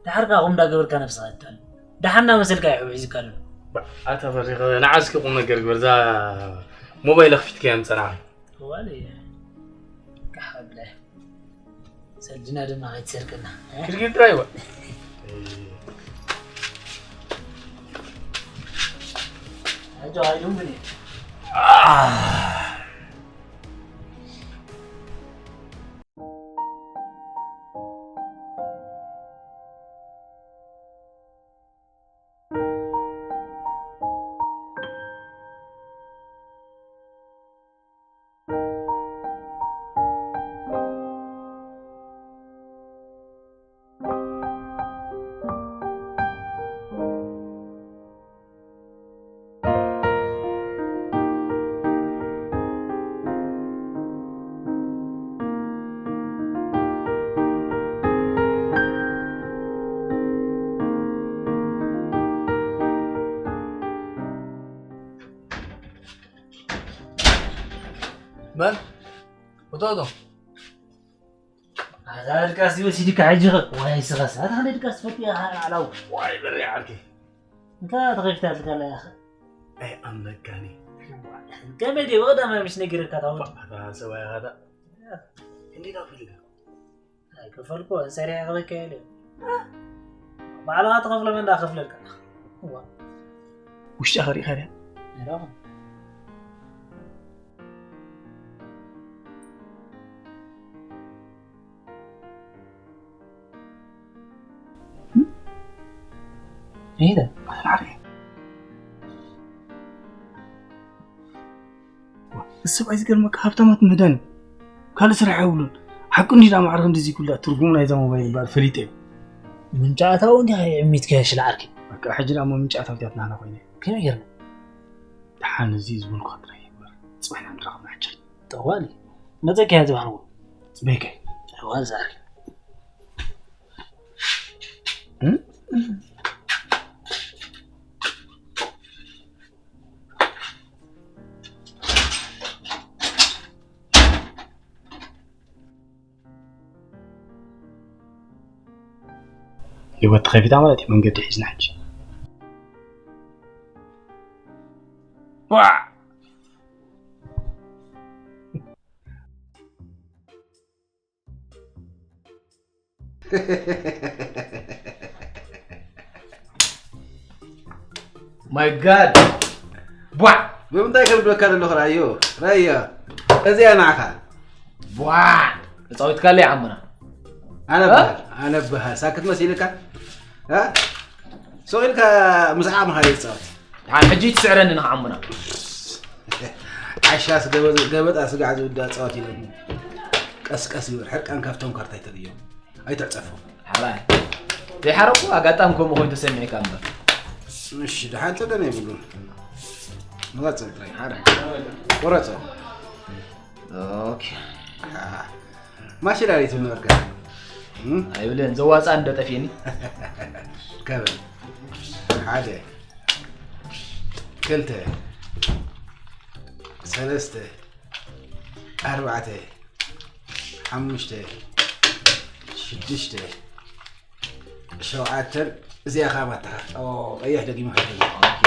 ድሓር ከኣ ከምኡ እንዳገበርካ ነብስኻ የታልል። ደሓን እናመሰልካ እዩ ሕብሒ ዝቃለሉ። ኣታ በሪኸ ንዓ እስኪ ቁም ነገር ግበር እዛ ሞባይል ኣኽፊትካያ ምጸናኻ። እዋለ ካሕ ኣብለ ሰልድና ድማ ከይትሰርቀና። ክድግል ጥራይ እዋ። ኣጆ ኣይዱን ብኒ መን? እቶ እቶ ኣታ ድቃስ ወሲድካ ሕጂ ኸ ዋይ ስኻስ ኣታ ድቃስ ፈትያ ዓላው ዋይ በሪ ዓርኪ እንታ ተኸፊታትልካ ኣላ ያኸ ኣይ ኣመካኒ ገመድ የበቐዳማይ ምሽ ነጊረካ ታወ ኣታ ሰብኣይ ኻታ እንዴት ኣፈልጋ ኣይከፈልኩ፣ ሰሪሐ ክበካ ኢለ። ባዕልኻ ትኸፍሎ መን ደኣ ከፍለልካ? እዋ። ውሽጢ ኸሪእኻ ድያ? ኣይረኹም። ሄደ። ኣትናሪ። እዚ ሰብኣይ ዝገርመካ ሃብታማት ምህዳን እዩ። ካልእ ስራሕ የብሉን። ሓቁ እንዲ ዳ ማዕረ ክንዲ ዘይኩላ ትርጉሙ ናይዛ ሞባይል እምበኣር ፈሊጠ እዩ። ምንጫ ኣታዊ እንዲኻ የዕሚትካ ሽላ ዓርኪ። በቃ ሕጂ ደኣ እሞ ምንጫ ኣታዊታት ናህና ኮይነ። ከመይ ጌርና? ደሓን እዚ ዝበልኩኻ ጥራይ ይግበር። ጽባሕ ኢና ንራኸብ ንሓጭር። ጠዋሊ። መጸኪያ ዝበሃርዎ። ጽበይከ። ጠዋል ዝኣርኪ። ህይወት ተኸፊታ ማለት እዩ። መንገዲ ሒዝና ሕጂ። ዋ! My God! ቧዕ! ብምንታይ ከብድወካ ዘለኹ ራዮ? ራዮ! እዚኣ ንዓኻ። ቧዕ! ተጻዊትካለይ ዓሙና። ኣነ እ? በሃል፣ ኣነ በሃል። ሳክት መሲልካ? እ? ሱቕ ኢልካ ምስ ዓቕምኻ ዘይትጻወት። ደሓን ሕጂ ትስዕረኒ ንኻ ዓሙና። ዓሻስ ገበ-፣ ገበጣ ስጋዕ ዝውዳእ ጸወት ኢሎሞ። ቀስ ቀስ ይበል፣ ሕርቃን ካብቶም ካርታ ኣይተርእዮም። ኣይትዕጸፎ። ሓራይ። ዘይሓረኩ ኣጋጣሚ ከምኡ ኮይኑ ተሰሚዕካ እምበር። እሺ፣ ደሓን ጸገም የብሉን። ንቐጽል ጥራይ። ሓራይ። ቁረጾ። ኦኬ። ማሽን ኣሪቱ ነበርካ። እም? ኣይብልን፣ ዘዋጻ እንደ ጠፊኒ። ከበል። ሓደ። ክልተ። ሰለስተ። ኣርባዕተ። ሓሙሽተ። ሽዱሽተ። ሸውዓተን እዚኣ ኸዓ ማታኻ። ኦ፣ ቀይሕ ደጊሙ ኸዓ። ኦኬ።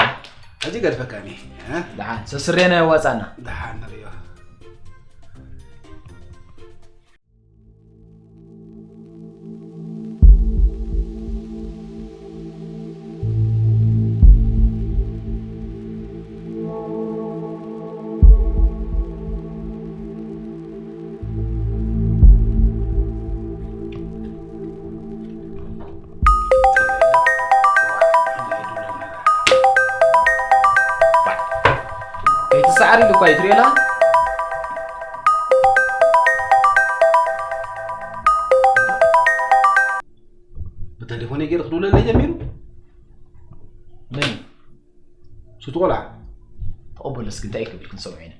ሕጂ ገድፈካኒ፣ እ? ደሓን፣ ሰስሬና የዋጻና። ደሓን ንርእዮ። ከይትሰዓር ኢሉ እኳ እዩ ትሪኦ ኣለኻ? ብተሌፎነይ ገይሩ ክድውለለይ ጀሚሩ። መን እዩ? ሱቲ ቆልዓ። ተቐበሎ እስኪ እንታይ ክብል ክንሰምዖ ኢና።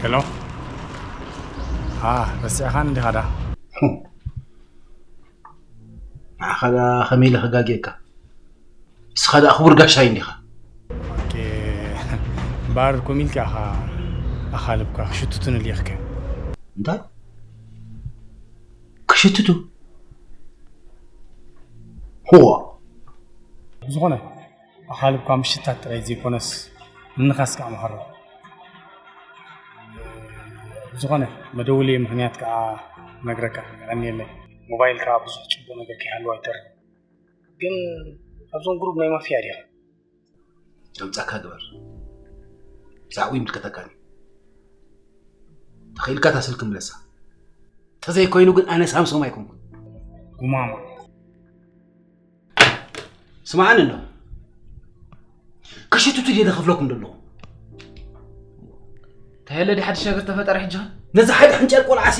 ሄሎ። አ፣ ረሲዕኻኒ እንዲኻ ዳ? ንዓኻ ዳ ከመይ ኢለ ከጋግየካ? ንስኻ ዳ ክቡር ጋሻይ እንዲኻ። ኦኬ። እምበኣር ኮም ኢልካ ኢኻ ኣኻልብካ ክሽትቱኒ ልኢኽካ። እንታይ? ክሽትቱ? ህዋ። ዝኾነ ኣኻልብካ ምሽታት ጥራይ ዘይኮነስ ምንኻስ ከኣ መሃሮ። ዝኾነ መደውሊ ምኽንያት ከኣ ነግረካ፣ የቐንየለይ። ሞባይል ከኣ ብዙሕ ጽቡቕ ነገር ከይሃልዋ ኣይተርፍን። ግን ኣብዞም ግሩፕ ናይ ማፍያ ዲኻ? ዘምጻካ ግበር። ብዛዕባኡ ይምልከተካን እዩ። ተኽኢልካ እታ ስልኪ ምለሳ። ተዘይኮይኑ ግን ኣነ ሳምሶም ኣይኮንኩን። ጉማማ። ስምዓኒ እንዶ። ክሽትቱ ድየ ዝኸፍለኩም ዘለኹ? እንታይ ኣለ ድዩ ሓድሽ ነገር ተፈጠረ ሕጂ? ነዚ ሓደ ሕንጫል ቆልዓሲ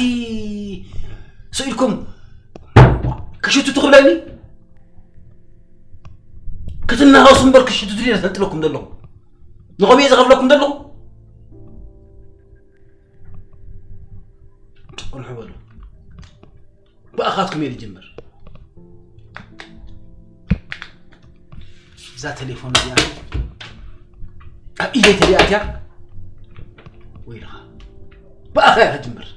ስኢልኩም ክሽትቱ ክብለኒ? ክትናኸሱ እምበር ክሽትቱ ድየ ዘንጥለኩም ዘለኹ? ንኸምኡ እየ ዝኸፍለኩም ዘለኹ? ቁንሑ በሉ። ብኣኻትኩም እየ ዝጅምር። እዛ ቴሌፎን እዚኣ ኣብ ኢደይ ተሪኣትያ ወይልኻ። ብኣኻ እያ ክጅምር።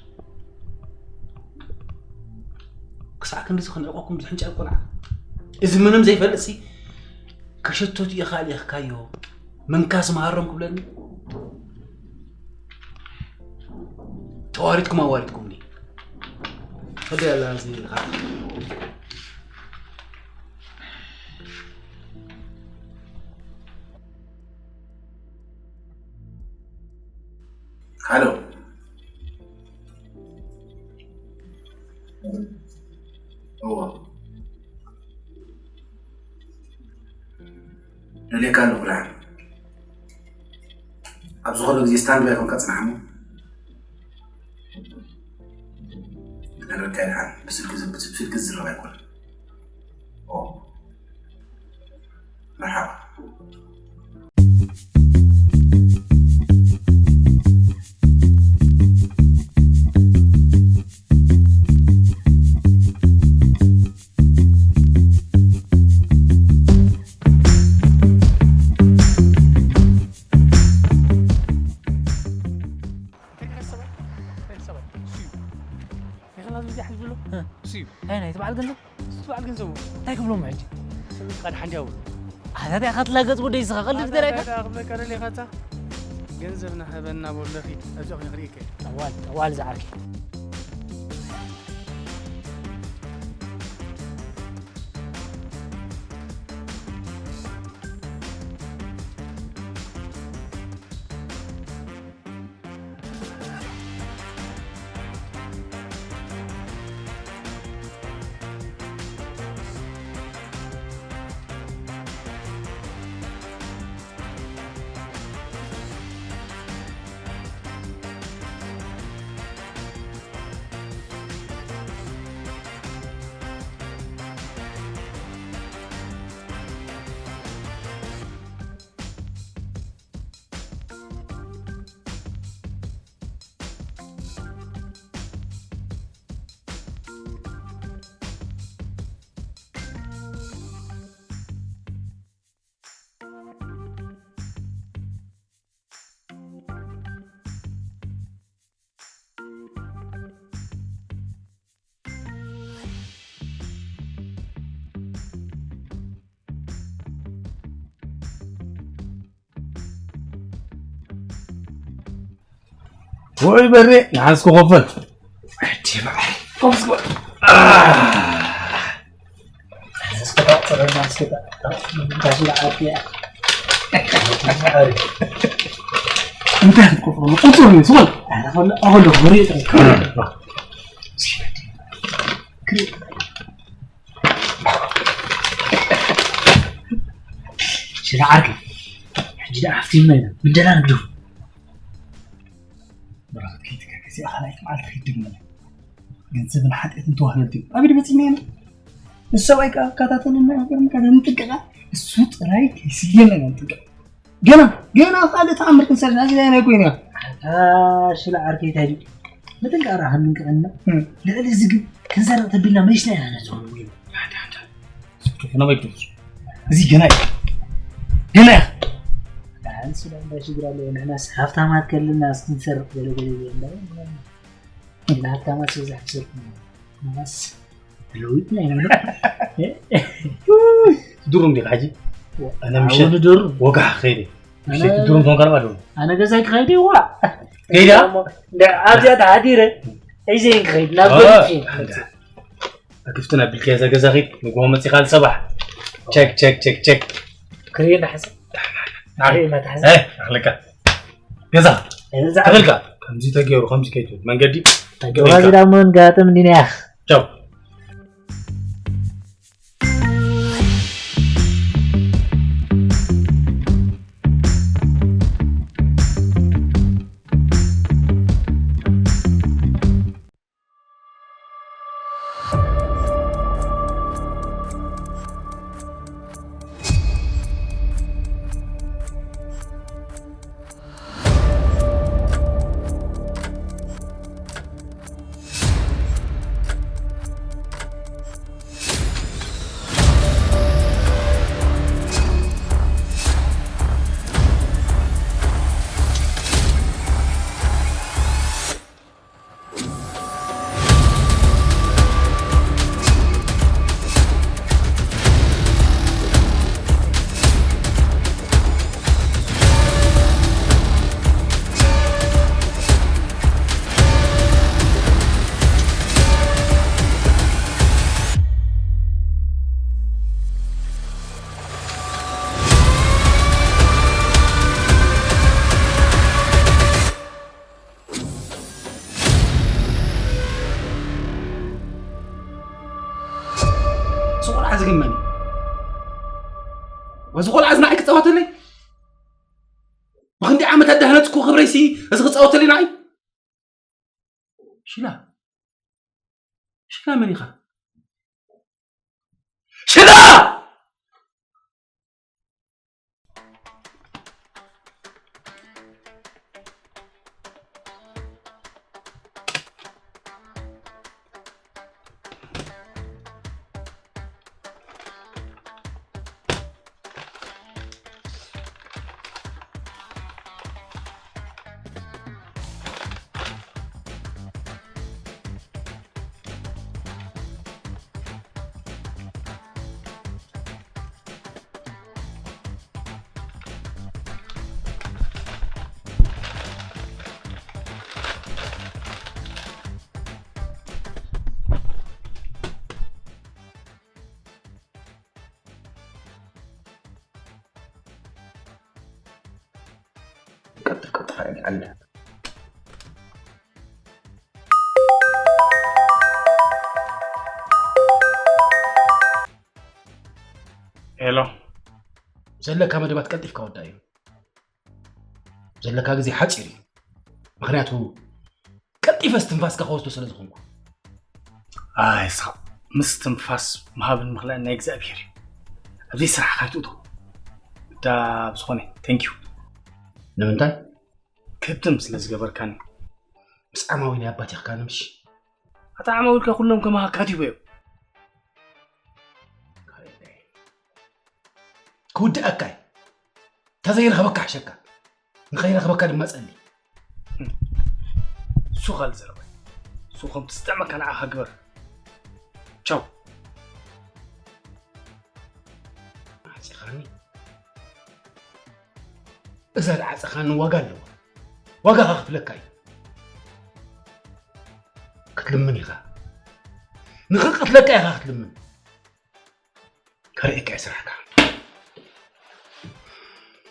ክሳዕ ክንድዚ ክንዕቆኩም ዝሕንጫል ቆልዓ። እዚ ምንም ዘይፈልጥሲ ከሸቶት ኢኻ ልኢኽካዮ። መንካስ መሃሮም ክብለኒ። ተዋሪድኩም ኣዋሪድኩምኒ። ከደ ያለ እዚ ሃሎ። እዎ። ደልየካ ኣለኹ ደሓን። ኣብ ዝኾነ ግዜ ስታንድ ባይ ኮንካ ጽናሕ እሞ። ክነግረካ እየ ደሓን። ብስልኪ ዝ- ብስልኪ ዝዝረብ ኣይኮነን። ኦ። መርሓባ። እንታይ ናይ በዓል ገንዘብ እንታይ ክብሎም ሕጂ? ኣታ ኢኻ ትላገጽ ወደይ ስኻ ቀልድ ደረካ። ገንዘብና ሃበና በሎ ኺድ ኣብዚኣ ኹነ ክርእየካ እየ። ጠዋል ጠዋል ዝዓርከይ። ውዑይ በሬ ንሓዝኩ ኮፈል። እንታይ ክትቆፍሮ ቁጡር እዩ ስወል ኣፈለ ኣፈለ ወሬ ጥራይ ሽዳ ዓርኪ ሕጂ ደኣ ሃፍቲምና ኢና ምደላ ንግደፉ በረኸት ከይትከከሲ ኣኻላይት መዓልቲ ከይትድግመላ ገንዘብን ሓጢኣትን ተዋህለልቲ እዩ ኣበይ በፂና ኢና ንሰብኣይ ከዓ ኣካታተልና ገርምካ ንጥንቀቃ እሱ ጥራይ ከይስየና ኢና ንጥንቀቅ ገና ገና ካልእ ተኣምር ክንሰርሕ እዚ ናይ ኮይና ኣታ ሽላ ዓርከይ እንታይ ድዩ ምጥንቃራ ሃምን ከእና ልዕሊ እዚ ግን ክንሰርቕ ተቢልና መሊስና ኢና ነዝሆን ወይ ሓደ ሓደ ስብቶ ከና ወይ ድምፅ እዚ ገና እዩ ገና እዩ ኣንስ ዳ ሽግር ኣለዎ ንሕናስ ሃብታማት ከለና እስክንሰርቕ ገለ ገለ ይበል ግን ሃብታማት ዝበዝሕ ክሰርቕ ንሕናስ ተለዊጥና ኢና ንብል ድሩ እንዲኻ ሕጂ ኣነ ምሸት ኣሁን ድሩ ወጋሕ ከይደ ምሸት ድሩ እንተኾንካ ድማ ድሩ ኣነ ገዛይ ክኸይድ ይዋ ከይዳ ኣብዚኣ ተሓዲረ ሒዘ ክኸይድ ናብ ገ ኣክፍትን ኣቢልካያ እዛ ገዛ ኺድ ምግቦ መፂኻ ዝሰባሕ ቸክ ቸክ ቸክ ቸክ ክሪኤ እንዳሓሰብ ናዕሪኡ እናተሓሰብ ኣኽልካ ገዛ ተኽልካ ከምዚ ተገይሩ ከምዚ ከይትብል መንገዲ ተገባዚ ዳሞ ንጋጥም እንዲና ያኽ ቻው እዚ ቆልዓ እዚ ንዓይ ክጻወተለይ? ብኽንደይ ዓመት ኣዳህነጽኩ ክብረይሲ እዚ ክጻወተለይ ንዓይ? ሽላ፣ ሽላ መን ኢኻ? ሽላ! ቀጥፍ ቀጥፍ ኣይልዓለ። ሄሎ። ዘለካ መደባት ቀልጢፍካ ወዳእዮ። ዘለካ ግዜ ሓጺር እዩ። ምኽንያቱ ቀልጢፈ እስትንፋስካ ከወስዶ ስለ ዝኾንኩ። ኣይ፣ ሳብ ምስትንፋስ ምሃብን ምኽላእን ናይ እግዚኣብሄር እዩ። ኣብዚ ስራሕካ ኣይትእቶ። እዳ ብዝኾነ፣ ቴንኪዩ። ንምንታይ? ክብትም ስለ ዝገበርካኒ። ምስ ዓማዊ ናይ ኣባት ኢኻ ምሽ? ኣታ ዓማዊልካ ኩሎም ከማኻ ካቲቦ እዮም። ክውድኣካ እዩ። ተዘይረኸበካ ሕሸካ፣ ንኸይረኸበካ ድማ ጸሊ። እሱ ካልእ ዘረባ እዩ። እሱ ከምቲ ዝጥዕመካ ንዓኻ ግበር። ቻው። ዓጺኻኒ። እዛ ዝዓጸኻኒ ዋጋ ኣለዋ። ዋጋ ከኽፍለካ እዩ። ክትልምን ኢኻ። ንኽቀትለካ ኢኻ ክትልምን። ከርእየካ እየ ስራሕካ።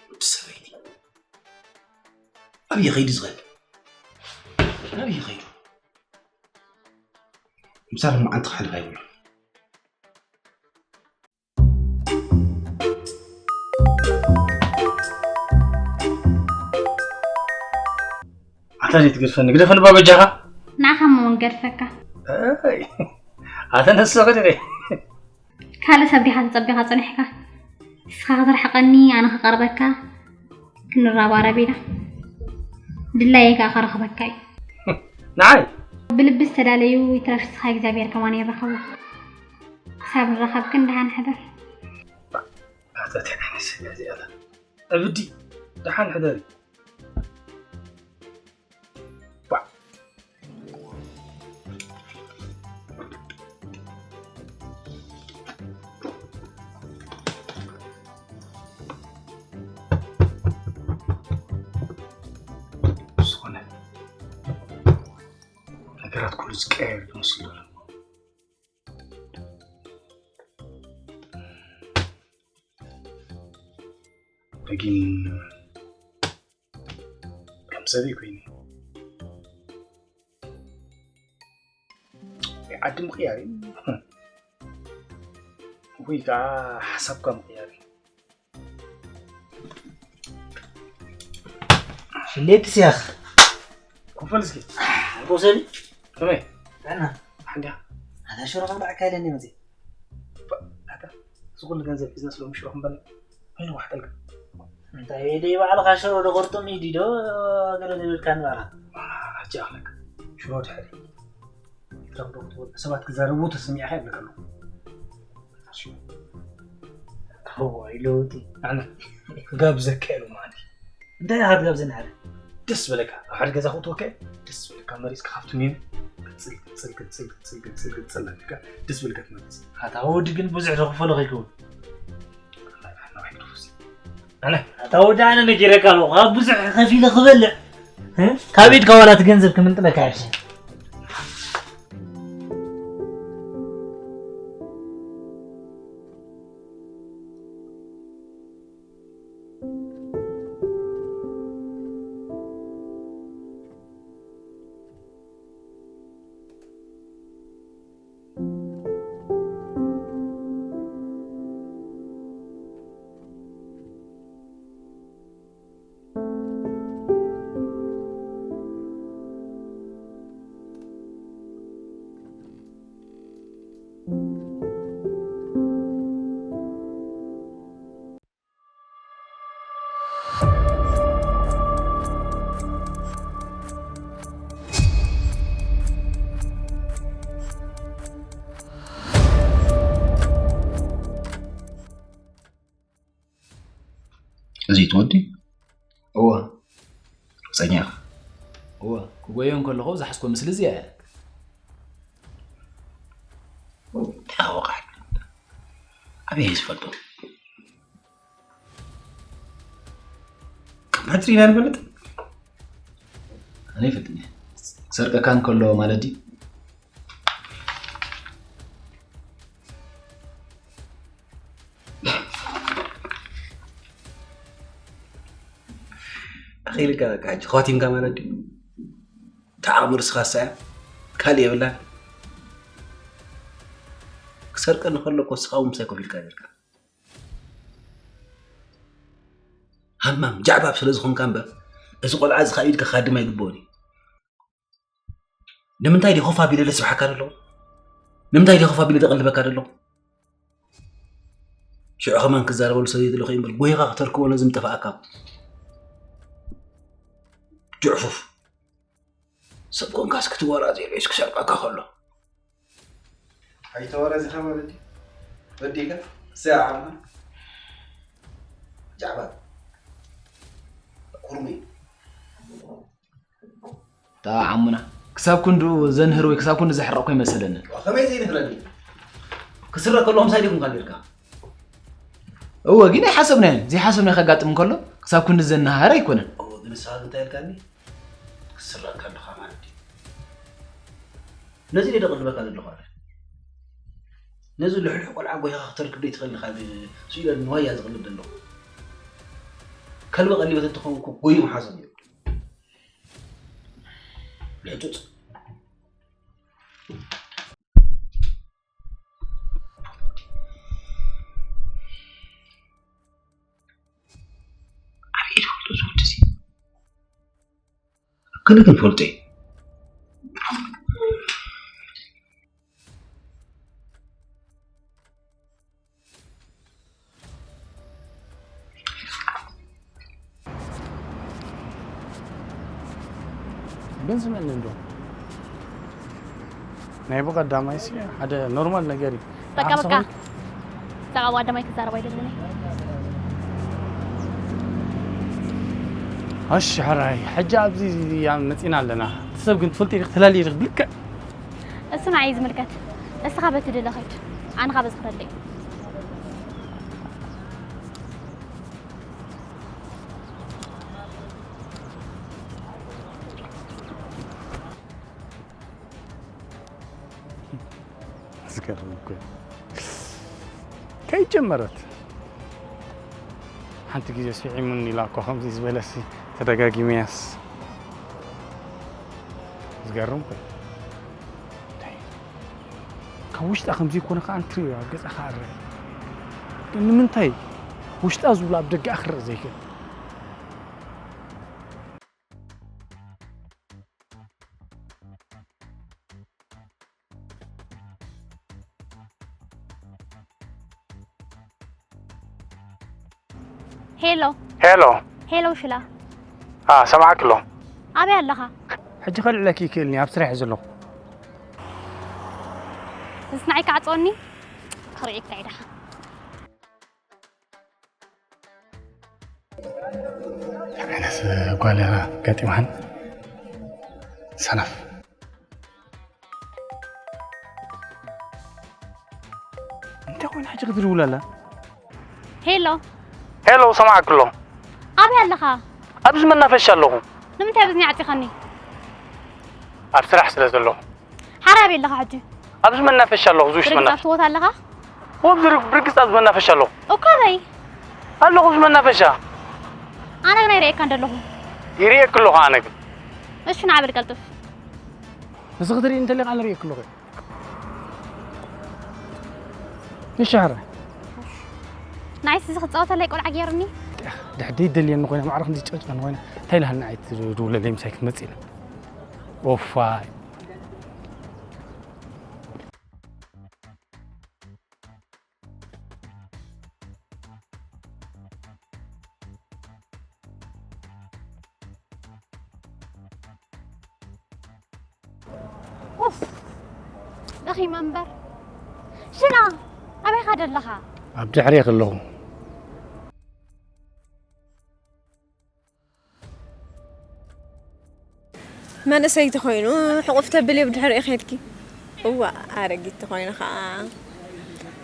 ወዲ ሰበይቲ። ኣበይ ኸይዱ ዝኸድ? ኣበይ ኸይዱ? ምሳሌ መዓልቲ ክሓልፍ ኣይብሉን። ኣታ ዘይትገድፈኒ፣ ግደፈኒ እባ በጃኻ። ንዓኻ እሞ መን ገድፈካ? ኣይ፣ ኣታ ነስኺ ድኺ? ካልእ ሰብ ዲኻ ተጸቢኻ ጸኒሕካ? ንስኻ ክትርሕቐኒ፣ ኣነ ክቐርበካ፣ ክንረባረብ ኢና። ድላየይ ከኣ ክረኽበካ እዩ። ንዓይ? ብልቢ ዝተዳለዩ ይትረፍ ንስኻ እግዚኣብሔር ከማን ይረኸቦ። ክሳብ ንራኸብ ግን ደሓን ሕደር። ኣታ እንታይ ዓይነት ስጋ እዚኣ? ዕብዲ፣ ደሓን ሕደሪ። ቧዕ። ዝኾነ ነገራት ኩሉ ዝቀያየር ዝመስል ዘሎ። ደጊም ከም ሰብ ኮይኑ ዓዲ ምቕያር እዩ። ወይ ከዓ ሓሳብካ ምቕያር እዩ። ሽሌት ሲያኽ ኮፈል እስኪ። ኣቦ ሰሊ ከመይ? ጥዕና። ሓንዲያ። ኣታ ሽሮ ከም ደዓካ ኢለኒ መፅእ። ኣታ፣ እዚ ኩሉ ገንዘብ ሒዝና ስለ ሽሮ ክንበልዕ ከይንዋሕጠልካ። እንታይ ደይ ባዕልኻ ሽሮ ዶ ቁርጥም ኢዲ ዶ ገለ ዘይብልካ ንባዕልኻ። ሕጂ ኣኽለካ። ሽሮ ድሕሪ። ትረኽቦ ክትበልዕ ሰባት ክዛረቡ ተሰሚዕኻ ይብለካ ኣለኹ። እዋይ ለውጢ። ኣነ ክጋብዘካ ኢሉ ማለት እዩ። እንታይ ኢኻ ትጋብዘኒ ሓደ? ደስ በለካ። ኣብ ሓደ ገዛ ክእትወካ እየ። ደስ በለካ መሪጽካ ካብቲ ሜኑ ቅጽል፣ ቅጽል፣ ቅጽል፣ ቅጽል፣ ቅጽል፣ ቅጽል እናበልካ ደስ በለካ ትመርጽ። ኣታ ወዲ ግን ብዙሕ ዝኽፈሎ ከይከውን። ኣነ ኣታ ወዲ ኣነ ነጊረካ ኣለኹ። ካብ ብዙሕ ከፊለ ክበልዕ፣ እ? ካብ ኢድካ ዋላ እቲ ገንዘብ ክምንጥለካ ይሕሸ። እዚ ትወዲ? እወ። ርግጸኛ ኢኻ? እወ፣ ክጎዮ እንከለኹ ዝሓዝኮ ምስሊ እዚኣ እያ። እንታይ ወቃዕት? ኣበይ እየ ዝፈልጦ? ካብ ሕድሪ ኢና ንፈልጥ? ኣነ ይፈልጥኒ። ክሰርቀካ እንከሎ ማለት ድዩ? ኣኺልካ በቃ ሕጂ ኸቲምካ ማለት ድዩ? እታ ዓቕሚ ርስኻሳ እያ፣ ካልእ የብላን። ክሰርቀኒ ከሎ እኮ ንስኻ እውን ምሳይ ኮፍ ኢልካ ነርካ። ሃማም ጃዕባብ ስለ ዝኾንካ እምበር፣ እዚ ቆልዓ እዚ ካብ ኢድካ ክሃድም ኣይግብኦን እዩ። ንምንታይ ድዩ ኮፍ ኣቢለ ለስብሓካ ዘለኹ? ንምንታይ ድዩ ኮፍ ኣቢለ ደቐልበካ ዘለኹ? ሽዑ ከማን ክዛረበሉ ሰብ የድልኹ እምበር፣ ጎይኻ ክተርክቦ ነዚ ምጠፋኣካ። ጅዕፉፍ። ሰብ ኮንካስ ክትወራዘ ኢሉ እዩስ ክሰርቀካ ከሎ። ኣይተወራዚኻ ማለት እዩ። ወዲእካ? እሰይ ዓቕምና። ጃዕባብ። ኩርሚ። እታ ዓሙና፣ ክሳብ ክንድኡ ዘንህር ወይ ክሳብ ክንድኡ ዘሕርቕ እኮ ኣይመሰለንን። ከመይ ዘይንህረኒ? ክስረቅ ከለኹም ሳይዲኩም ካን ኔርካ? እወ፣ ግን ኣይሓሰብናዮን። ዘይሓሰብናዮ ከጋጥም እንከሎ፣ ክሳብ ክንዲ ዘናሃር ኣይኮነን። እወ፣ ግን ንስኻ እንታይ ኢልካኒ? ክስረቅ ከለኻ ማለት እዩ። ነዚ ደይ ደቕልበካ ዘለኹ ኣነ። ነዚ ልሕልሕ ቆልዓ ጎይኻ ክተርክብ ደይ ትኽእል ኢኻ፣ ስኢለ ንዋያ ዝቕልብ ዘለኹ። ከልቢ ቀሊበ ተትኸውን እኮ ጎዩ ምሓዞ ነይሩ። ልሕጹጽ። ኣበይ ትፈልጦ እዚ ወዲ እዚ? ኣከለ ግን ፈልጦ እዩ። ግን ስምዕኒ እንዶ ናይ ብቐዳማይሲ ሓደ ኖርማል ነገር እዩ። በቃ፣ ንዓኽሲ በቃ። ኾይኑ ብዛዕባ ብቐዳማይ ክዛረብ ኣይደልን እየ። እሺ፣ ሕራይ፣ ሕጂ ኣብዚ እያ መጺና ኣለና። እቲ ሰብ ግን ትፈልጢ ዲኺ፣ ትላሊ ዲኺ ብልክዕ? እሱ ንዓይ ዝምልከት። እስኻ በቲ ድለ ኸይድ። ኣነ ኻበዚ ክደለ እየ። ዝገርም እኮ እዩ። ከይጀመረት ሓንቲ ግዜ ስዒሙኒ ኢላ እኮ ከምዚ ዝበለሲ ተደጋጊመያስ። ዝገርም እኮ እዩ። እንታይ? ካብ ውሽጣ ከምዚ ይኮነ ከዓ እንትሪኦ ኣብ ገጻ ከዓ ኣረ። ግን ንምንታይ ውሽጣ ዝብሎ ኣብ ደገ ክረእ ዘይክእል? ሄሎ። ሄሎ። ሄሎ ሽላ። አ፣ ሰማዕክ ኣሎ። ኣበይ ኣለኻ? ሕጂ ከልዕለኪ ይክእልኒ፣ ኣብ ስራሕ እየ ዘለኹ። እዚ ንዓይ ክዓጽወኒ? ክርእየካ ኢደኻ። እንታይ ዓይነት ጓል እያ ገጢማን? ሰነፍ። እንታይ ኮይኑ ሕጂ ክትድውል ኣላ? ሄሎ። ሄሎ፣ ሰማዕክ ኣሎ። ኣበይ ኣለኻ? ኣብዚ መናፈሻ ኣለኹ። ንምንታይ ኣብዚ ዓጺኻኒ? ኣብ ስራሕ ስለ ዘለኹ። ሓራይ ኣበይ ኣለኻ ሕጂ? ኣብዚ መናፈሻ ኣለኹ፣ እዚ ውሽጢ ብርግጽ መናፈሻ። ኣብቲ ቦታ ኣለኻ? እወ፣ ብር-፣ ብርግጽ ኣብዚ መናፈሻ ኣለኹ። እኮ ኣበይ? ኣለኹ ኣብዚ መናፈሻ። ኣነ ግን ኣይርእየካን ዘለኹ። ይርእየኪ ኣለኹ ኣነ ግን። እሺ፣ ንዓ በል ቀልጥፍ። ንስኺ ትርእይኒ እንተሊኺ ኣነ ርእየኪ ኣለኹ። እሺ፣ ሓራይ። ናይስ፣ እዚ ክጻወተለይ ቆልዓ ገይሩኒ። ድሕደይ ደልየኒ ኮይና፣ ማዕረ ክንዲ ጨጭቀኒ ኮይና፣ እንታይ ኢላሃልና ኣይትድውለለይ ምሳይ ክትመጽእ ኢለ። ኦፋይ። ኡፍ፣ ደኺመ እምበር። ሽላ፣ ኣበይ ኸ ደለኻ? ኣብ ድሕሬኺ ኣለኹ። መንእሰይ ተኾይኑ ሕቑፍ ተብልዮ ብድሕሪኡ ኸድኪ። እዋ ኣረጊት ተኾይኑ ኸዓ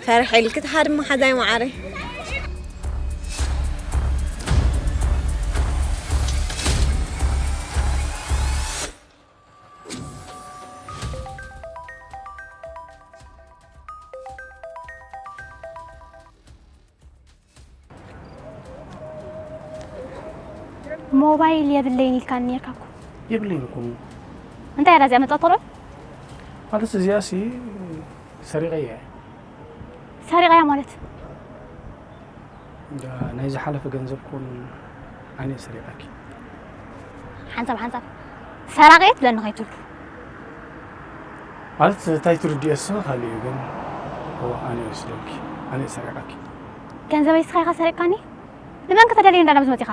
ፈርሒ ኢልኪ ትሃድሚ ሓዛይ መዓረይ። ሞባይል የብለይን ኢልካኒ ነይርካ እኮ። የብለይን እኮ። እንታይ እያ እዚኣ መጻእተሎ? ማለት እዚኣ ሲ ሰሪቐያ እየ። ሰሪቐያ ማለት? እንዳ ናይ ዝሓለፈ ገንዘብ ኮን ኣነ ሰሪቐኪ። ሓንሳብ ሓንሳብ ሰራቒ እየ ትብለኒ ከይትብሉ። ማለት እንታይ ትርድኦ እሱ ካልእ እዩ፣ ግን እዎ ኣነ እየ ወሲደኪ፣ ኣነ እየ ሰሪቐኪ። ገንዘበይ እስኻ ኢኻ ሰሪቕካኒ? ንመን ከተደልዮ እንዳ ናብዚ መጺኻ?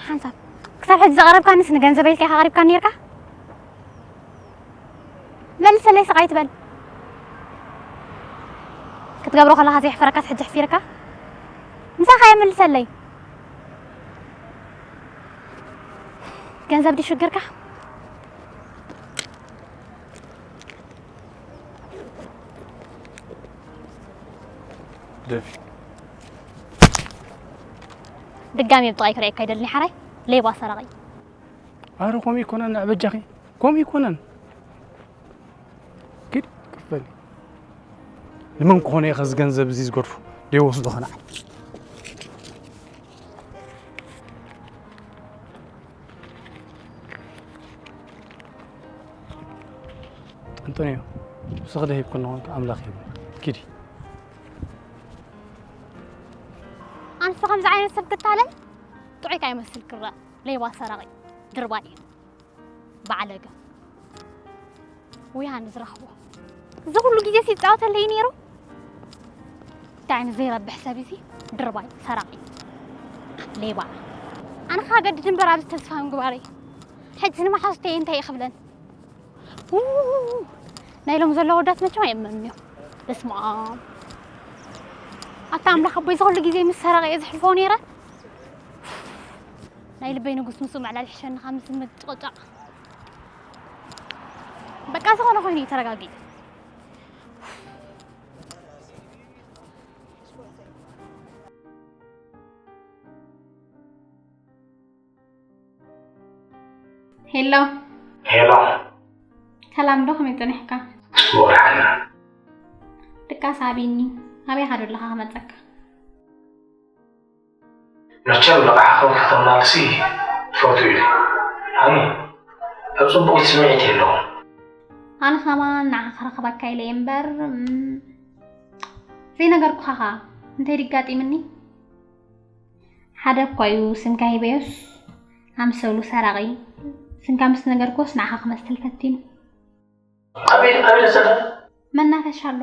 ሓንሳብ ክሳብ ሕጂ ዘቐረብካኒስ ንገንዘበይ ኢልካ ኢኻ ቀሪብካኒ ነይርካ? መልሰለይ ስቕ ኣይትበል። ክትገብሮ ከለኻ ዘየሕፈረካስ ሕጂ ኣሕፊርካ? ምሳኻ እየ መልሰለይ። ገንዘብ ድዩ ሽግርካ? ደፊ። ድጋሚ ብጥቓይ ክርእየካ ኣይደልን ሓራይ። ሌባ ሰራቒ። ኣረ ከምኡ ይኮነን፣ ንዕ በጃኺ። ከምኡ ይኮነን። ግድ ክፈል። ንመን ክኾነ እየ ከዚ ገንዘብ እዚ ዝገድፎ? ደይወስዶ ኸነዓይ። እንተንዮ፣ ንስኺ ደሂብኩ እንኾንኩ ኣምላኽ ይህብ። ኪዲ። ኣንስ ከምዚ ዓይነት ሰብ ክታለል ጥዑይ ካይመስል ክረኣ። ሌባ ሰራቒ ድርባይ እዩ። ባዕለገ። ውይ፣ ኣነ ዝረኽቦ። እዚ ኩሉ ግዜ ሲጻወተለይ ነይሩ። እንታይ ዓይነት ዘይረብሕ ሰብ እዚ? ድርባይ፣ ሰራቒ፣ ሌባ። ኣነ ኸኣ ገድድ እምበር ኣብዚ ተስፋ ምግባረይ። ሕጂ ንመሓዙተይ እንታይ ይኽብለን? ው፣ ናይ ሎም ዘለዉ ኣወዳት መቸም ኣይእመኑን እዮም። በስመ ኣብ። ኣታ ኣምላኽ ኣቦይ፣ እዚ ኩሉ ግዜ ምስ ሰራቒ እየ ዘሕልፎ ነይረ። ናይ ልበይ ንጉስ ምስኡ ምዕላል ይሕሸኒ ካብ ምስ ምጭቕጫቕ። በቃ ዝኾነ ኮይኑ እዩ ተረጋጊኡ። ሄሎ። ሄሎ። ሰላም ዶ፣ ከመይ ጸኒሕካ? ጽቡቕ ደሓን። ድቃስ ኣቢኒ፣ ኣበይ ኢኻ ዘለኻ ክመጸካ? መቸም ንቓሕኻ ከተማልሲ ፈትዩ እዩ። ሃኒ፣ ኣብ ጽቡቕ ስምዒት የለኹን። ኣነ ኸማን ንዓኻ ክረኽበካ ኢለ እየ እምበር፣ እም፣ ዘይነገርኩኻ ኸኣ እንታይ ድጋጢምኒ? ሓደ እኳ እዩ ስምካ ሂበዮስ ኣምሰሉ ሰራቒ። ስምካ ምስ ነገርኩዎስ ንዓኻ ክመስል ፈቲኑ። ኣበይ፣ ኣበይ ደሰለ? መናፈሻ ኣሎ።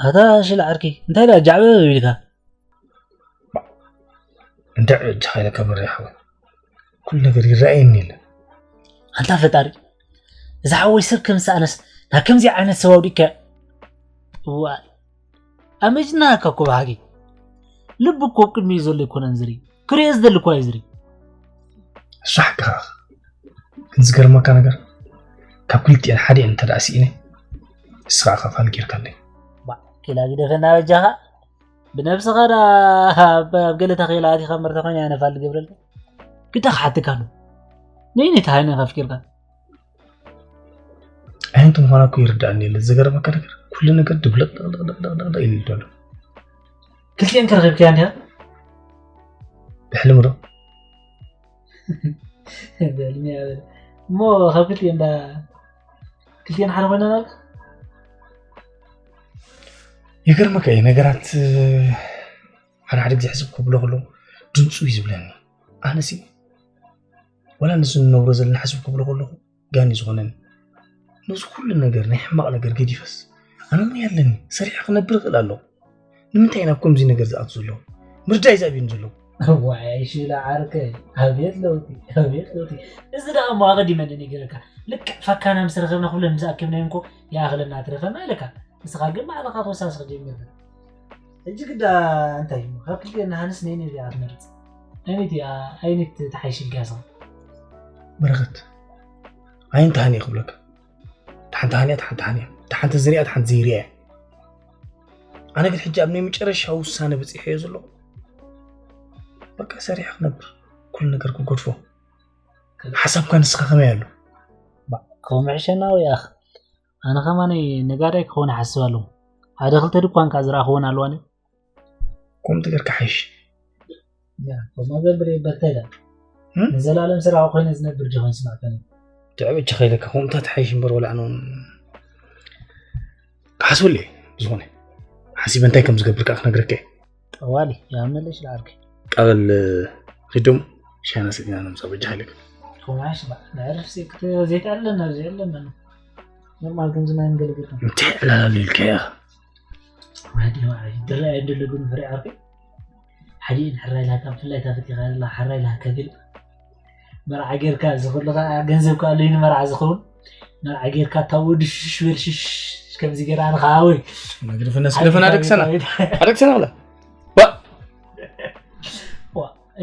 ኣታ ሽላ ዓርኪ እንታይ ዳ ጃዕበ ኢልካ? እንታይ ዕጅ ሓይለ ከመር ይሓወ ኩሉ ነገር ይረኣየኒ የለን። ኣንታ ፈጣሪ፣ እዚ ሓወይ ሰብ ከም ሰኣነስ ናብ ከምዚ ዓይነት ሰብ ኣውዲካ። እዋ ኣመጅና እኮ ብሃጊ ልብ እኮ ኣብ ቅድሚ ዘሎ ኣይኮነን ዝርኢ፣ ክሪኦ ዝደሊ እኮ እዩ ዝርኢ። እሱ ሓቅኻ። ግን ዝገርመካ ነገር ካብ ክልቲኤን ሓዲኤን እንተ ደኣ ስኢነ ንስኻ ከፋል ጌርካለይ። ባ ኪላ ግደፈና በጃኻ። ብነብስኻ ዳ ኣብ ኣብ ገለ ተኺላ ኣቲኻ ምርተ ኮይና እያ ነፋል ዝገብረልካ። ግዳ ክሓትካ ኣሎ። ነይነይ ተሃይነ ከፍኪርካ። ኣየንቱ ምዃና እኮ ይርዳእኒ የለ። ዝገርመካ ነገር ኩሉ ነገር ድብለቕ ኢሉ ኣሎ። ክልቲኤን ከረኺብካያ እንዲኻ? ብሕልሚ ዶ? በልኒ ኣበል እሞ ካብ ክልቲኤን ዳ ክልቲኤን ሓደ ኮይና ናልካ? ይገርመካ እዩ ነገራት ሓደ ሓደ ግዜ ሕስብ ክብሎ ከሎ ድምፁ እዩ ዝብለኒ። ኣነሲ ወላ ንሱ ንነብሮ ዘለና ሕስብ ክብሎ ከለኹ ጋኒ ዝኾነኒ ነዚ ኩሉ ነገር ናይ ሕማቕ ነገር ገዲፈስ ኣነ እውን ኣለኒ ሰሪሐ ክነብር እኽእል ኣለኹ። ንምንታይ ናብ ከምዚ ነገር ዝኣቱ ዘለኹ ምርዳእ እዩ ዝኣብየኒ ዘለኹ። እዋይ ሽላ ዓርከይ ኣቤት ለውጢ ኣቤት ለውጢ። እዚ ደኣ እሞ ኣቐዲመ ነኒገረካ ልክዕ ፈካና ምስ ረኸብና ኩለን ምስ ኣከብናዮ እንኮ ይኣኽለና ትረኸብና ኢለካ። ንስኻ ግን ባዕልኻ ተወሳስኺ ጀሚርካ። ሕጂ ግዳ እንታይ እዩ ካብ ክልቲኤን ንሃንስ ነይነይ እያ ትመርጽ? ኣየነይቲ እያ ኣየነይቲ ትሓይሽ ኢልካ ስኻ? በረኸት ኣየንታ ሃንየ ክብለካ። እታ ሓንቲ ሃንያ እታ ሓንቲ ሃንያ እታ ሓንቲ ዝሪኣ እታ ሓንቲ ዘይሪኣ እያ። ኣነ ግን ሕጂ ኣብ ናይ መጨረሻ ውሳነ በፂሐዮ ዘለኹ በቃ ሰሪሐ ክነብር ኩሉ ነገር ክገድፎ። ሓሳብካ ንስኻ ከመይ ኣሎ? ከምኡ ምሕሸና ወይ ኣኽ ኣነ ከማነይ ነጋዳይ ክኸውን ይሓስብ ኣለኹ። ሓደ ክልተ ድኳን ከኣ ዝረኣኽወን ኣለዋኒ። ከምኡ ትገርካ ሓይሽ። ያ፣ ከምኡ ገብር ይበርተላ። እም? ንዘላለም ስራሕ ኮይነ ዝነብር ጀኾን ስማዕከኒ። ትዕብጭ ከይለካ ከምኡታት ሓይሽ እምበር ወላ ኣነ እውን ክሓስበሉ እየ። ብዝኾነ ሓሲበ እንታይ ከም ዝገብር ከዓ ክነግረካ እየ። ጠዋሊ ያመለሽ ለዓርኪ። ቀበል ኺዶም ሻና ሰዲና ነምሳ በጃ ሓይለካ። ኮማሽ ንዕርፍሲ ዘይትዕለና ኣብዚ የለና። ኖርማል ከምዚ ናይ ንገልግል። እንታይ ዕላል ኢልካያ? ወዲ ወዓይ ድራይ እንደለ ግን ፍሬ ዓርኪ። ሓዲ ሕራይ ላካ ብፍላይ ታፈት ይኻላ ሕራይ ላካ ቢል መርዓ ጌርካ ዝኽሉ ገንዘብ ካሉ ንመርዓ ዝኸውን መርዓ ጌርካ እታ ወዲ ሽሽ በል ሽሽ ከምዚ ጌራ ንኻወይ መግደፈና ስለፈና ኣደክሰና ኣደክሰና ብላ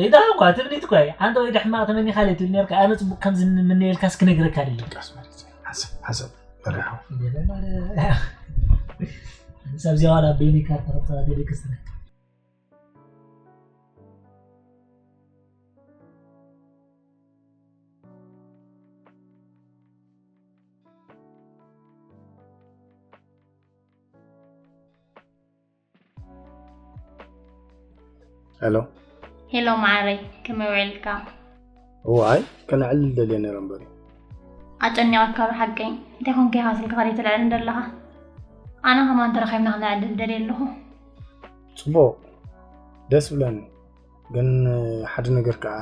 ኢዳ እኳ ትብሊት እኳ ሓንቲ ወይ ሕማቕ ተመኒኻ ኢለ ትብል ነርካ ኣነ ጽቡቕ ከም ዝምነየልካስ ክነግረካ ደለ ሰብዚያ ዋላ ቤኒ ካርታ ተጻዋት ደክስና ሄሎ ሄሎ ማዓረይ፣ ከመይ ውዒልካ? እዋይ ከነዕልል ደልየ ነይረ እምበሪ። ኣጨኒቐካ ዶ ሓቀይ? እንታይ ኮንካ ኢኻ ስልክኻ ዘይተልዕልን ዘለኻ? ኣነ ከማን ተራኺብና ክነዕልል ደልየ ኣለኹ። ጽቡቕ ደስ ብለኒ፣ ግን ሓደ ነገር ከኣ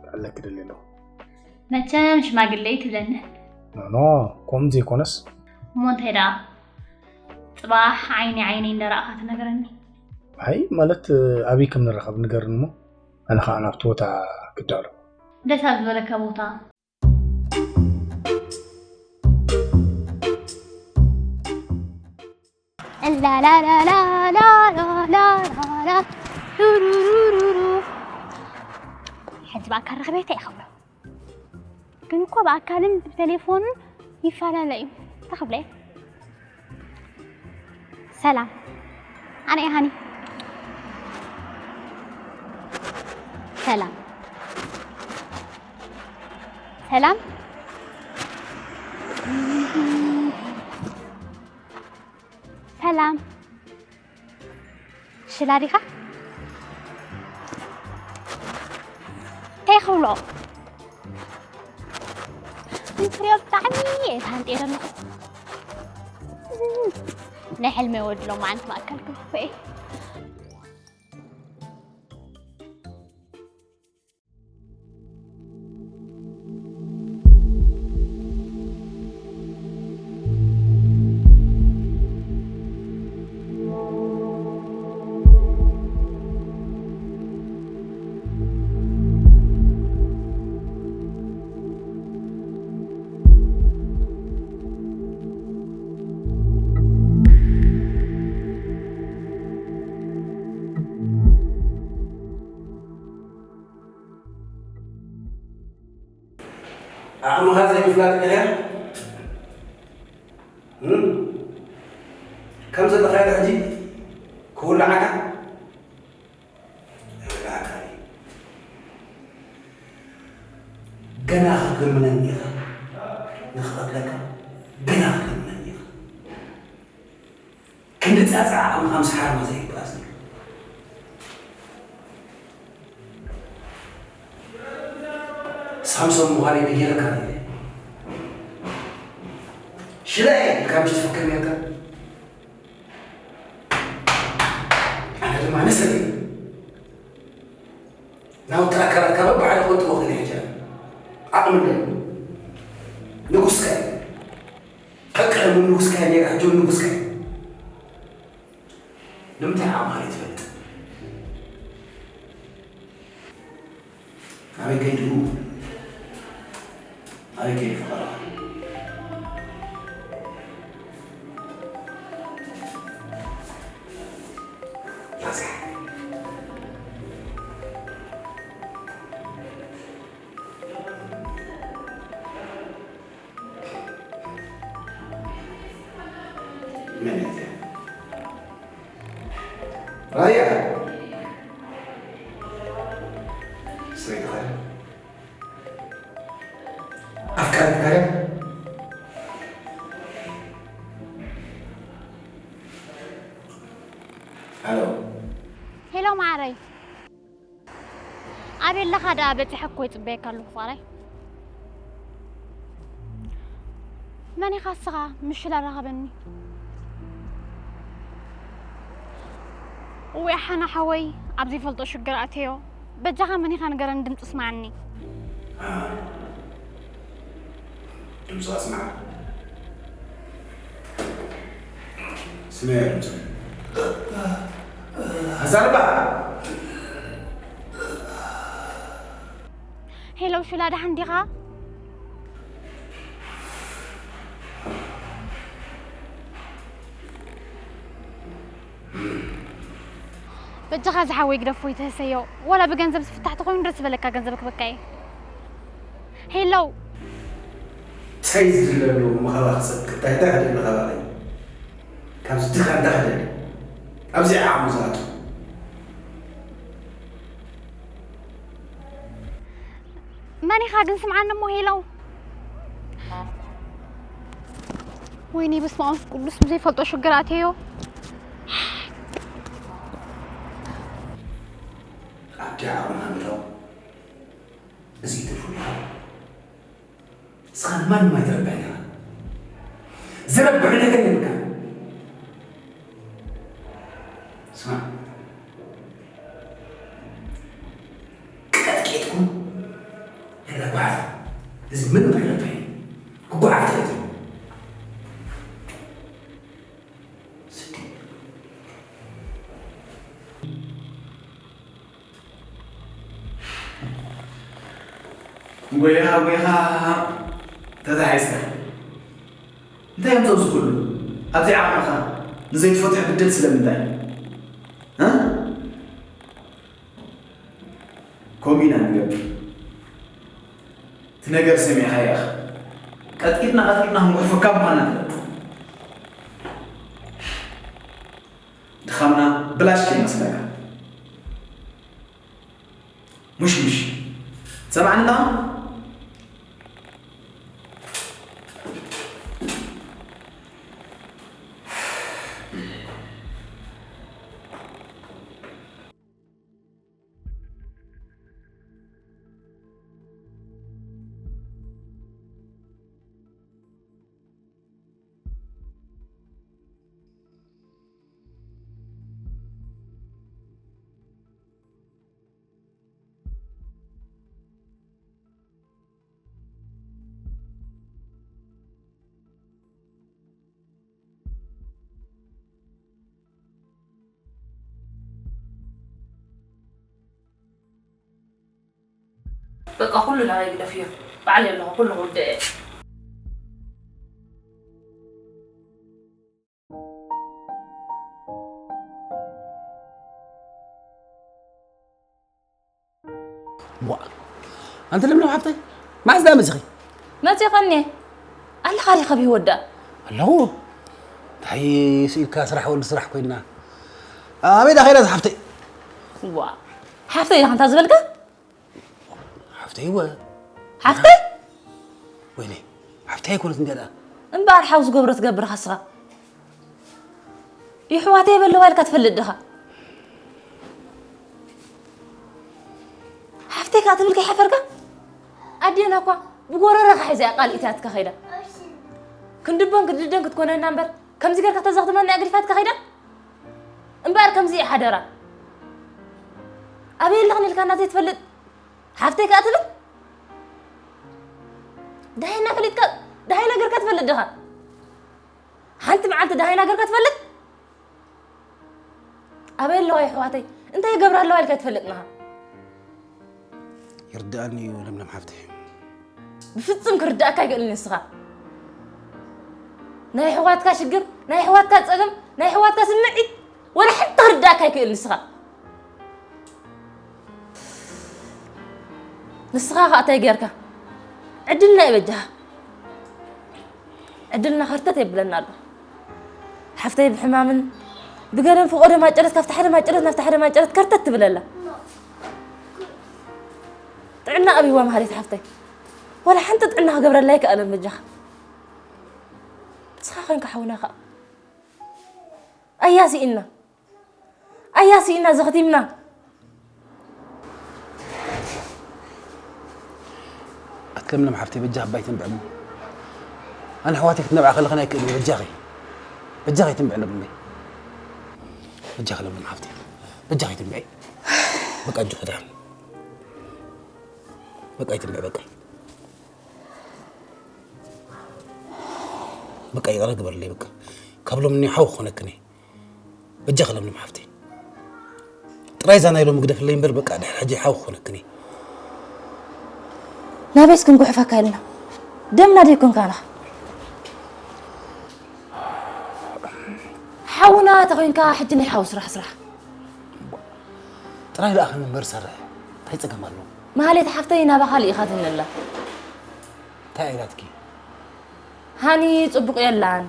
ክዕለኪ ደልየ ኣለኹ። መቸም ሽማግለ ኣይትብለኒ። ኖኖ ከምኡ ዘይኮነስ። እሞ እንታይ ደኣ ጽባሕ ዓይኒ ዓይነይ እንዳረኣኻ ትነግረኒ። ኣይ ማለት ኣበይ ከም ንራኸብ ንገርኒ እሞ ኣነ ኸዓ ናብቲ ቦታ ክዳሎ። ደስ ኣብ ዝበለካ ቦታ። ላላላላላላላላ ቱሩሩሩሩ። ሕዚ ብኣካል ረኽበ እንታይ ይኸውን? ግን እኮ ብኣካልን ብቴሌፎንን ይፈላለ እዩ። እንታይ ክብለ እየ? ሰላም ኣነ እየ ሃኒ። ሰላም ሰላም ሰላም ሽላ ዲኻ? እንታይ ክብሎ? እንክሪኦ ብጣዕሚ እየ ተሃንጥየ ዘለኹ። ናይ ሕልመይ ወዲ ሎማዓንቲ ማእከል ክህቦ እየ። ዓቕምኻ ዘይምፍላጥ ኢኻ። እም? ከም ዘለኻዮ ሕጂ ክውልዓካ ኣይውልዓካን እዩ። ገና ክትልምነኒ ኢኻ። ንኽቐትለካ ገና ክትልምነኒ ኢኻ። ክንዲ ጻጻ ዓቕምኻ ምስ ሓርማ ዘይግባዝ። ሳምሶን ምዃነይ ነጊረካ ነይረ። ሽላየ ኢልካ ምሽ ትፍክር ነርካ። ኣነ ድማ ንስለይ። ናውቲ ኣካላትካ በብሓደ ክወጥዎ ክእል ሕጂ። ዓቕሚ ኣለኒ። ንጉስካ እየ። ቀቅለ ምን ንጉስካ እየ ነይረ፣ ሕጂ ውን ንጉስካ እየ። ንምንታይ ዓቕምኻ ዘይትፈልጥ? ኣበይ ከይዱ? ኣበይ ከይዱ ፍቐራ? ባጽሕ። መን እያ እዚኣ? ራያ። ሰበይትኻ ድያ? ኣፍቃሪትካ ድያ? ሃሎ። ሄሎ፣ ማዓረይ። ኣበይ ኣለኻ ደኣ? በጺሐ እኮ ይጽበየካ ኣለኹ ፍቕረይ። መን ኢኻ እስኻ? ምሽ ኢላ ራኸበኒ። እወ ሓና ሓወይ፣ ኣብ ዘይፈልጦ ሽግር ኣተዮ። በጃኻ መን ኢኻ ንገረኒ፣ ድምጺ ስምዓኒ። ኣ፣ ድምጽኻ ስምዓ። ስምዐዮ ድምጺ። ኣዛርባ። ሄሎ፣ ሹላ፣ ደሓን ዲኻ? በጃኻ ዝሓወይ ግደፎ ይትህሰዮ። ዋላ ብገንዘብ ዝፍታሕ ተኾይኑ ደስ ዝበለካ ገንዘብ ክበካ እየ። ሄሎ። እንታይ ዝድለ ኣለዎ? ምኻባኽ ሰብ ክታይ እንታይ ክደሊ ምኻባኸይ? ካብዚ ድኻ እንታይ ክደሊ? ኣብዚ ዓቕሙ ዝኣቱ። መን ኢኻ ግን ስምዓኒ እሞ ሄሎ። ወይኔ በስመ ኣብ ቅዱስ ብዘይፈልጦ ሽግር ኣተዮ። ኣብቲ ዓቕምኻ ምእታው እዚ ትርፉ ኢኻ። ንስኻ ንማንም ኣይትረብሕን ኢኻ። ዝረብሕ ነገር የብልካን። ስማዕ፣ ቀጥቂጥኩም የለ ጓዕፍ። እዚ ምንም ኣይረብሕን እዩ። ክጓዓፍ ተረዲኡ። ስዲ። ጎይኻ፣ ጎይኻ ተታሒዝካ። እንታይ ኣምፅኦ እዚ ኩሉ? ኣብዚ ዓቕምኻ ንዘይትፈትሖ ብደል ስለምንታይ? እ? ከምኡ ኢና ንገብር። እቲ ነገር ሰሚዕካዮ ኢኻ። ቀጥቂጥና፣ ቀጥቂጥና ክንጉሕፈካ ምዃንና ትፈልጥ። ድኻምና ብላሽ ከይመስለካ። ሙሽሙሽ። ትሰምዓኒ ኣለኻ? በቃ ኩሉ ናባይ ግደፍዮ። ባዕለይ ኣለኹ፣ ኩሉ ክውድእ እየ። ዋ፣ ኣንቲ ለምለም ሓፍተይ፣ መዓስ ደኣ መጺኺ? መጺኸኒ ኣለኻ ዲኻ ብህይወት ደኣ? ኣለኹ። እንታይ ስኢልካ ስራሕ ወዲ ስራሕ ኮይና። ኣበይ ደኣ ኸይዳ እዛ ሓፍተይ? ዋ፣ ሓፍተይ ዲኻ እንታ ዝበልካ? ሓፍተይ እወ። ሓፍተይ? ወይለይ፣ ሓፍተይ ኣይኮነት እንድያ ደኣ። እምበኣር ሓው ዝገብሮ ትገብር ኸስኻ። ይሕዋተይ በለዋ ኢልካ ትፈልጥ ዲኻ? ሓፍተይ ከኣ ትብል ከይሓፈርካ? ኣዴና እኳ ብጎረረኻ ሒዛ እያ ቃል እትያትካ ከይዳ። ክንድቦን ክንድደን ክትኮነና እምበር፣ ከምዚ ጌርካ ተዘኽትመና እያ ገዲፋትካ ከይዳ? እምበኣር ከምዚ እያ ሓደራ። ኣበይ ኣለኽን ኢልካና ዘይትፈልጥ ሓፍተይ ከኣ ትብል? ደሃይና ፈሊጥካ፣ ደሃይና ጌርካ ትፈልጥ ዲኻ? ሓንቲ መዓልቲ ደሃይና ጌርካ ትፈልጥ? ኣበይ ኣለዋ የሕዋተይ? እንታይ ይገብራ ኣለዋ ኢልካ ትፈልጥ ንኻ? ይርድኣኒ እዩ ለምለም ሓፍተይ። ብፍጹም ክርድኣካ ኣይክእልን ንስኻ። ናይ ኣሕዋትካ ሽግር፣ ናይ ኣሕዋትካ ጸገም፣ ናይ ኣሕዋትካ ስምዒት ወላ ሓንቲ ክርድኣካ ኣይክእልን ንስኻ። ንስኻ ኸኣ እንታይ ጌርካ? ዕድልና እዩ በጃኻ። ዕድልና ከርተት የብለና ኣሎ። ሓፍተይ ብሕማምን ብገለን ፍቖዶ ማጨረት ካብቲ ሓደ ማጨረት ናብቲ ሓደ ማጨረት ከርተት ትብል ኣላ። ጥዕና ኣብይዋ ማህሌት ሓፍተይ። ዋላ ሓንቲ ጥዕና ክገብረላ ኣይከኣለን በጃኻ። ንስኻ ኮንካ ሓውና ኸኣ። ኣያ ስኢንና። ኣያ ስኢንና ዘኽቲምና። ኣቲ ለምለም ሓፍተይ በጃኺ እባ ኣይትንብዕኒ። ኣነ ኣሕዋተይ ክትነብዓ ከለኽን ኣይክእልን እየ በጃኺ። በጃኺ ኣይትንብዕኒ ለምለመይ። በጃኺ ለምለም ሓፍተይ። በጃኺ ኣይትንብዒ። በቃ ኣጆኺ ደሓን። በቃ ኣይትንብዒ በቃ። በቃ ይቕረ ግበርለይ በቃ። ካብ ሎሚ እኒኦ ሓው ክኾነክን እየ። በጃኺ ለምለም ሓፍተይ። ጥራይ እዛ ናይ ሎሚ ግደፍለይ እምበር በቃ ድሕሪ ሕጂ ሓው ክኾነክን እየ። ናበይስ ክንጉሕፈካ ኢልና? ደምና ደይኮንካ ንኻ። ሓውና ተኾይንካ ሕጂ ናይ ሓው ስራሕ ስራሕ። ጥራይ ደኣ ክንበር ሰርሕ። እንታይ ጸገም ኣለዎ? ማህሌት ሓፍተይ ናባኻ ልኢኻትኒ ኣላ። እንታይ ኢላትኪ? ሃኒ ጽቡቕ የላን።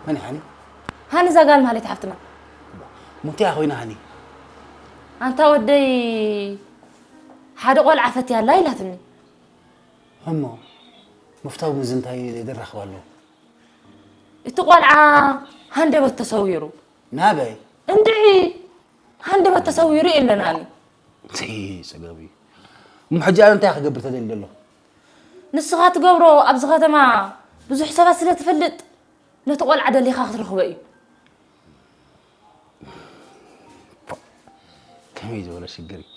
መን እዩ ሃኒ? ሃኒ እዛ ጋል ማህሌት ሓፍትና። እሞ እንታይ ኮይና ሃኒ? ኣንታ ወደይ ሓደ ቆልዓ ፈትያ ኣላ ኢላትኒ። እሞ ምፍታው ምስ እንታይ ደራኽብ ኣለዎ? እቲ ቆልዓ ሃንደበት ተሰዊሩ። ናበይ? እንድዒ ሃንደበት ተሰዊሩ የለናኒ። እቲ ጸገም እዩ። እሞ ሕጂ ኣነ እንታይ ክገብር ተደልዩ ኣለኹ? ንስኻ ትገብሮ ኣብዚ ከተማ ብዙሕ ሰባት ስለ ትፈልጥ ነቲ ቆልዓ ደሊኻ ክትረኽቦ እዩ። ከመይ ዝበለ ሽግር እዩ?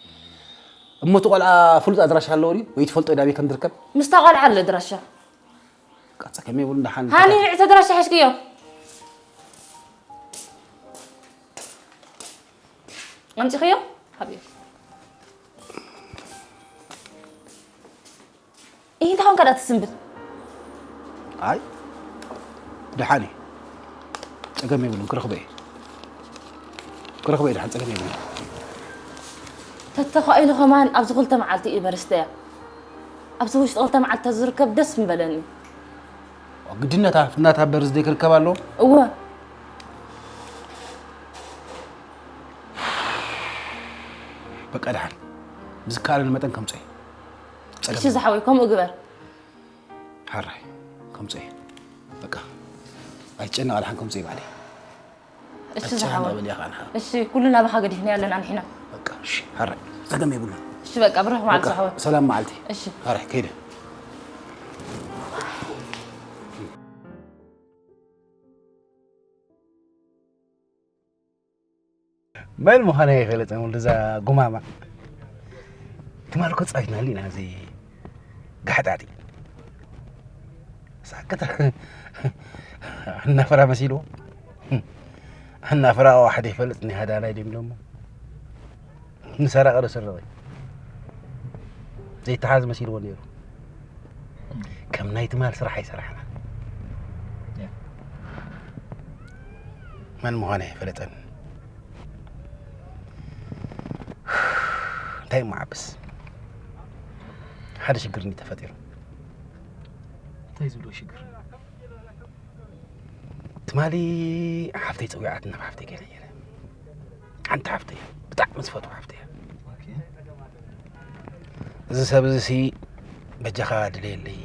እሞ እቲ ቆልዓ ፍሉጥ ኣድራሻ ኣለዎ ድዩ? ወይ ትፈልጦ ዳበይ ከም ዝርከብ? ምስታ ቆልዓ ኣሎ ኣድራሻ። ቃ ጸገም የብሉን ደሓን። ሃኒ ንዕቲ ኣድራሻ ሒዝክዮ? ኣምጺኽዮ? ሃብዮ። ኢሂ፣ እንታይ ኾንካ ደኣ ትስንብድ? ኣይ፣ ደሓን እየ። ጸገም የብሉን፣ ክረኽቦ እየ። ክረኽቦ እየ፣ ደሓን ጸገም የብሉን። ተተኻኢሉ ኸማን ኣብዚ ክልተ መዓልቲ እዩ በርስደያ። ኣብዚ ውሽጢ ክልተ መዓልቲ ተዝርከብ ደስ ምበለኒ። ግድነታ፣ እናታ በርስደይ ክርከብ ኣለዎ? እወ። በቃ ደሓን። ብዝከኣለኒ መጠን ከምጽኦ እየ። ጸገም እሺ የብሉን። ዝሓወይ፣ ከምኡ ግበር። ሓራይ፣ ከምጽኦ እየ። በቃ። ኣይትጨነቕ፣ ኣድሓን ከምጽኦ እየ ባዕለይ። እሺ ኣይትጨነቕ ዝሓወይ። በል፣ ያኻ ኣንሓ። እሺ፣ ኩሉ ናባኻ ገዲፍና ያለን ኣንሒና። በቃ፣ እሺ፣ ሓራይ። ጸገም የብሉን። እሺ፣ በቃ፣ ብሩኽ መዓልቲ በቃ፣ ዝሓወይ። ሰላም መዓልቲ። እሺ። ሓራይ፣ ከይደ። መን ምዃነ ኣይፈለጠን ወልድዛ ጉማማ። ትማል እኮ ጻዊትና ኣሊና እዚ ጋሕጣጢ። ሳክት ኣናፍራ መሲልዎ። ኣናፍራ ዋሕደ ይፈልጥ እኒ ሃዳናይ ድዮም ደሞ። ንሰራቂ ዶ ስረቂ? ዘይተሓዝ መሲልዎ ነይሩ። ከም ናይ ትማል ስራሕ ኣይሰራሕና። ያ። መን ምዃነ ኣይፈለጠን። እንታይ እሞ ዓብስ? ሓደ ሽግር እንዲ ተፈጢሩ። እንታይ ዝብሎ ሽግር? ትማሊ ሓፍተይ ጸዊዓት ናብ ሓፍተይ ገለ ነይረ። ሓንቲ ሓፍተይ እያ፣ ብጣዕሚ ዝፈትዋ ሓፍተይ እያ። እዚ ሰብ እዚ ሲ በጃኻ ድለየለይ።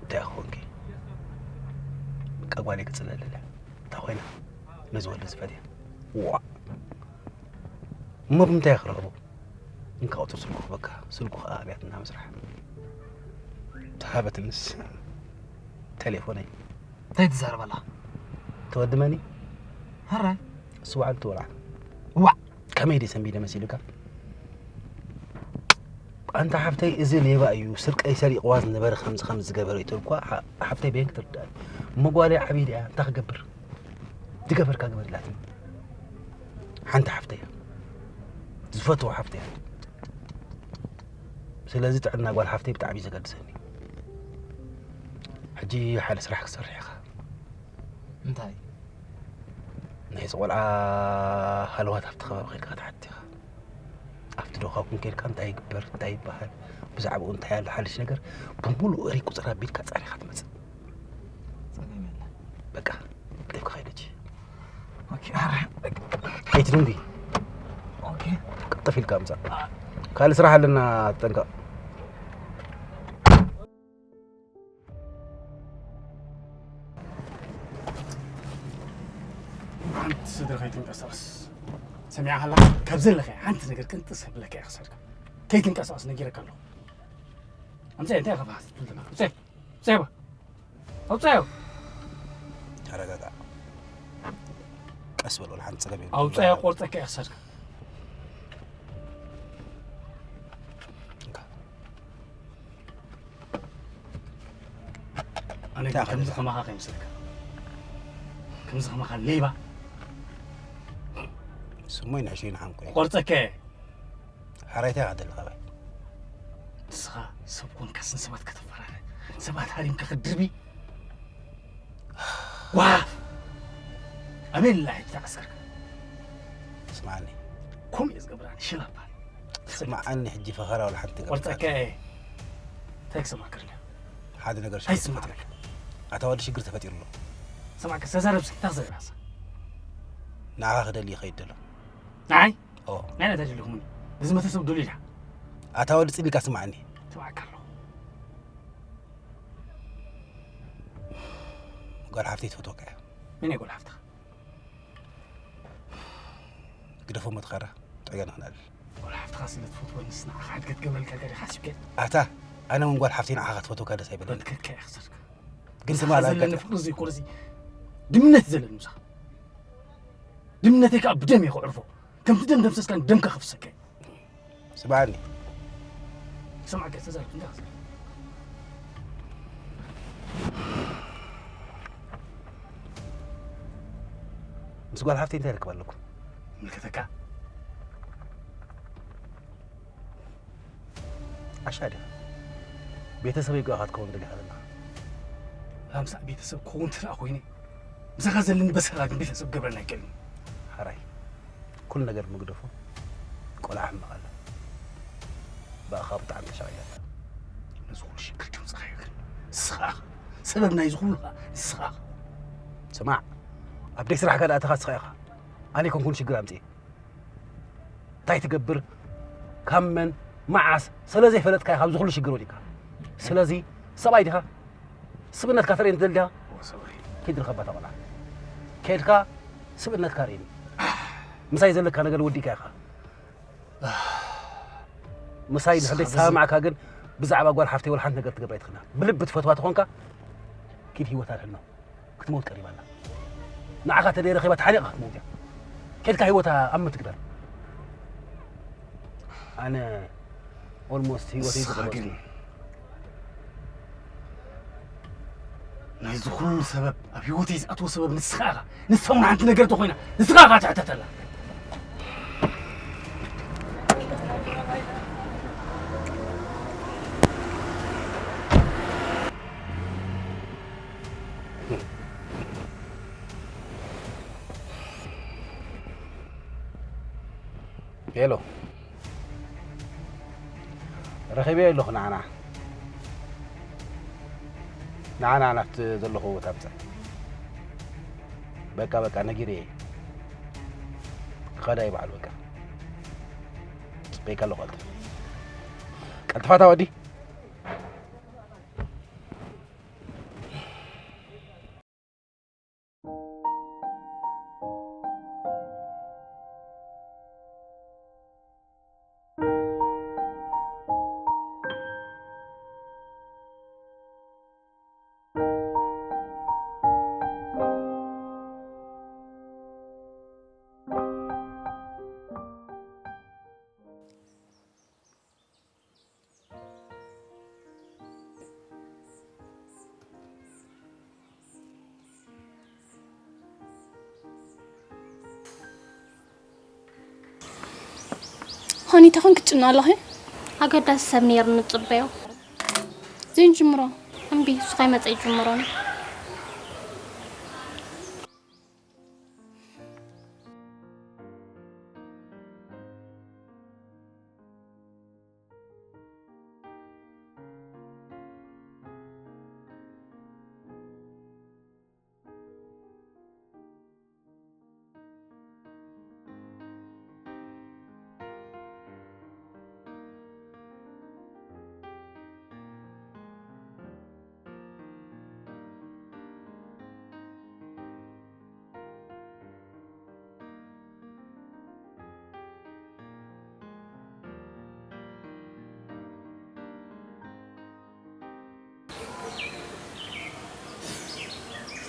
እንታይ ክኾንኪ? በቃ ጓለይ ክጽለለለ። እንታይ ኮይና? ነዚ ወዲ ዝፈትያ። ዋ! እሞ ብምንታይ ክረኽቦ? እንካ ቁጽሪ ስልኩ ክበካ፣ ስልኩ ከኣ ኣብያትና ምስራሕ። ተሃበትንስ ቴሌፎነይ። እንታይ ትዛረብ ኣለኻ? ተወዲ መኒ? ሕራይ። እሱ ባዕሉ ትወልዓ። ዋዕ! ከመይ ድየ ሰንቢደ መሲሉካ? ኣንታ ሓፍተይ፣ እዚ ሌባ እዩ፣ ስርቀይ ሰሪቕዋ ዝነበረ ከምዚ ከምዚ ዝገበረ እዩ ተልኳ፣ ሓ-፣ ሓፍተይ በየን ክትርዳእ? እሞ ጓለይ ዓብዪ ድያ? እንታይ ክገብር? ዝገበርካ ግበር ኢላትኒ። ሓንቲ ሓፍተይ እያ። ዝፈትዋ ሓፍተይ እያ። ስለዚ ጥዕና ጓል ሓፍተይ ብጣዕሚ እዩ ዘገድሰኒ። ሕጂ ሓደ ስራሕ ክትሰርሕ ኢኻ። እንታይ? ናይ እዚ ቆልዓ ሃለዋት ኣብቲ ከባቢ ከይድካ ክትሓትት ኢኻ። ኣብቲ ዶኻኩም ከይድካ እንታይ ይግበር፣ እንታይ ይበሃል፣ ብዛዕባኡ እንታይ ኣሎ ሓድሽ ነገር ብምሉእ ሪኩ ጽራ ኣቢልካ ጸሪኻ ትመጽእ። ጸገም የለን። በቃ፣ ቀልጢፍካ ኸይድ ሕጂ። ኦኬ፣ ኣረ። ከይትድንጉይ። ኦኬ። ቅልጥፍ ኢልካ ምጻእ። ካልእ ስራሕ ኣለና፣ ተጠንቀቕ። ሓንቲ ስድሪ ከይትንቀሳቐስ። ሰሚዕኻ ኣለኻ? ካብ ዘለኻያ ሓንቲ ነገር ቅንጥስ ኣብለካ እየ ክሰድካ። ከይትንቀሳቐስ ነጊረካ ኣለኹ። ኣምፀ፣ እንታይ ከፋ? ኣምፀ፣ ኣምፀ፣ ኣምፀ። ተረጋጋ። ቀስ በል፣ ወላ ሓንቲ ጸገም የብሉን። ኣውጻያ ቆርጸካ እየ ክሳድካ። እንካ። ኣነ ግን እንታይ ከምዚ ኣኽእል? ከማኻ ከይመስለካ። ከምዚ ከማኻ ሌባ። ስሞይ ንዕሽተይ ንሓንኮ እዩ። ቆርጸካ እየ። ሓራይታይ ኢኻ ዘለኻ ባይ? ንስኻ ሰብ ኮንካስ ንሰባት ከተፈራረ፣ ሰባት ሃሪምካ ክትድርቢ። ጓፍ! ኣበይ ኣላ ሕጂ ተዓስከርካ? ስምዓኒ። ከምኡ እየ ዝገብራ፣ ሽላባ። ስምዓኒ፣ ሕጂ ፈኸራ ወላ ሓንቲ ትገብር ቆርጸካ እየ። እንታይ ክሰማዕካ ደልያ? ሓደ ነገር እንታይ ሽግር ይስማዓካ? ተፈጢሩ። ኣታ ወዲ ሽግር ተፈጢሩ ኣሎ። ስማዕካ፣ ተዛረብ እስኪ፣ እንታይ ክዛረብ እየ? ንዓኻ ክደሊ ይኸይድ ዘሎ። ንዓይ? ኦ። ናይ ናታ ደሊኹምኒ። እዚ መተሰብ ደልዩ ድሓ? ኣታ ወዲ ጽኒካ ስማዕኒ። ስማዕካ ኣለኹ። ጓል ሓፍተይ ትፈትወካ እያ። መን እያ ጓል ሓፍትኻ? ግደፎ እሞ ትኻራ፣ ጥዕያ ንኽንዕልል። ጓል ሓፍትኻ ስለ ትፈትወ ንስ ንዓኻ ሓድገት ገብረልካ ገዲኻ ሓሲብካ? ኣታ፣ ኣነ እውን ጓል ሓፍተይ ንዓኻ ክትፈትወካ ደስ ኣይበለኒ። በትከካ እያ ክሰርካ። ግን ንስኻ ትማል ዘለኒ ኣጋጣሚ ፍቕሪ ዘይኮነሲ ድምነት ዘለኒ ምሳኻ። ድምነተይ ከኣ ብደም እየ ክዕርፎ። ከምቲ ደም ደምሰስካ ንደምካ ከፍሰካ እየ። ስምዓኒ። ስማዕ፣ ገለ ተዛረብ፣ እንታይ ክዛረብ? ምስ ጓል ሓፍተይ እንታይ ርክብ ኣለኩም? ምልከተካ? ዓሻ ዲኻ? ቤተሰበይ ጓኻ ክትከውን ደሊኻ ዘለኻ? ላምሳእ ቤተሰብ ክኸውን እንተ ደኣ ኮይነ፣ ምሳኻ ዘለኒ በሰላ ግን ቤተሰብ ክገብረኒ ኣይክእልን። ሓራይ፣ ኩሉ ነገር ምግደፎ፣ ቆልዓ ሕማቕ ኣላ። ብኣኻ ብጣዕሚ ተሻቒላ ኣላ። ነዚ ኩሉ ሽግር ከምጻኻዮ ግን ንስኻ ኢኻ። ሰበብ ናይዚ ኩሉ ኸኣ ንስኻ ኢኻ። ስማዕ፣ ኣብ ደይ ስራሕካ ደኣ ኣተኻ ንስኻ ኢኻ። ኣነ ኣይኮንኩን ሽግር ኣምጽኤ። እንታይ ትገብር፣ ካብ መን፣ መዓስ ስለ ዘይፈለጥካ ኢኻ ኣብዚ ኩሉ ሽግር ወዲቕካ። ስለዚ ሰብኣይ ዲኻ? ስብእነትካ ተርእየኒ ትደሊ ዲኻ? እወ፣ ሰብኣይ። ኪድ ርኸባ እታ ቆልዓ። ኬድካ ስብእነትካ ርእየኒ። ምሳይ ዘለካ ነገር ወዲእካ ኢኻ። ምሳይ ንስኻ ድሕር በዚ ዘይተሰማማዕካ ግን ብዛዕባ ጓል ሓፍተይ ወላ ሓንቲ ነገር ትገብር ኣይትኽእልን። ብልቢ ትፈትዋ ተኾንካ ኪድ ህይወታ ኣድሕኖ። ክትመውት ቀሪባ ኣላ። ንዓኻ ተደይ ረኺባ ተሓኒቓ ክትመውት እያ። ኬድካ ህይወታ ኣብ ምትግበር። ኣነ ኦልሞስት ህይወተይ ንስኻ ዝቐመጥኩ። ግን ናይዚ ኩሉ ሰበብ፣ ኣብ ህይወተይ ዝኣተወ ሰበብ ንስኻ ኢኻ። ንሳ እውን ሓንቲ ነገር ተኾይና፣ ንስኻ ኢኻ ትሕተተላ። ሄሎ፣ ረኺበዮ ኣለኹ ንዓና። ንዓ ንዓ ናብቲ ዘለኹዎ ቦታ ምጻእ። በቃ በቃ ነጊረየ። ክኸዳ እዩ በዓል በቃ። ጽበየካ ኣለኹ ቀልጥፍ። ቀልጥፋታ ወዲ። ሆኒታ ኹን ክትጭኑ ኣለኺ? ኣገዳሲ ሰብ ነይሩ ንጽበዮ። ዘይንጅምሮ። እምቢ፣ እሱ ካይመጸ ይጅምሮ ነው።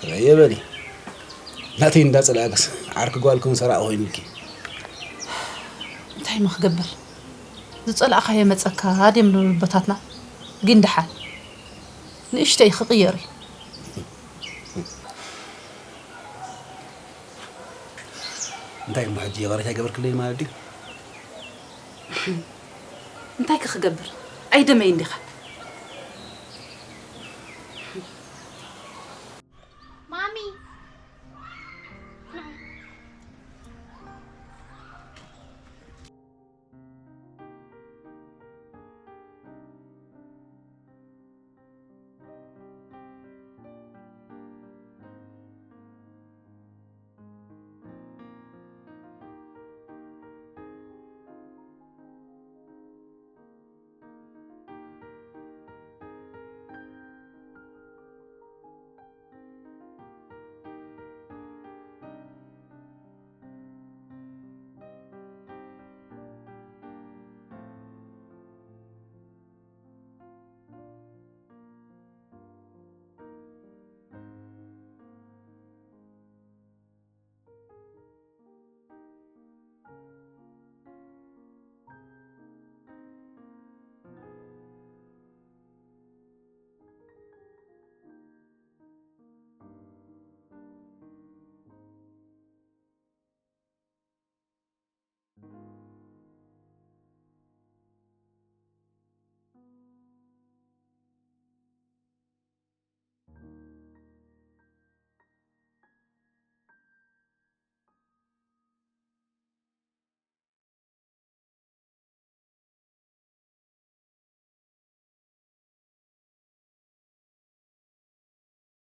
ረየ በሊ ናተይ እንዳጸላእክስ ዓርኪ ጓልኩም ሰራቂ ኮይኑልኪ። እንታይ ሞ ክገብር? ዝጸላእካዮ መጸካ ድዮም ልቦታትና። ግን ደሓን ንእሽተይ ክቕየር እዩ። እንታይ እሞ ሕጂ ይቕሬታ ይገበርክለይ ማለት ድዩ? እንታይ ክገብር? ኣይደመይ እንዲኻ።